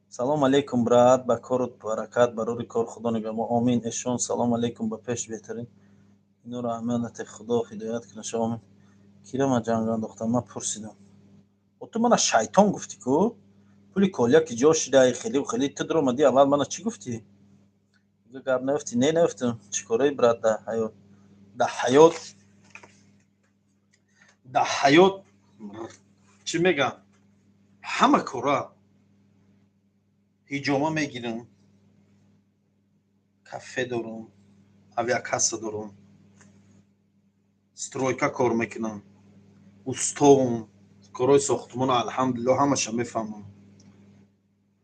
Салом алейкум, брат, ба корут баракат, барори кор Худо нигаҳбон. Омин. Эшон, салом алейкум, ба пеш беҳтарин. Инора аҳмият Худо ҳидоят кунад, омин. Кира ман ҷанг андохтам, ман пурсидам. О ту мана шайтон гуфтӣ ку? Пули колия ки ҷо шида, хеле хеле ту дуромадӣ, аввал мана чӣ гуфтӣ? Гап наёфтӣ? Не, наёфтам. Чӣ кораи, брат, дар ҳаёт? Дар ҳаёт, дар ҳаёт чӣ мегӯям? Ҳама кора ҳиҷома мегирам, кафе дорам, авиакасса дорам, стройка кор мекунам, устоум, корҳои сохтмона алҳамдулиллоҳ ҳамаша мефаҳмам.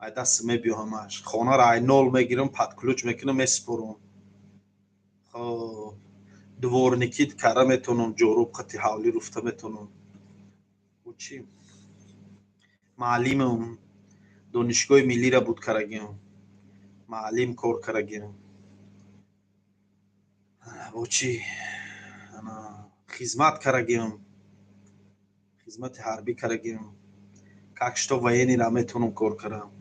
Ай даст мебиё ҳамаш. Хонаро ай нол мегирам, под ключ мекунам, месупорам. Хоб, дворникӣ кара метавонам, ҷоруб қати ҳавлӣ руфта метавонам. Бо чӣ? Маълимам, донишгоҳи миллиро буд карагиам, маълим кор карагиам. Бо чӣ? Хизмат карагиам. Хизмати ҳарбӣ карагим, как что военный ра метавонам кор карам.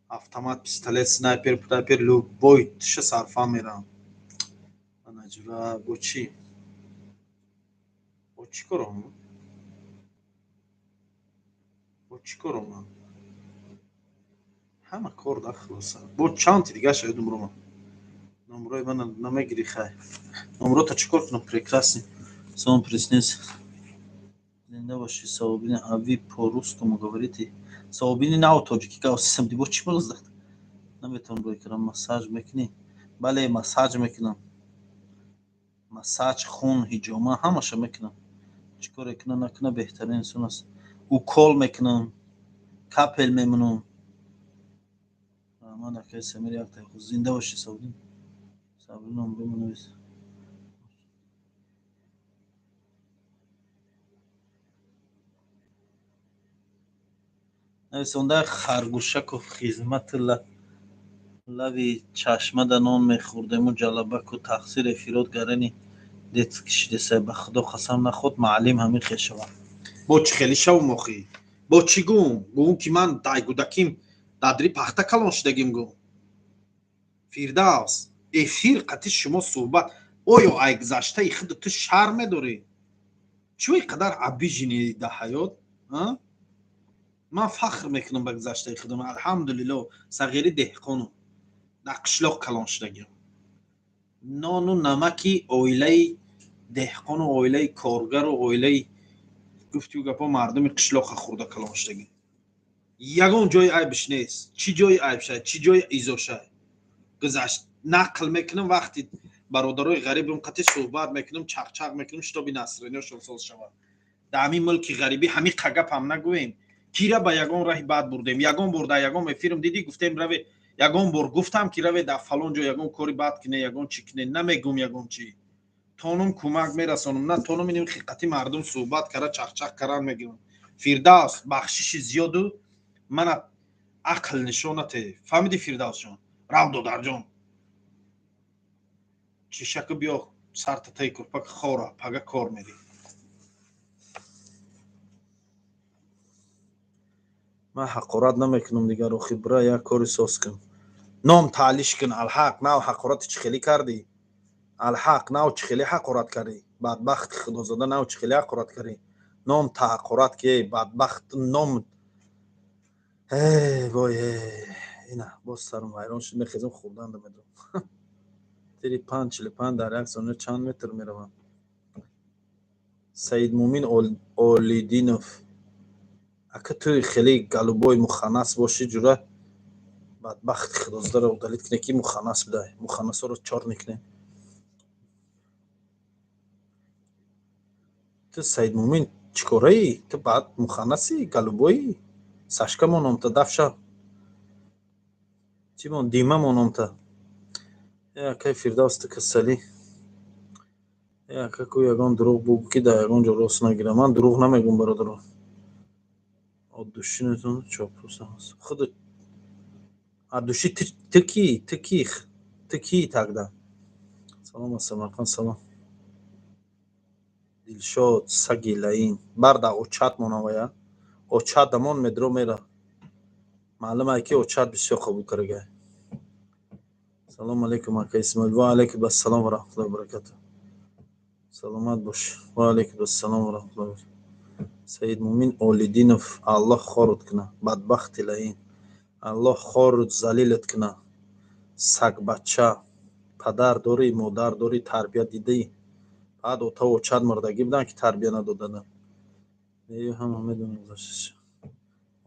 Автомат, пистолет, снайпер, пнайпер, любой тиша сарфа мерам. Анаҷура бо чӣ? Бо чӣ корам? Бо чӣ корам ман? Ҳама кор дар хулоса. Бо чанд дигаша ёдум ромам. Номрои мана намегирӣ, хай. Номрота чӣ кор кунам? Прекрасный. Сон приснес. Зинда бошӣ, Савобини. А вы по-русскому говорите? Савобини нав тоҷикӣ гавсисам, ди бо чӣ болоздад? Наметавонам рӯй кунам. Массаж мекунӣ? Бале, массаж мекунам. Массаж, хун, ҳиҷома, ҳамаша мекунам. Чӣ коре куна накуна, беҳтарин инсон аст. Укол мекунам, капель мемонам. Раҳмат, акаи Самир, як дақиқа. Зинда бошӣ, Савобин. Сабри номро менавис. Нависонда харгӯшаку хизмати лави чашмада нон мехӯрдему ҷалабаку тақсир эфирот гарани дет кишидесай. Ба худо қасам, наход маълим ҳамин хел шавад. Бо чӣ хеле шавум охӣ? Бо чӣ гум? Гум ки ман дайгудаким дадри пахта калон шудагим гум. Фирдавс, эфир қати шумо суҳбат, оё ай гузаштаи худ ту шарм медорӣ? Чӯ ин қадар обиженный дар ҳаёт? Ман фахр мекунам ба гузаштаи худам. Алҳамдулилло, сағири деҳқону дар қишлоқ калон шудагим. Нону намаки оилаи деҳқону оилаи коргару оилаи гуфтию гапо мардуми қишлоқа хӯрда калон шудагим. Ягон ҷои айбш нест. Чӣ ҷои айб шай? Чӣ ҷои изо шай? Гузашт нақл мекунам, вақти бародарои ғарибам қати суҳбат мекунам, чақчақ мекунам, шитоби насринёшон соз шавад. Дар ҳамин мулки ғарибӣ ҳамин қагапам нагӯем. Кира ба ягон раҳи бад бурдем? Ягон бор дар ягон эфирм дидӣ гуфтем раве, ягон бор гуфтам ки раве дар фалон ҷо ягон кори бад кине, ягон чӣ кине? Намегум ягон чӣ. Тонум кӯмак мерасонам, на тонум иним хиқати мардум суҳбат кара, чақчақ каран мегирам. Фирдавс, бахшиши зиёду мана ақл нишонате. Фаҳмидӣ, Фирдавсҷон? Рав, додарҷон, чишаку биё, сарта таи курпак хора, пага кор мерӣ. Ман ҳақорат намекунам дигар, охи бира як кори соз кун. Ном таълиш кун, алҳақ, нав ҳақорати чӣ хелӣ кардӣ? Алҳақ, нав чӣ хеле ҳақорат кардӣ? Бадбахти худозода, нав чӣ хеле ҳақорат кардӣ? Ном таҳақорат ки, эй бадбахт, ном эй вой, ина боз сарам вайрон шуд, мехезам хӯрданда медорам. Тири 5:45 дар як сония чанд метр мераванд? Саидмумин Олидинов, ака ту хеле голубой муханнас бошӣ, ҷура бадбахти худозодаро удалить кунед, ки муханнас будай. Муханнасҳоро чор мекунем. Ту Саидмумин чӣ кораӣ? Ту баъд муханнаси голубоӣ? Сашка мономта, дафша. Чӣ мон? Дима мономта. Э акай Фирдавс, ту касалӣ. Э ака ку ягон дурӯғ бугӯ, ки дар ягон ҷо рост нагирам. Ман дурӯғ намегӯм, бародаро. От души чопусам. Худ от души ту кӣ? Ту кӣ? Ту кӣ тогда? Салом аз Самарқанд, салом. Дилшод, саги лаин. Барда очат монавая. Очат дамон медро мера. Маълум ай ки очат бисёр қабул карагай. Салом алейкум, ака Исмоил. Ва алейкум ассалом ва раҳматуллоҳи ва баракатуҳ. Саломат бош. Ва алейкум ассалом ва раҳматуллоҳи ва баракатуҳ. Саидмумин Олидинов, Аллоҳ хорут куна. Бадбахти лаин. Аллоҳ хорут залилат куна. Сагбача. Падар дорӣ, модар дорӣ, тарбия дидӣ? Баъд отаву очат мурдагӣ буданд, ки тарбия надоданд. Ҳама медонанд гузашташа.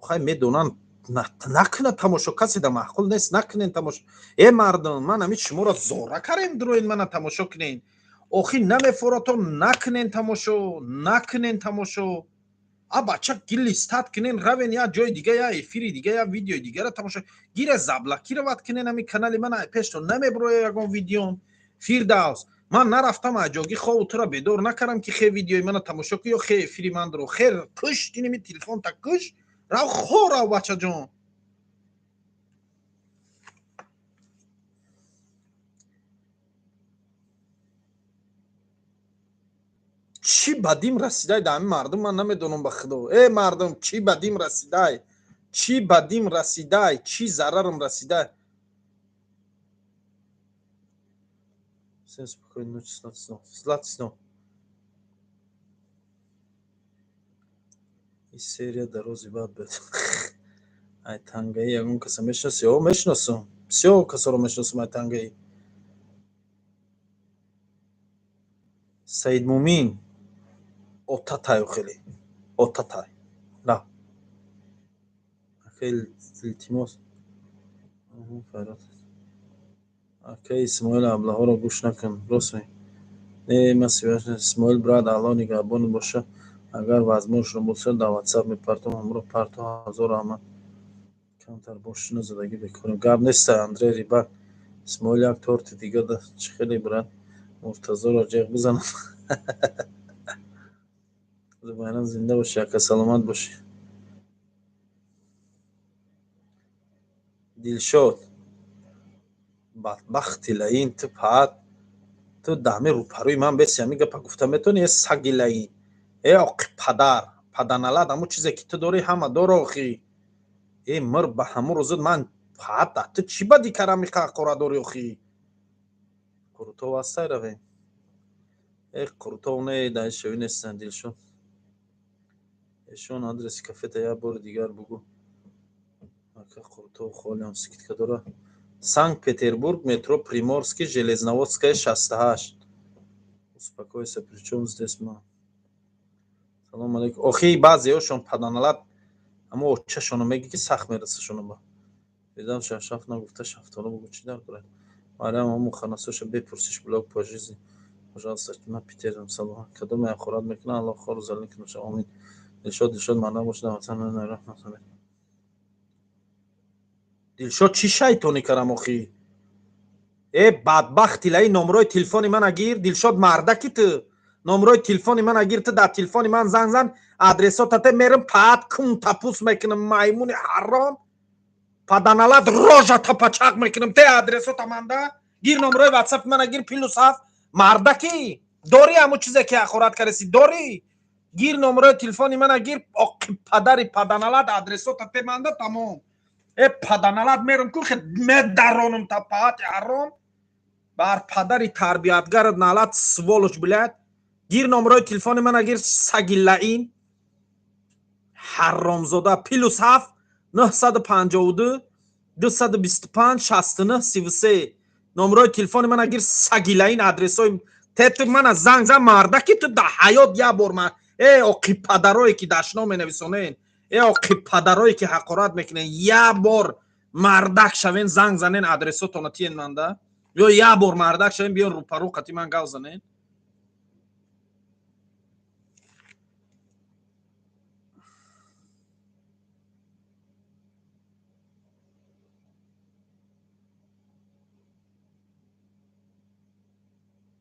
Хай, медонанд, накунад тамошо, касе да маъқул нест, накунен тамошо. Э мардум, ман ҳамин шуморо зора карем, дуроин мана тамошо кунен. Охи намефоратон, накунен тамошо, накунен тамошо. А бача гилистат кунен, равен я ҷои дига, я эфири дига, я видеои дигара тамошо. Гире заблокировать кунен ҳамин канали мана, пештон намеброя ягон видеом. Фирдавс, ман нарафтам аҷоги хову тура бедор накардам, ки хе видеои мана тамошо кун ё хе эфири ман дуро. Хер куш, иними телефонта куш, рав хо, рав, бачаҷон. Чӣ Чӣ бадим расидай дар ҳамин мардум, ман намедонам, ба худо. Э мардум, чӣ бадим расидай, чӣ бадим расидай, чӣ зарарам расидай? Всем спокойной ночи, сладких снов, сладких снов. Ин серия дарози бад буд. Ай тангаи ягон каса мешиноси? О, мешиносам, бисёр касоро мешиносам. Ай тангаи Саидмумин отатаю, хеле отатай ра. Ака, илтимос, ака Исмоил, аблаҳоро гӯш накун. Рост не, ма Исмоил, брат, Аллоҳ нигаҳбонат боша. Агар возможно бошад, дар ватсап мепартом. Ҳамро парто. Ҳазор раҳмат. Камтар бошина, задагӣ бекорем. Гап неста. Андрей Рибак, Исмоил, як торти дига да. Чӣ хеле, брат? Муртазоро ҷеғ бизанам. Байрам, зинда бошӣ, ака, саломат бошӣ. Дилшод, бадбахти лаин, ту паат, ту даҳми рӯпарӯи ман беси ҳамин гапа гуфта метавонӣ? Э саги лаин, э оқи падар паданалад, ҳамун чизе ки ту дорӣ, ҳама дора охӣ. Э мир, ба ҳамун рӯзат ман паат, ту чӣ бадӣ карам, иқа ҳақора дорӣ охӣ? Қурутов ҳастай, равем. Э, Қурутов не, дар шавӣ нестанд. Дилшод, эшон адреси кафета як бори дигар бугӯ. Ака, Қурутов холиам скидка дора. Санкт Петербург, метро Приморский, Железноводская, 68. Успокойся, при чём здесь ма? Салом алейкум. Охи, баъзеҳошон паданалат, амо очашоно мегӣ, ки сахт мерасашоно ба бедам. Шаф нагуфта, шафтоло бугӯ, чӣ дар дорад? Марьям, ҳамун ханасоша бепурсиш, блог по жизни, пожалуйста. Ма Питерам. Салом. Кадоме ҳақорат мекунад, Аллоҳ хору залил кунад, омин. Дилшод, Дилшод, мардам бошад. Дилшод, чӣ шайтонӣ карам охӣ? Э бадбахти лаи, номрои телефони мана гир. Дилшод, мардаки ту, номрои телефони мана гир. Ту дар телефони ман занг зан, адресотате мерам, паат кун тапус мекунам. Маймуни ҳаром, паданалат, рожата пачақ мекунам. Те адресота манда гир, номрои ватсапи мана гир, +7. Мардаки дорӣ, ҳамун чизе ки ҳақорат кардаси дорӣ, гир, номрои телефони мана гир. Оқи падари паданалат, адресота те манда, тамом. Э паданалат, мерам ку медаронам та паати ҳаром. Бар падари тарбиятгарат налат, сволочь, блядь. Гир, номрои телефони мана гир, саги лаин, ҳаромзода. +7 952 225 69 33. Номрои телефони мана гир, саги лаин. Адресои тету мана занг зан. Мардаки ту, да ҳаёт як бор ма. Э оқи падарое ки дашно менависонен, э оқи падарое ки ҳақорат мекунен, як бор мардак шавен, занг занен, адресотона тиен манда, ё як бор мардак шавен, биён рӯпарӯ қати ман гав занен.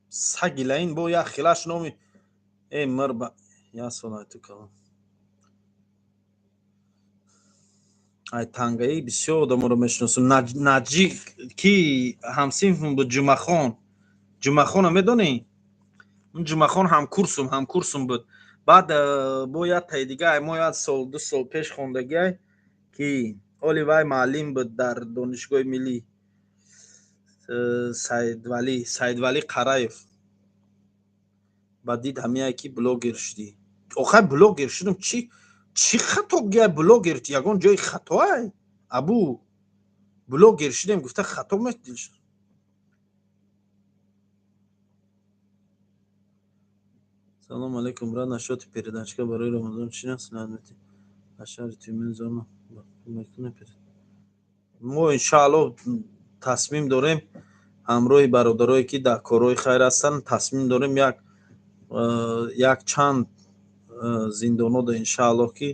Саги лаин, бо як хилаш номи. Э мирба, як сол ай ту калон. Ай тангаӣ бисёр одаморо мешиносам. Наҷи ки ҳамсинфм буд, Ҷумахон. Ҷумахона медонӣ? Ҷумахон ҳамкурсум буд. Баъд бо як таи дига, мо як сол, 2 сол пеш хондагиай, ки оли вай муаллим буд дар донишгоҳи миллӣ, Саидвалӣ, Саидвалӣ Қараев. Ба дид ҳамияе ки блогер шудӣ. Охай, блогер шудам, чӣ чӣ хатогия? Блогер ягон ҷои хатоай? Абу блогер шудем гуфта, хато. Дилшод, салом алейкум, брат. Насчёти передачка барои Рамазон чӣ маслиҳат метиҳӣ? Дар шаҳри Тюмен зона мекунем. Мо иншааллоҳ тасмим дорем, ҳамроҳи бародарое ки дар корҳои хайр ҳастанд, тасмим дорем як чанд зиндонода, иншааллоҳ, ки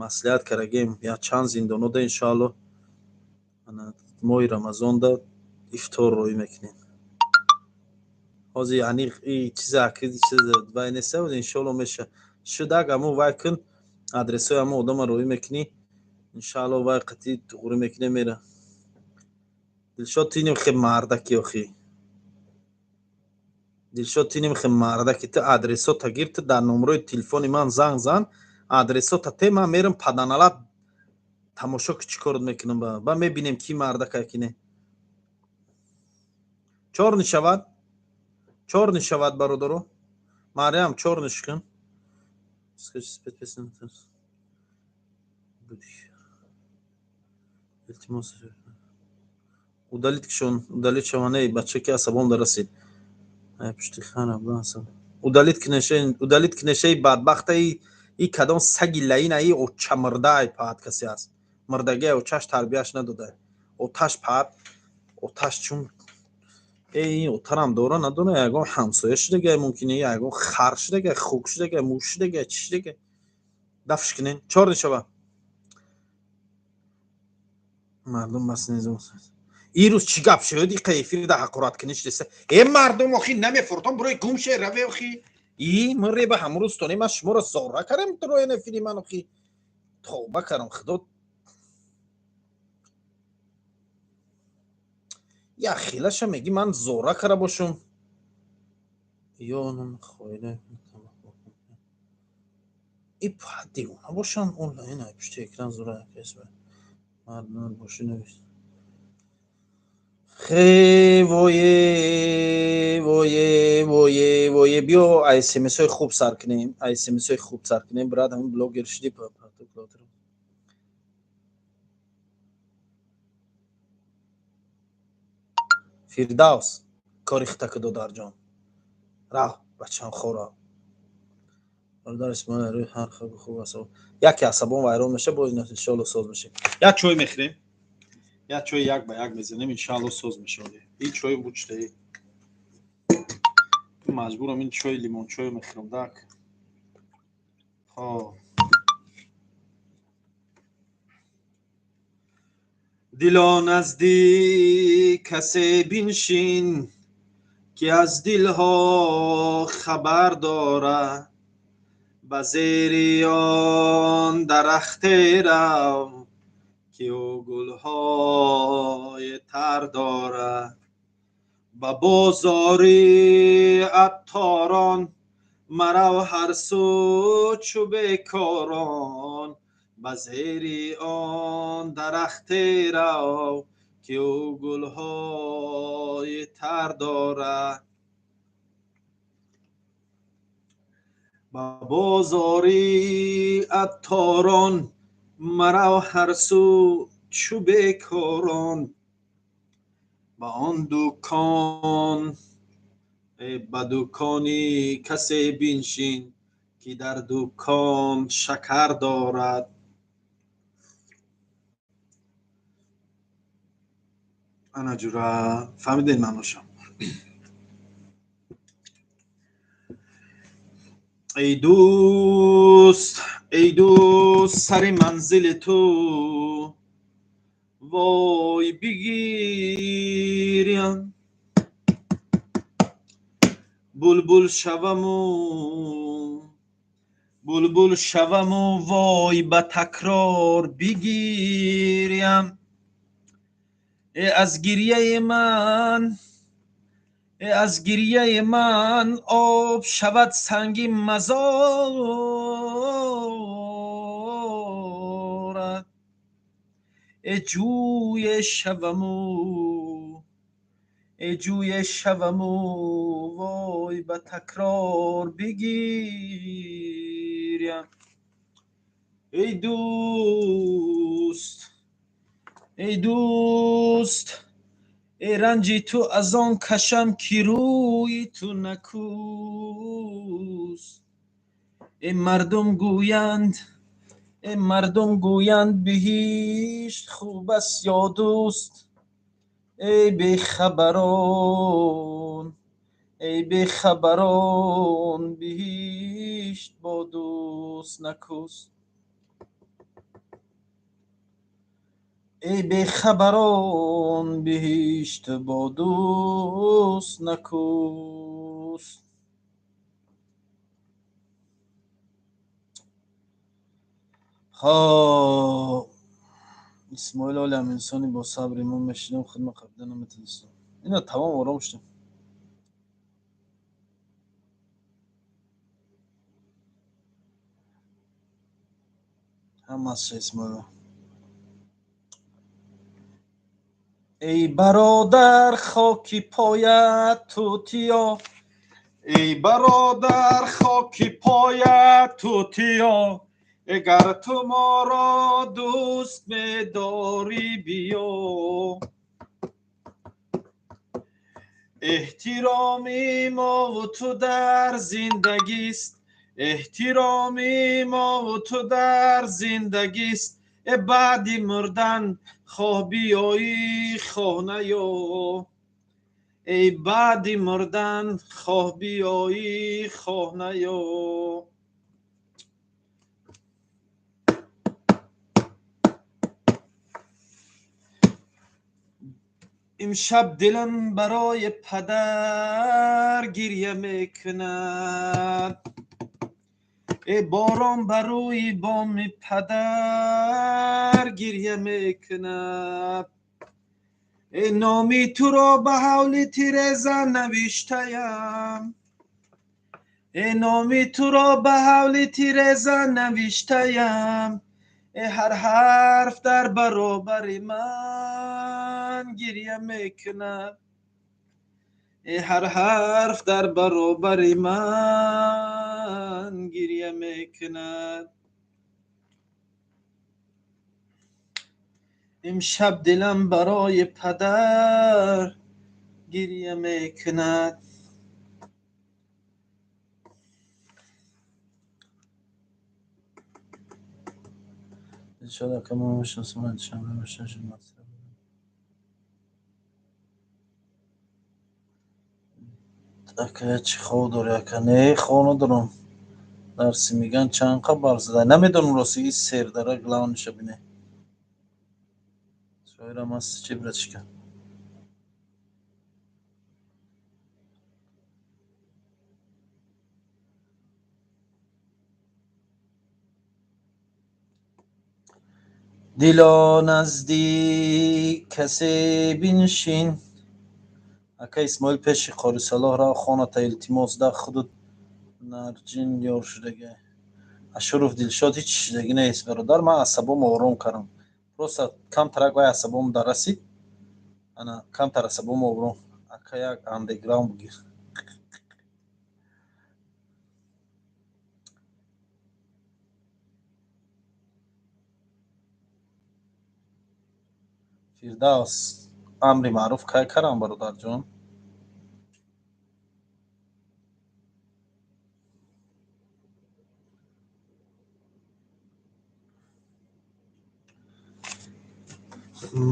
маслиҳат кардагем, як чанд зиндонода, иншааллоҳ, моҳи Рамазонда ифтор роҳӣ мекунем. Ҳозир аниқ чиза вай неста, иншоалло меша шудак. Аммо вай кун, адресҳои ҳамо одама роҳӣ мекунӣ, иншаалло, вай қатъи туғрӣ мекунем, мера. Дилшод, ту инем хел мардаки охӣ. Дилшод, ти немихе мардаки, ту адресота гир, ту дар номерои телефони ман занг зан, адресота те, ман мерам паданалат тамошо ки чӣ корот мекунам, ба мебинем ки мардакай ки не. Чор нишавад, чор нишавад, бародаро. Марьям, чор ниш кун. Илтимос, удалить кишон, удалить шаваней бача ки асабом дарасид. Пушти хана удалить кинешей, удалить кинешей бадбахтаи. И кадом саги лаина, и оча мурдай паат касе аст, мурдагиай, очаш тарбияш надодай, оташ паат, оташ чун эй отарам дора надора, ягон ҳамсоя шудагай, мумкин ягон хар шудагай, хук шудагай, муш шудагай, чӣ шудагай. Дафш кунен, чор нишава. Мардум бас низом. Ирӯз чӣ гап шуд? Иқа эфирда ҳақорат кунӣ шудеса. Э, мардум, охи намефуртон, бурои гум ше раве, охи. И ман ба ҳамрӯз тоне, ман шуморо зора кардам, туроен эфири ман, охи. Тавба кардам, худо. Я хелаша меги ман зора кара бошум. Ё хоида. И девона бошам, онлайн ай пушти экран зора кес. Мард боши навис. Хе вое вое вое вое, биё смсҳои хуб сар кунем, смсҳои хуб сар кунем, брат, ҳамин блогер шуди. Фирдавс, кори хитаки додарҷон. Рав, бачам хора. Бародар Исмоил, рӯи ҳар хуб хуб асаб. Яке асабон вайрон меша, боз иншоалло соз меша. Як чой мехӯрем. Як чой як ба як мезанем, иншоалло соз мешавад. Ин чой бучтаи. Маҷбурам ин чой лимончой мехӯрам дак. Хоб. Дило назди касе биншин, ки аз дилҳо хабар дорад, ба зери он дарахте рав, ки ӯ гулҳои тар дорад, ба бозори атторон марав ҳар сӯ чу бекорон, ба зери он дарахте рав, ки ӯ гулҳои тар дорад, ба бозори атторон марав ҳар сӯ чу бекорон, ба он дукон, ба дукони касе биншин, ки дар дукон шакар дорад. Ана ҷура, фаҳмидед маъношам? Эй дӯст, эй дӯст, сари манзили ту вой бигирям, булбул шаваму, булбул шаваму вой ба такрор бигирям. Э аз гирьяи ман, э аз гирьяи ман об шавад санги мазорат, э ҷӯе шаваму, э ҷӯе шаваму вой ба такрор бигирям. Эй дӯст, эй дӯст, эй ранҷи ту аз он кашам, ки рӯи ту накӯст. Эй мардум гӯянд, эй мардум гӯянд биҳишт хуб аст ё дӯст, эй бехабарон, эй бехабарон, биҳишт бо дӯст накӯст. Эй бехабарон, биҳишт бо дӯст накӯст. Хоб, Исмоил, олам инсони бо сабри мо мешинем, хидма қабида наметавонистем. Ина тамом ором шудем. Ҳамаша, Исмоил. Эй бародар, хоки поят тутиё, эй бародар, хоки поят тутиё, агар ту моро дӯст медорӣ, биё. Эҳтироми мову ту дар зиндагист, эҳтироми мову ту дар зиндагист, э баъди мурдан хоҳ биёӣ, хоҳ наё, эй баъди мурдан хоҳ биёӣ, хоҳ наё. Имшаб дилам барои падар гиря мекунад, э борон бар рӯи боми падар гиря мекунад, э номи туро ба ҳавли тиреза навиштаям, э номи туро ба ҳавли тиреза навиштаям, э ҳар ҳарф дар баробари ман гиря мекунад, э ҳар ҳарф дар баробари ман гиря мекунад. Имшаб дилам барои падар гиря мекунад. Дилшод ака, мо мешиносем, ман душанбе мешиносем. Ака, чӣ хоб дорӣ, ака? Не, хоб надорам. Дарси меган чанд қабар зада намедонам, рости и сердара главныша бине. Шоирам аст чӣ, братишка? Дило, наздик касе биншин. Ака Исмоил, пеши Қори Салоҳ рав, хоната, илтимос, да худут нарҷин ёр шудага. Ашуров Дилшод, ҳеч шудагӣ нест, бародар, ман асабомо ором кардам. Просто камтарак вай асабом дарасид. Ана камтар асабомо ором. Ака, як андеграунд бигир. Фирдавс, амри маъруф кай кардам, бародарҷон?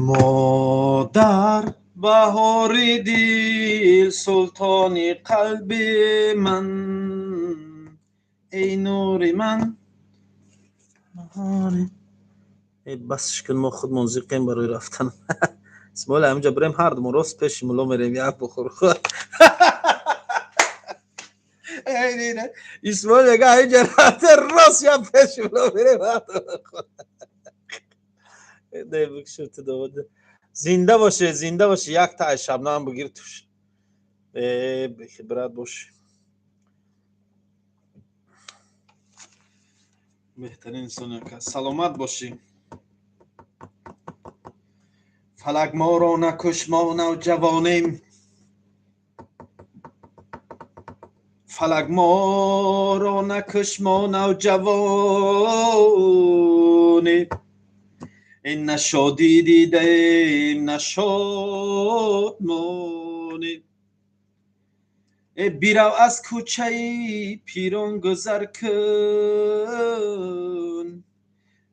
Модар, баҳори дил, султони қалби ман, эй нури ман, баҳори. Э, басш кун, мо худмон зиқем барои рафтан. Исмоил, ҳаминҷа бирем, ҳардумон рост пеши мулло мерем, як бухор. Исмоил мега, ҳаминҷа рафта рост як пеши мулло мерем. Зинда боше, зинда боше. Якта ай шабнам бигир туш. Э, бехибрат бош, беҳтарин инсон, ака, саломат бошӣ. Фалак моро накуш, мо навҷавонем, фалак моро накуш, мо навҷавонем, ин на шодӣ дидаем, на шодмонем. Э бирав, аз кӯчаи пирон гузар кун,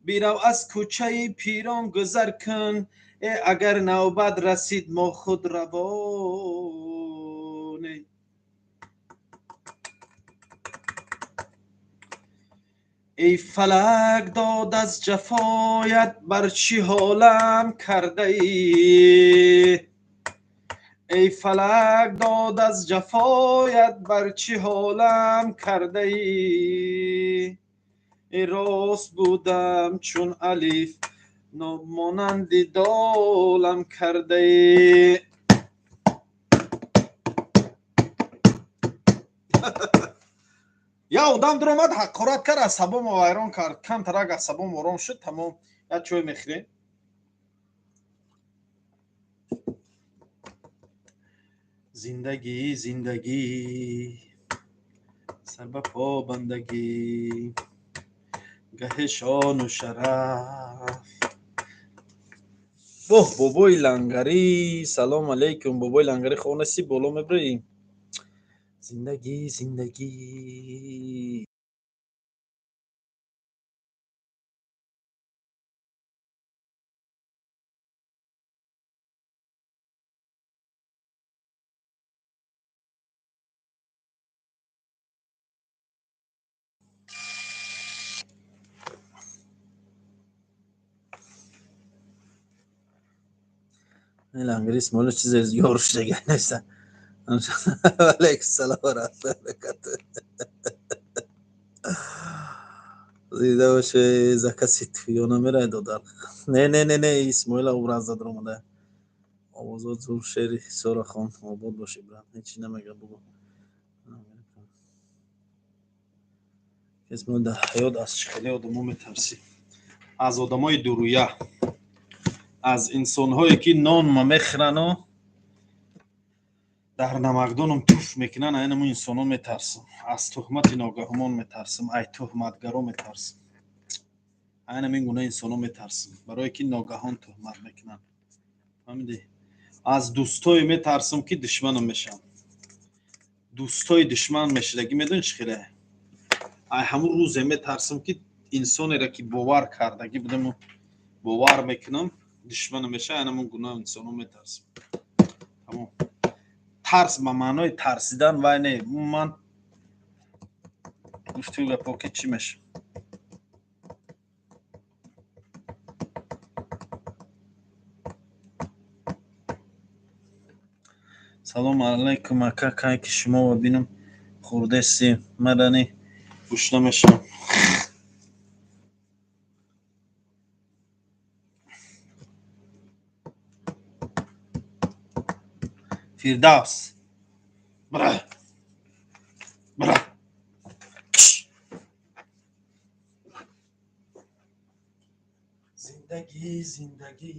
бирав, аз кӯчаи пирон гузар кун, э агар навбат расид, мо худ равонем. Эй фалак, дод аз ҷафоят, бар чӣ ҳолам кардаӣ? Эй фалак, дод аз ҷафоят, бар чӣ ҳолам кардаӣ? Эй рост будам чун алиф, монанди долам кардаӣ. Яв Одам дуромад, ҳақорат кард, асабомо вайрон кард. Камтарак асабом ором шуд, тамом. Як чой мехӯрем. Зиндагӣ, зиндагӣ, сар ба по бандагӣ, гаҳе шону шараф. Боҳ, бобои лангарӣ, салом алейкум. Бобои лангарӣ, хонаси боло мебарӣ. Зиндагӣ, зиндагӣ. Лангари Исмоилов чизе ёрушдага неста. Алейкум салом ва раҳматуллоҳи ва баракатуҳ. Зинда бошед, закаси туё намерай додар. Не, не, не, не, Исмоила образ зад омада. Овозот зур, шери Сора хон, обод бошӣ, брат. Ҳеҷ намега бугу. Исмоил, дар ҳаёт аз чӣ хеле одамо метарсӣ? Аз одамои дурӯя, аз инсонҳое ки нонма мехӯрану дар намакдонам туф мекунанд, айнаму инсонҳо метарсам. Аз туҳмати ногаҳумон метарсам, ай туҳматгаро метарсам. Айнам ин гуна инсонҳо метарсам, барое ки ногаҳон туҳмат мекунанд. Фаҳмидӣ? Аз дӯстое метарсам, ки душманам мешаванд. Дӯстои душман мешудагӣ медонӣ чӣ хеле? Ай ҳамун рӯзе метарсам, ки инсонеро ки бовар кардагӣ будаму бовар мекунам, душманам мешавад, айнамун гуна инсонҳо метарсам. Тамом. Тарс ба маънои тарсидан вай не. Ман гуфту гапо ки чӣ мешавад? Салом алайкум, ака, кай ки шумо бинам хурдеси марани гӯш намешавам. Фирдавс. Бра. Бра. Зиндагӣ, зиндагӣ.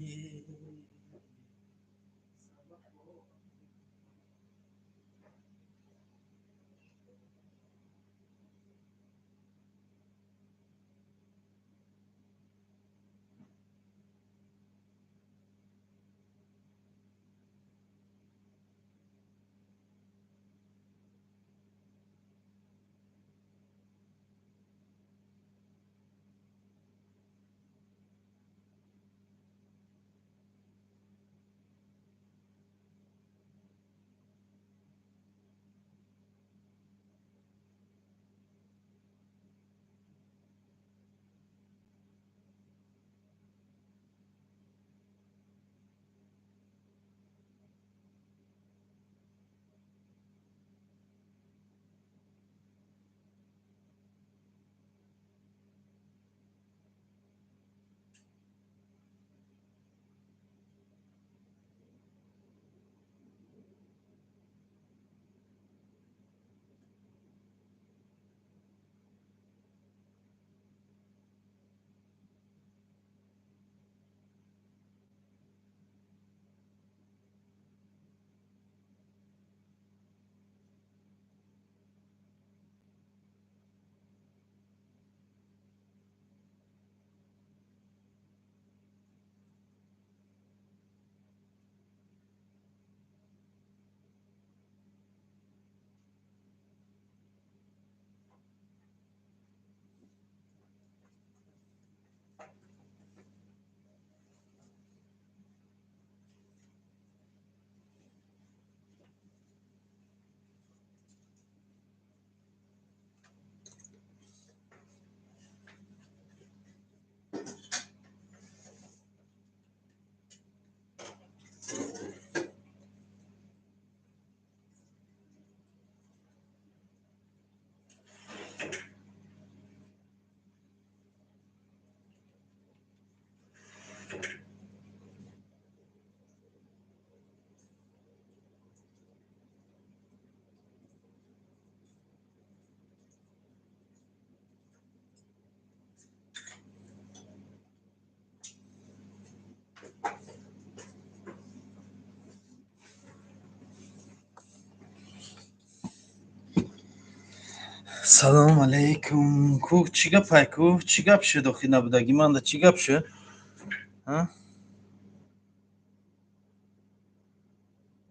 Салом алейкум. Ку чӣ гапай, ку чӣ гап шуд? Охи набудагӣ манда чӣ гап шуд?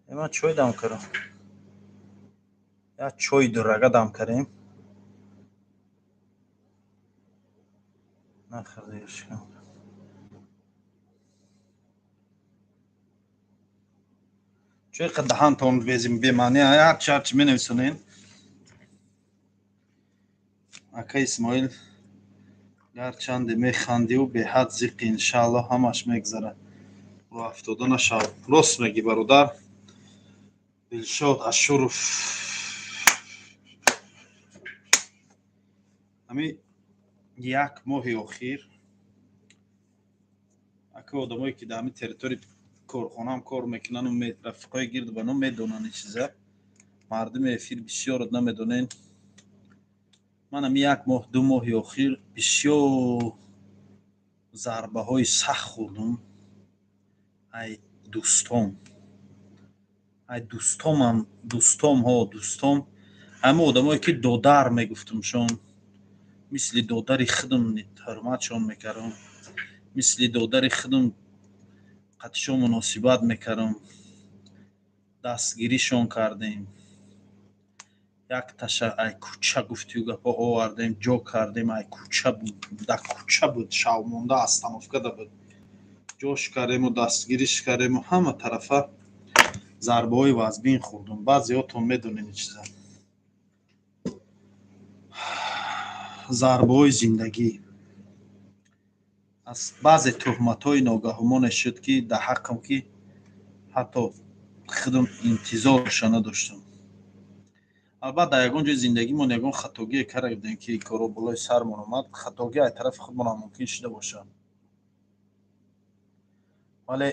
Ман чой дам кардам, як чойи дурага дам кардем. Чой даҳантон безим бемаъни, ҳарчи ҳарчи менависонен. Ака Исмоил, гарчанде механдиву беҳад зиқи, иншаалло ҳамаш мегзарад, роҳ афтода нашав. Рост мегӣ, бародар Дилшод Ашуров. Ҳами як моҳи охир, ака, одамое ки дар ҳамин территории корхонаам кор мекунану рафиқҳои гирду бано медонанд ин чиза. Мардуми эфир бисёрот намедонен. Ман ҳами як моҳ, 2 моҳи охир бисёр зарбаҳои сахт хӯрдум ай дӯстом, ай дӯстомам, дӯстомҳо, дӯстом, ҳама одамое ки додар мегуфтумшон, мисли додари худам ҳурматшон мекардам, мисли додари худам қатишон муносибат мекардам, дастгиришон кардем. Як таша ай кӯча гуфтию гапҳо овардем, ҷо кардем, ай кӯча буд, дар кӯча буд, шавмонда остановкада буд, ҷош кардему дастгириш кардему. Ҳама тарафа зарбаҳои вазбин хӯрдум. Баъзеҳотон медонед ин чиза, зарбаҳои зиндагӣ. Аз баъзе туҳматҳои ногаҳумоне шуд, ки дар ҳаққам, ки ҳатто худам интизорша надоштам. Албатта, дар ягон ҷои зиндагимон ягон хатогие карда будем, ки корро болои сармон омад. Хатогӣ аз тарафи худмонам мумкин шуда бошад, вале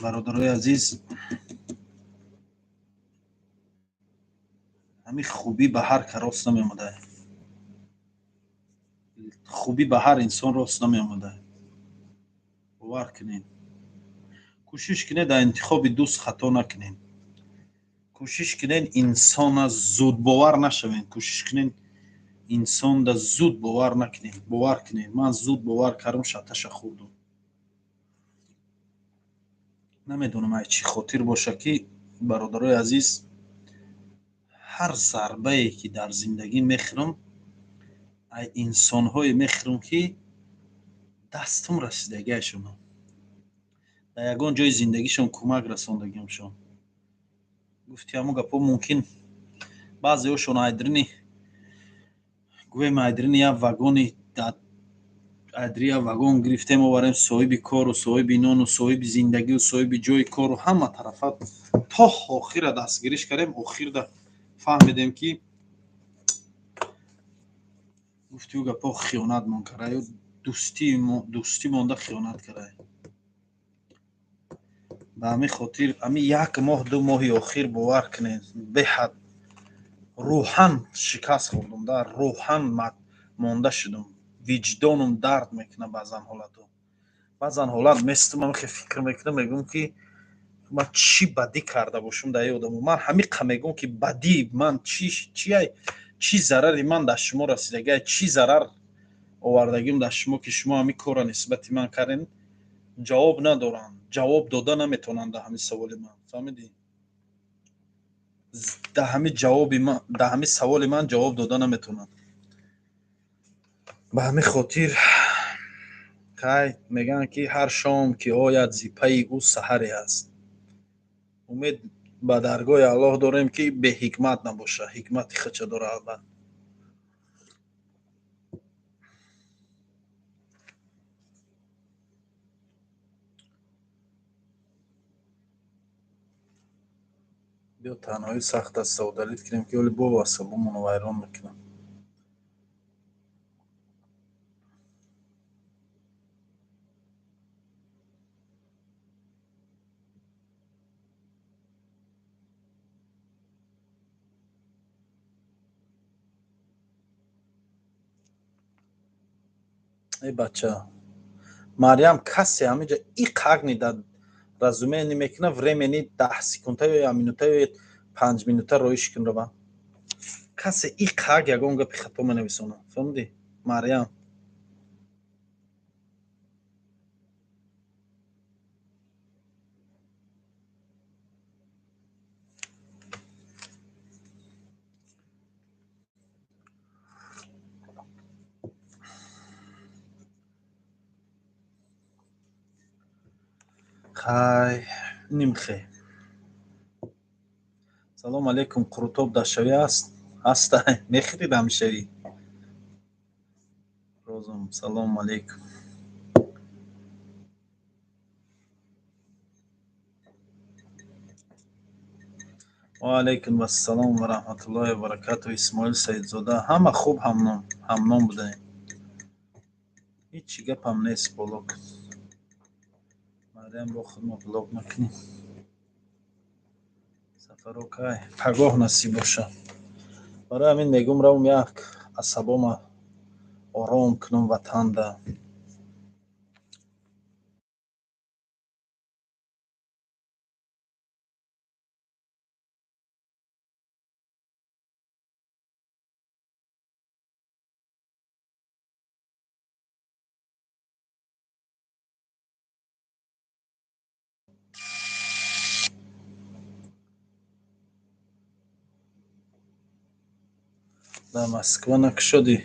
бародарои азиз, ҳамин хубӣ ба ҳар ка рост намеомада, хубӣ ба ҳар инсон рост намеомада. Бовар кунед, кӯшиш кунед дар интихоби дӯст хато накунед, кӯшиш кунед инсона зудбовар нашавед, кӯшиш кунед инсонда зуд бовар накунед. Бовар кунед, ман зуд бовар кардам, шаташа хӯрдум. Намедонам ай чӣ хотир боша, ки бародарои азиз, ҳар зарбае ки дар зиндагӣ мехӯрам, ай инсонҳое мехӯрам, ки дастам расидагиашонам, дар ягон ҷои зиндагишон кӯмак расондагиамшон. Гуфти ҳамон гапҳо, мумкин баъзеҳошон айдрини, гӯем, айдрини як вагони, айдри як вагон гирифтем, оварем, соҳиби кору соҳиби нону соҳиби зиндагию соҳиби ҷои кору ҳама тарафа то охира дастгириш кардем. Охирда фаҳмидем, ки гуфтию гапҳо хиёнатмон кардаю дӯстӣ монда хиёнат кардай. Ба ҳамин хотир ҳамин як моҳ, 2 моҳи охир, бовар кунед, беҳад рӯҳан шикаст хӯрдум, да рӯҳан монда шудум, виҷдонум дард мекунад. Баъзан ҳолатҳо, баъзан ҳолат местум, ҳамихе фикр мекунам, мегӯям, ки ман чӣ бадӣ карда бошам дар ин одамо? Ман ҳамиқа мегӯям, ки бадӣ ман чия, чӣ зарари ман дар шумо расидагия, чӣ зарар овардагим дар шумо, ки шумо ҳамин корро нисбати ман кардем? Ҷавоб надоранд, ҷавоб дода наметавонанд дар ҳамин саволи ман. Фаҳмидӣ? Дар ҳамин ҷавоби ман, дар ҳамин саволи ман ҷавоб дода наметавонанд. Ба ҳамин хотир, хай, мегӯянд, ки ҳар шом ки ояд, зипаи ӯ саҳаре аст. Умед ба даргоҳи Аллоҳ дорем, ки беҳикмат набошад, ҳикмати худша дорад албатта. Биё, танҳоӣ сахт аст, савдалид кунем, ки оли бо асабомонро вайрон мекунам. Эй бача, Марьям, касе ҳамиҷа иқак ни дар разумение мекуна, времени 10 секунда ё як минута ё 5 минута роиш кун рава. Касе иқак ягон гапи хато менависона, фаҳмидӣ, Марьям? Хай, нимхе. Салом алейкум. Қурутоб дашавӣ аст? Ҳастай, мехӯрид ҳамишавӣ. Розум, салому алейкум. Ва алайкум ассалом ва раҳматуллоҳи ва баракату. Исмоил Саидзода, ҳама хуб, ҳамном ҳамном будаем, ҳичи гапам нест. Блок, Марьям, бо худмо блок накунем. Сафаро кай? Пагоҳ насиб боша. Барои ҳамин мегум, равм, як асабома ором кунам ватанда. Дар Москва накушодӣ,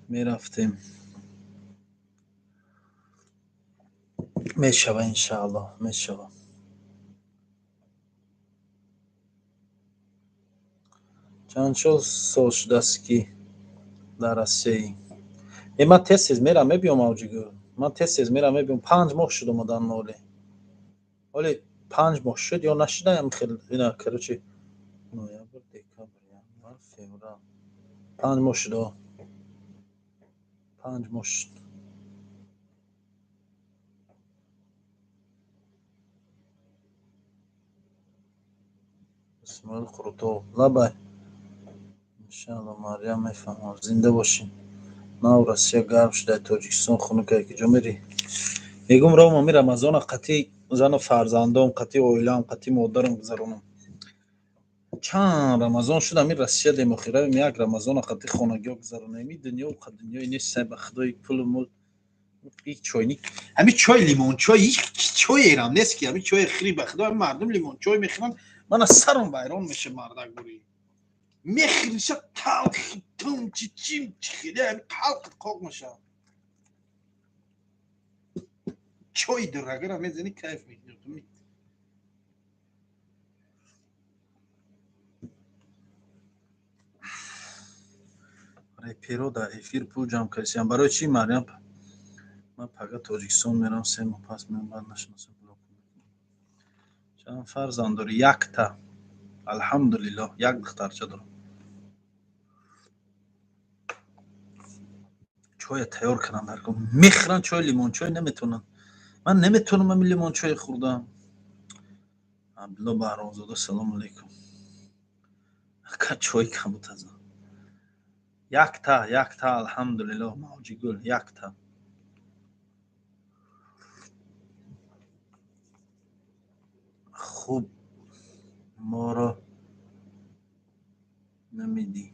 мерафтем. Мешава, иншааллоҳ, мешава. Чанд сол шудааст, ки дар Россияӣ? Е, ман тез тез мерам, мебиём, авҷигӯ. Ман тез тез мерам, мебиём. 5 моҳ шуд омадан. Ҳоле 5 моҳ шуд ё нашудаям, хел ина, короче, ноябр, декабр, январ, феврал, 5 моҳ шуд. 5 моҳ шуд. Исмоил Қурутов, лабай, иншаалло. Марьям, мефаҳмам, зинда бошин. Нав Россия гарм шуда, Тоҷикистон хунукае, ки ҷо мерӣ? Мегум, равм, ами Рамазона қатъи зану фарзандом, қатъи оилаам, қатъи модарам гузаронам. Чанд Рамазон шуд, ами Россия демохи. Равем, як Рамазона қатъи хонагиҳо гузаронем. И дунё дунёи нест, ба худои, пулу мул чойник, ҳами чой, лимончой, чойерам нест, ки ҳами чой хӯри. Ба худо, ҳами мардум лимончой мехӯранд, мана сарам вайрон меша. Мардак бурӣ мехӯриша, талхи тун чи чи хеле ҳами талқит қоқ меша. Чои дурагара мезани, кайф мекунӣ. Реперо дар эфир пул ҷамъ кардисиям. Барои чӣ, Марьям? Ман пага Тоҷикистон мерам, 3 моҳ пас меом, баъд нашиносам, блок. Чанд фарзанд дорӣ? Якта, алҳамдулиллоҳ, як духтарча дорам. Чоя тайёр кардам, дар мехӯранд чой, лимончой наметавонанд. Ман наметавонам ами лимончой хӯрдам. Абдулло Баҳромзода, салому алейкум. Ака, чой кабутаза. Якта, якта, алҳамдулиллоҳ. Мавҷигул, якта. Хуб, моро намедӣ,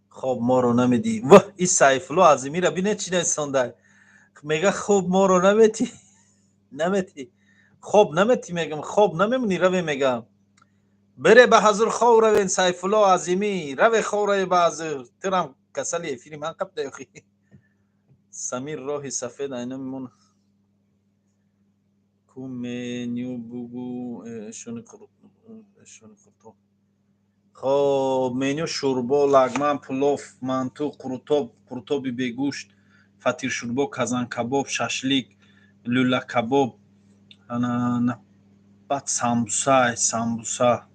хоб моро намедӣ. Воҳ, и Сайфулло Азимира бине, чӣ нависонда. Мега, хоб моро наметӣ, наметӣ, хоб наметӣ. Мегам, хоб намемонӣ, раве. Мегам, бере ба ҳазур, хов равен. Сайфулло Азимӣ, раве, хов раве ба ҳазур. Турам касали эфири ман қабда. Охи, Самир, роҳи сафед айна мемон ку. Меню бугу, эшони қуртоб. Хоб, меню: шӯрбо, лагман, пулов, манту, қурутоб, қурутоби бегӯшт, фатиршӯрбо, казанкабоб, шашлик, лӯлакабоб, баъд самбуса. Самбуса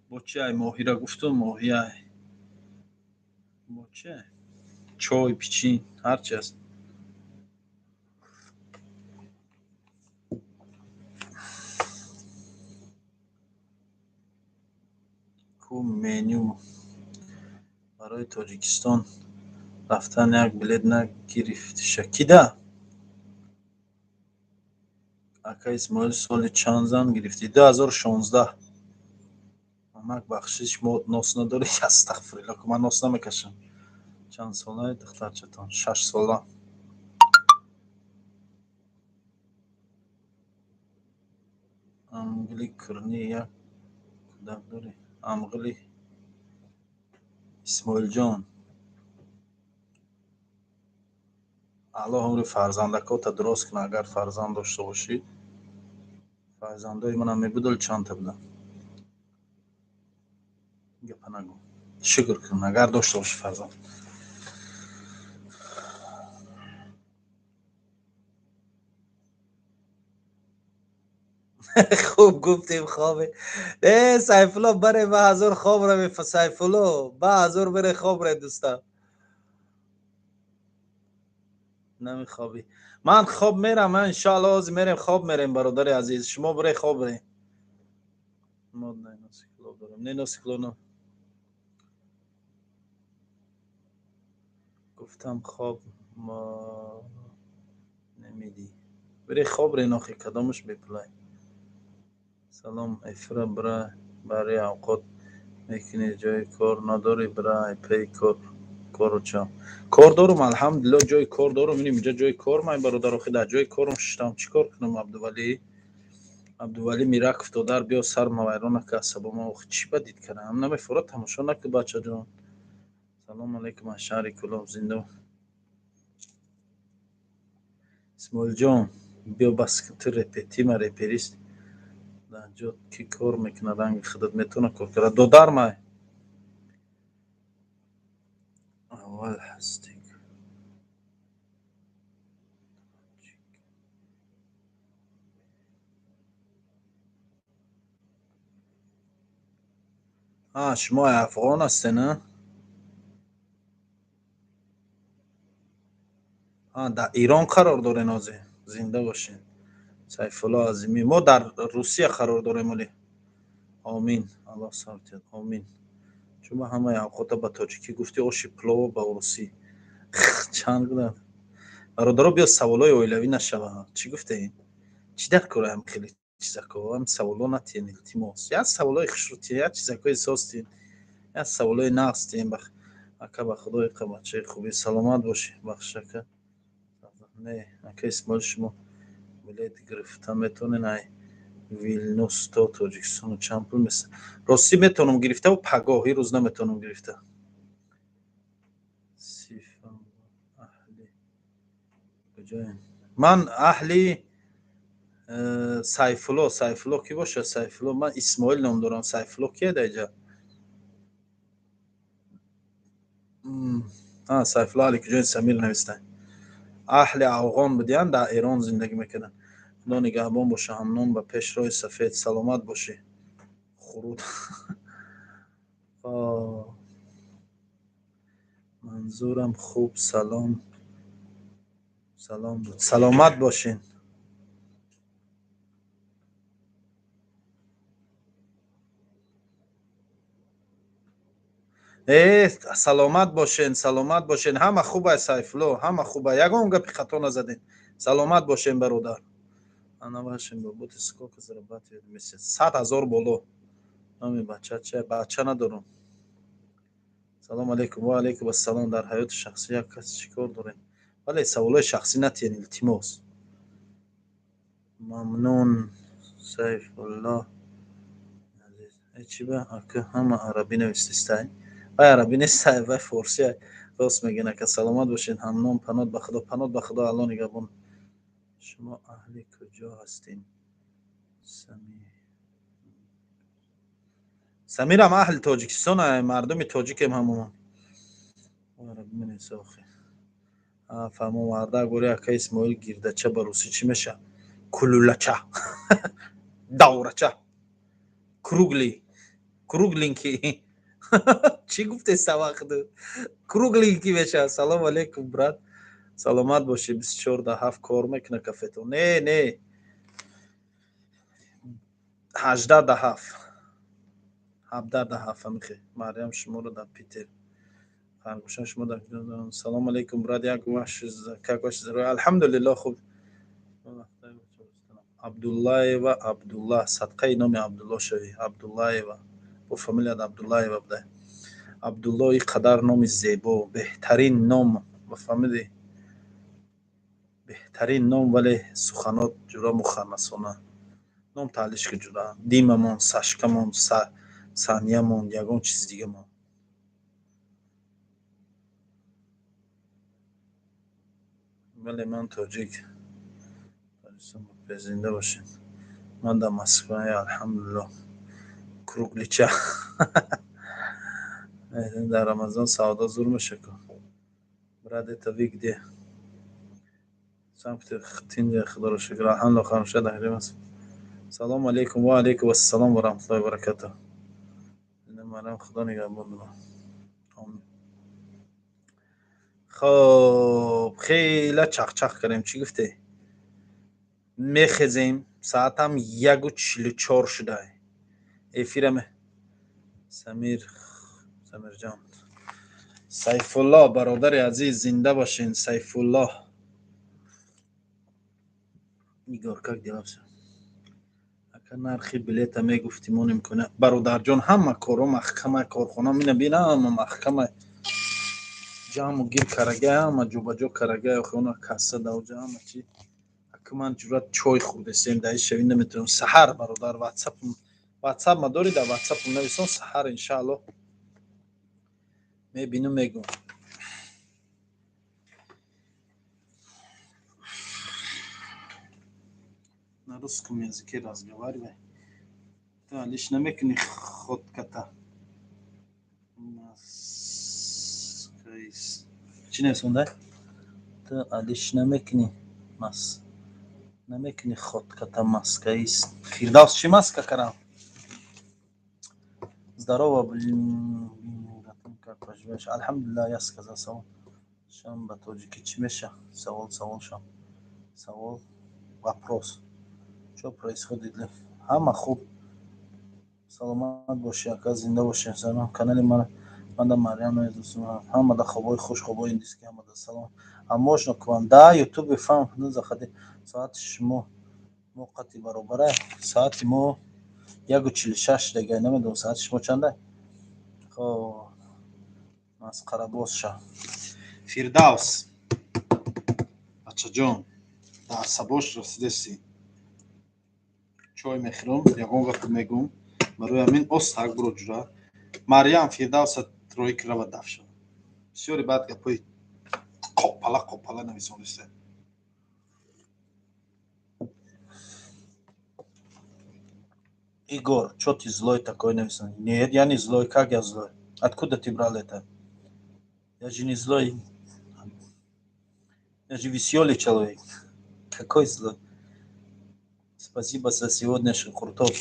бо чи ай? Моҳира гуфтум, моҳиай бо чи ай? Чой, пичин, ҳарчи аст. Ку меню. Барои Тоҷикистон рафтан як билет нагирифтиша. Кида? Ака Исмоил, соли чанд зан гирифтӣ? 2016. Мамак, бахшиш, мо нос надорӣ? Астағфирулло, ман нос намекашам. Чанд солаи духтарчатон? 6 сола. Амғили курни як кӯдак дорӣ? Амғили Исмоилҷон, Аллоҳ умри фарзандакота дуроз кунад, агар фарзанд дошта бошӣ. Фарзандои манам мебудал, чандта буданд. Гапа нагӯ. Шукр кун, агар дошта бошӣ фарзанд. Хуб гуфтем, хобе. Э, Сайфулло, баре ба ҳазор хоб рави, Сайфулло, ба ҳазор бере хоб ре, дӯста. Намехобӣ. Ман хоб мерам, ман иншоалло ҳозир мерем, хоб мерем, бародари азиз. Шумо бире хоб ре. Мо неносикло дорем. Неносикло на. Гуфтам хоб ма намедӣ. Бире хоб ре, нохи кадомаш бепулай. Салом, эфира бира бари авқот мекунӣ, ҷои кор надорӣ, бира айпаи кор кору ча. Кор дорум, алҳамдулилло, ҷои кор дорум. Иним инҷа ҷои кор ман, бародар, охи дар ҷои корум шиштам. Чӣ кор кунам, Абдувалӣ? Абдувалӣ Мираков, додар, биё сар мавайрон нака, асабома. Охи чӣ ба дид кардам? Намефорад, тамошо наку, бачаҷон. Салом алейкум аз шаҳри Кӯлоб, зинда. Исмоилҷон, биё бас ту репетима реперист. Дар ҷо ки кор мекунад, ранги худат метавона кор карда. Додар май. Аввал ҳастик. А, шумо афғон ҳастед, а? А, дар Ирон қарор дорен ҳозир. Зинда бошед. Сайфулло Азимӣ. Мо дар Русия қарор дорем оли. Омин. Аллоҳ сабр диҳад. Омин. Чун ба ҳамаи авқота ба тоҷикӣ гуфтӣ, оши пулово ба урусӣ. Чанд гуна. Бародаро, биё саволҳои оилавӣ нашава. Чӣ гуфтаем? Чӣ дар кора ҳам хеле чизако? Ҳам саволҳо натиҳен, илтимос. Як саволҳои хушрӯ тиҳен, як чизакои соз тиҳен, як саволҳои нағз тиҳен. Ака, ба Худо иқа бачаи хубӣ, саломат бошӣ. Бахш ака. Не, ака Исмоил, шумо билет гирифта метавонед ай Вилнюс то Тоҷикистону чанд пул меса? Ростӣ метавонам гирифта, пагоҳ, ирӯз наметавонам гирифта. Сифа аҳли куҷоем? Ман аҳли Сайфулло. Сайфулло кӣ бошад? Сайфулло, ман Исмоил ном дорам. Сайфулло кие дар инҷа? А, Сайфулло аҳли куҷои Самир навистанд. Аҳли афғон будиянд, дар Эрон зиндагӣ мекарданд. Худо нигаҳбон боша, ҳамном ба пеш роҳи сафед, саломат бошӣ. Хуруд. Манзурам хуб, салом. Салом буд. Саломат бошин. Э, саломат бошен, саломат бошен. Ҳама хуб аст, Сайфулло, ҳама хуб аст. Ягон гапи хато назадем. Саломат бошен, бародар. Ана вашем работе сколько зарабатывает в месяц? 100 000 боло. Номи бача ча? Бача надорам. Салом алейкум. Ва алейкум ассалом. Дар ҳаёти шахсӣ як кас чӣ кор дорем? Вале саволҳои шахсӣ натиҳен, илтимос. Мамнун Сайфулло. Азиз. Э, чӣ ба? Ака ҳама арабӣ навистистай. Вай арабӣ нестай, вай форсӣ. Рост мегӯен, ака, саломат бошед. Ҳамном панод ба Худо, панод ба Худо, Аллоҳ нигаҳбон. Шумо аҳли куҷо ҳастед? Самир. Самирам аҳли Тоҷикистон, мардуми тоҷикем ҳамумон. Арабӣ менависа охи. А, фаҳмо марда гӯри ака Исмоил, гирдача ба русӣ чӣ меша? Кулулача. Даврача. Круглый. Кругленький. Чӣ гуфте савақду? Кругленький меша. Салом алейкум, брат. Саломат бошӣ. 24 да 7 кор мекуна кафето? Не, не. 18 да 7. 17 да 7 амихе. Марьям, шуморо дар Питер Харгӯша, шумо дар? Салом алейкум, брат, як ваш, как ваше здоровье? Алҳамдулилло, хуб. Абдуллаева Абдулла, садқаи номи Абдулло шавӣ. Абдуллаева, бо фамилият Абдуллаева будай. Абдулло, и қадар номи зебо, беҳтарин ном, фаҳмидӣ? Беҳтарин ном, вале суханот ҷура муханнасона. Ном таълиш ки, ҷура, Димамон, Сашкамон, Саниямон, ягон чизи дигамон. Бале, ман тоҷик. Зинда бошед. Ман дар Москва, алҳамдулилло. Круглича, дар Рамазон савдо зур меша ку. Брат, это вы где? Санкт-Петербург. Худоро шукр, алҳамдулилло. Харомша дар аст. Салому алейкум. Ва алейкум ассалом ва раҳматуллоҳи ва баракатуҳ. Марам, Худо нигаҳбон. Хоб, хеле чақчақ кардем. Чӣ гуфте? Мехезем, соатам 1:44 шуда. Эфирам Самир, Самирҷон, Сайфулло, бародари азиз, зинда бошен. Сайфулло, Игор, как дела, всё? Ака, нархи билета мегуфтим, он имкона. Бародарҷон, ҳама коро маҳкама, корхона мина бина, ҳама маҳкама, ҷамъу гир карага, ҳама ҷобаҷо карага. Охи, она касса даоҷа, ҳама чи. Ака, ман ҷурат чой хӯрдесем, даи шави наметавонам. Саҳар, бародар, ватсап ма дори, дар ватсапам нависон. Саҳар, иншаалло, мебинум, мегӯм. На русском языке разговаривай. Ты алиш намекунӣ ходката. Чӣ нависонда? Ту алиш намекунӣ, мас намекунӣ ходката, маскаис. Фирдавс, чӣ маска карам? Здорово, блин, как поживаешь? Алҳамдулиллах. Я сказал савол шам, ба тоҷикӣ чӣ меша? Савол, савол шам, савол, вопрос. Что происходит? Ҳама хуб, саломат бошӣ, ака, зинда бошӣ. Салом, канали ман манда Марьям. Ҳамада хобои хуш, хобои индийский, ҳамада салом. А можно к вам? Да, ютубе фам, заходи. Соати шумо мо қати баробара? Соати мо 1:46 дага, намедонам, соати шумо чанда. Хоб, масқарабоз ша. Фирдавс, бачаҷон, дар асабош расидеси. Чой мехӯрам, ягон гап мегӯм, барои ҳамин остак буро, ҷура. Марьям, Фирдавса роӣ рава, даф шава. Бисёри баъд гапҳои қопала қопала нависониста. Игор, чё ты злой такой, нависон? Нет, я не злой, как я злой? Откуда ты брал это? Я же не злой. Я же веселый человек. Какой злой? Спасибо за сегодняшний куртоб.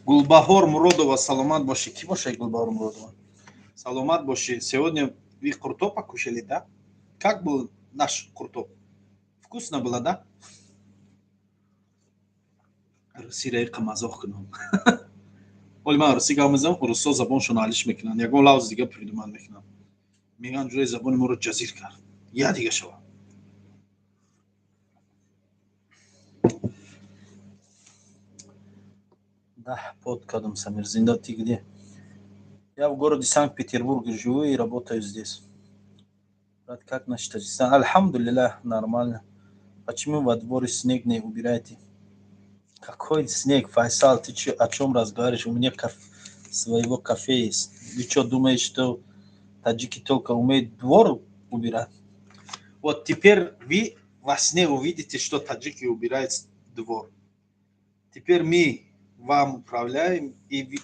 Гулбаҳор Муродова, саломат бошӣ. Кӣ бошад Гулбаҳор Муродова? Саломат бошӣ. Сегодня вы куртоб покушали, да? Как был наш куртоб? Вкусно было, да? Русиро иқа мазоқ кунам. Оли ман русӣ гап мезанам, русо забоншон алиш мекунанд, ягон лавз дига придуман мекунанд. Мегӯянд, ҷураи забони моро ҷазир кард. Я дига шава. 10 под кадом, Самир, зинда. Ты где? Я в городе Санкт-Петербурге живу и работаю здесь. Брат, как наш Таджикистан? Альхамдулиллах, нормально. Почему во дворе снег не убираете? Какой снег, Файсал, ты чё, о чем разговариваешь? У меня своего кафе есть. Вы что, думаешь, что таджики только умеют двор убирать? Вот теперь вы во сне увидите, что таджики убирают двор. Теперь мы вам управляем, и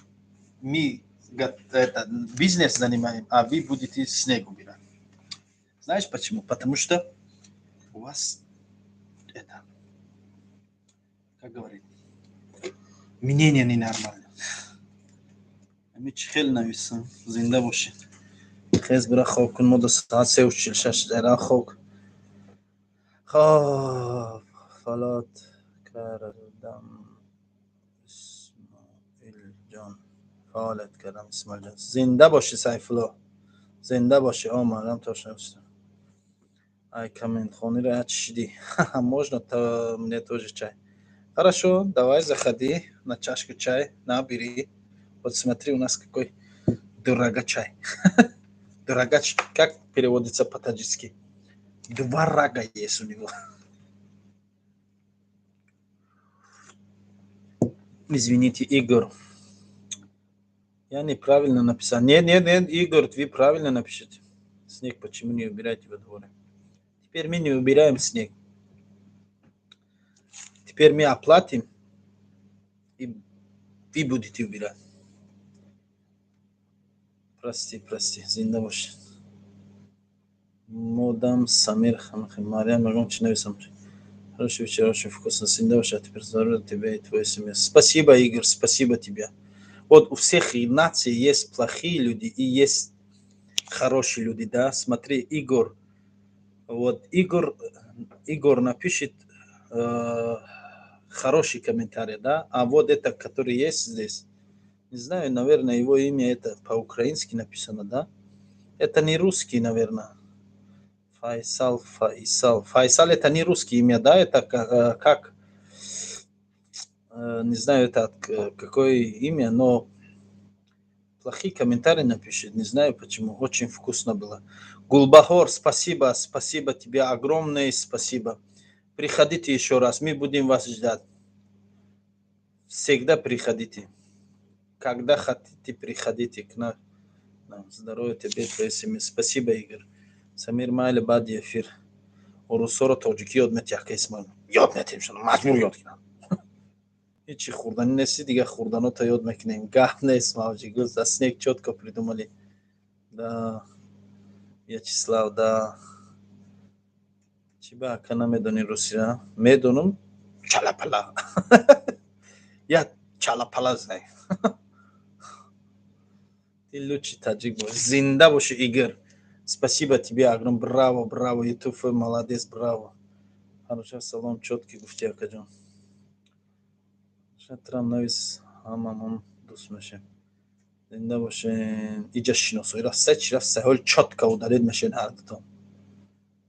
мы это, бизнес занимаем, а вы будете снег убирать. Знаешь почему? Потому что у вас это, как говорит, мнение ненормально. Ами чӣ хел нависам? Зинда бошед. Хез, бира, хоб кун. Мо до соат 3:46 дара хоб. Хоб, фалот кардам, Исмоилҷон, фаъолият кардам. Исмоилҷон, зинда бошӣ. Сайфулло, Зинда бошӣ. О, Марьям точно. Ай, комментхониро я чишидӣ. Можно то мне тоже чай? Хорошо, давай заходи на чашку чай, на, бери. Вот смотри, у нас какой дорога чай. Дорогач, как переводится по-таджикски? Два рага есть у него. Извините, Игорь. Я неправильно написал. Нет, нет, нет, Игорь, вы правильно напишите. Снег почему не убираете во дворе? Теперь мы не убираем снег. Теперь мы оплатим, и вы будете убирать. Прости, прости, зинда бош. Модам Самир Марьям, могу чи нависам. Хороший вечер, очень вкусно. Зинда бош, а теперь здоровья тебе и твоей семье. Спасибо, Игорь, спасибо тебе. Вот у всех наций есть плохие люди и есть хорошие люди, да? Смотри, Игорь. Вот Игорь напишет хороший комментарий, да? А вот это, который есть здесь, не знаю, наверное, его имя это по-украински написано, да? Это не русский, наверное. Файсал, Файсал. Файсал это не русский имя, да? Это как, не знаю, это какое имя, но плохие комментарии напишет. Не знаю почему. Очень вкусно было. Гулбахор, спасибо, спасибо тебе, огромное спасибо. Приходите еще раз, мы будем вас ждать. Всегда приходите. Когда хотите, приходите к нам. Здоровья тебе, твоей семье. Спасибо, Игорь. Самир майли, баъди эфир. Урусоро тоҷикӣ ёд метиҳ, ака Исмоил. Ёд метиҳем шуно, маҷбур ёд кунам. Ҳичи хӯрданӣ нести, дига хӯрданота ёд мекунем. Гап нест, Мавҷигул, за снег чётко придумали. Да. Вячеслав, да. Чӣ ба ака намедонӣ русия? Медонам, чалапала. Я чалапала знаю. Ты лучший таджик бош. Зинда боши, Игорь. Спасибо тебе огромное. Браво, браво. Ютуб, молодец, браво. Хорошо, салом, чёткий гуфти, акаҷон. Шатрам навис, ҳамамон дӯст мешем. Зинда бошен. Иҷа шиносоӣ рафта, чи рафта, ҳол чётко удалить мешен ҳар дутон.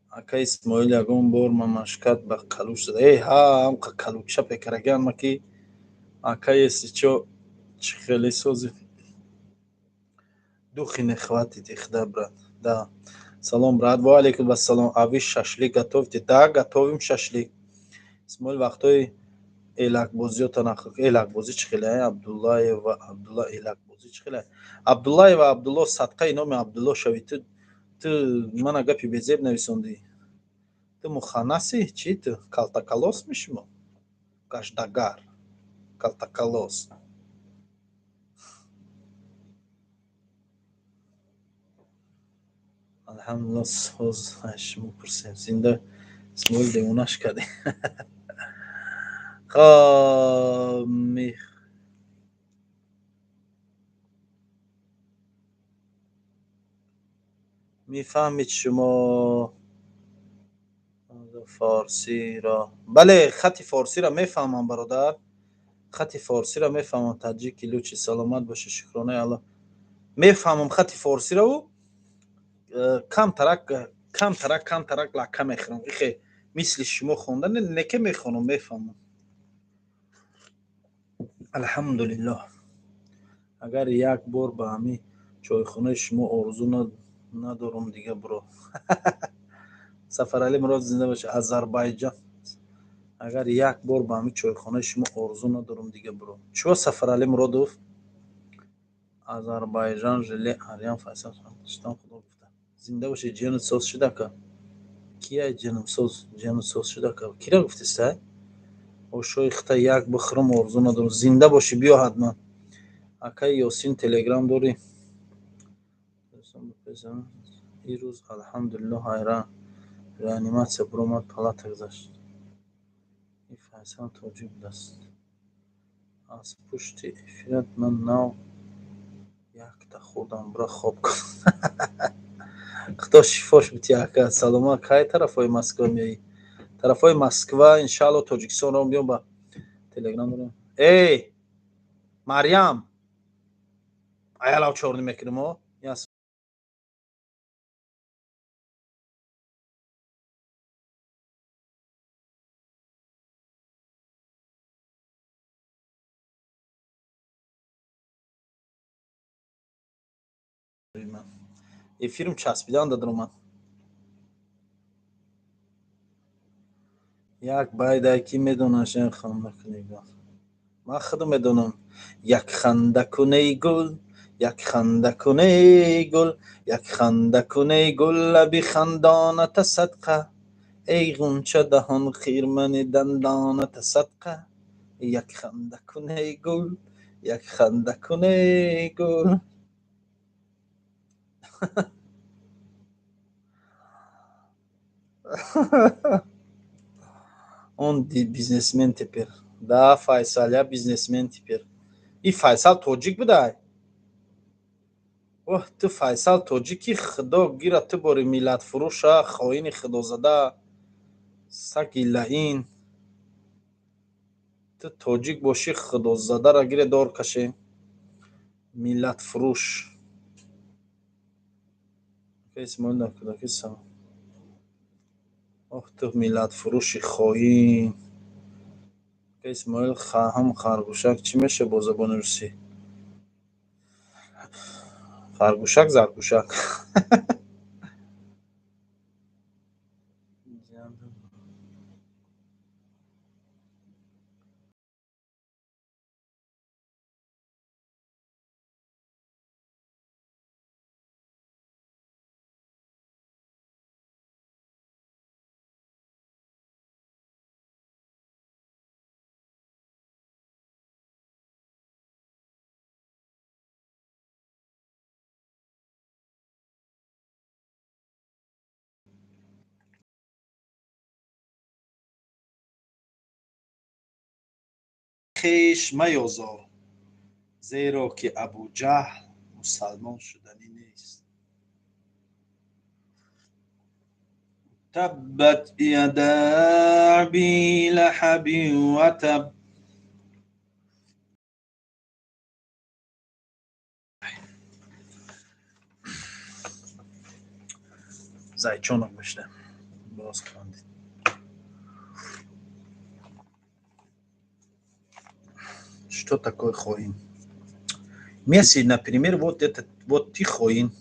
Ака Исмоил, ягон бор мамашкат ба калуш зада. Эй, ҳа, ҳамқа калуча пекараган ма ки ака если чо чӣ хеле сози. Духи не хватит их, да, брат? Да. Салом, брат. Ва алейкум ассалом. А вы шашлик готовите? Да, готовим шашлик. Исмоил, вақтҳои элакбозиёта нақл. Элакбозӣ чӣ хеле? Абдуллаева Абдулла, элакбозӣ чӣ хеле? Абдуллаева Абдулло, садқаи номи Абдулло шавӣ. Ту мана гапи безеб нависондӣ. Ту муханнаси? Чӣ ту? Калтакалос мешумо? Гаштагар. Калтакалос. Алҳамдулилла, соз шумо пурсем. Зинда Исмоил, девонаш кардем. Хоб, мефаҳмед шумо форсиро? Бале, хати форсиро мефаҳмам, бародар. Хати форсиро мефаҳмам. Таҷики лучший, саломат бошӣ, шукронаи Аллоҳ. Мефаҳмам хати форсиро, камтарак, камтарак, камтарак лакка мехӯрам. Ихе мисли шумо хонда неке мехонам, мефаҳмам. Алҳамдулиллоҳ. Агар як бор ба ҳамин чойхонаи шумо орзу надорам дига, бро. Сафаралӣ Мурод, зинда бошӣ. Азарбайҷон. Агар як бор ба ҳамин чойхонаи шумо орзу надорам дига, бро. Чё, Сафаралӣ Муродов? Азарбайҷан желе Арян Файсал Худо гуфта. Зинда бошӣ, ҷиёнат соз шудака. Кия ҷиёнам соз, ҷиёнат соз шудака? Кира гуфтистай? Ошои хита як бихӯрам орзу надорам. Зинда бошӣ, биё ҳатман. Акаи Ёсин, телеграм дорӣ? Ирӯз алҳамдулиллоҳ ҳайран реаниматсия буромад, палата гузашт. Ин Файсал тоҷик будааст. Аз пушти эфират ман нав якта хӯрдам, бура хоб кун. Худо шифош битӣ, ака. Саломат. Кай тарафҳои Москва меоӣ? Тарафҳои Москва, иншаалло, Тоҷикистонро биём ба телеграм дорем. Эй, Марьям! Аялав чорни мекунем, о? Эфирм часпидан дадаромад. Як байдай ки медонаш ханда кунӣ гул. Ман худам медонам. Як ханда куней гул, як ханда куней гул, як ханда куней гул, лаби хандоната садқа. Эй ғунча даҳон хирмани дандоната садқа. Як ханда куней гул, як ханда куней гул. Он бизнесмен теперь. Да, Файсал, я бизнесмен теперь. И Файсал тоҷик будай? Оҳ, ту Файсал тоҷики, худо гира ту бори миллатфурӯша, хоини худозада, саги лаин. Ту тоҷик бошӣ, худозадаро гире дор каше. Миллатфурӯш. Исмоил дар кӯдакӣ салом. Оҳ, ту миллатфурӯши хоин. Исмоил ҳам харгӯшак чӣ меша бо забони русӣ? Харгӯшак, заргӯшак. Хеш маёзор, зеро ки Абуҷаҳл мусалмон шуданӣ нест. Таббат яда аби лаҳабин ва таб. Зайчонок мешда. Боз хандид. Что такое хоин? Месси, например, вот этот, вот ты хоин.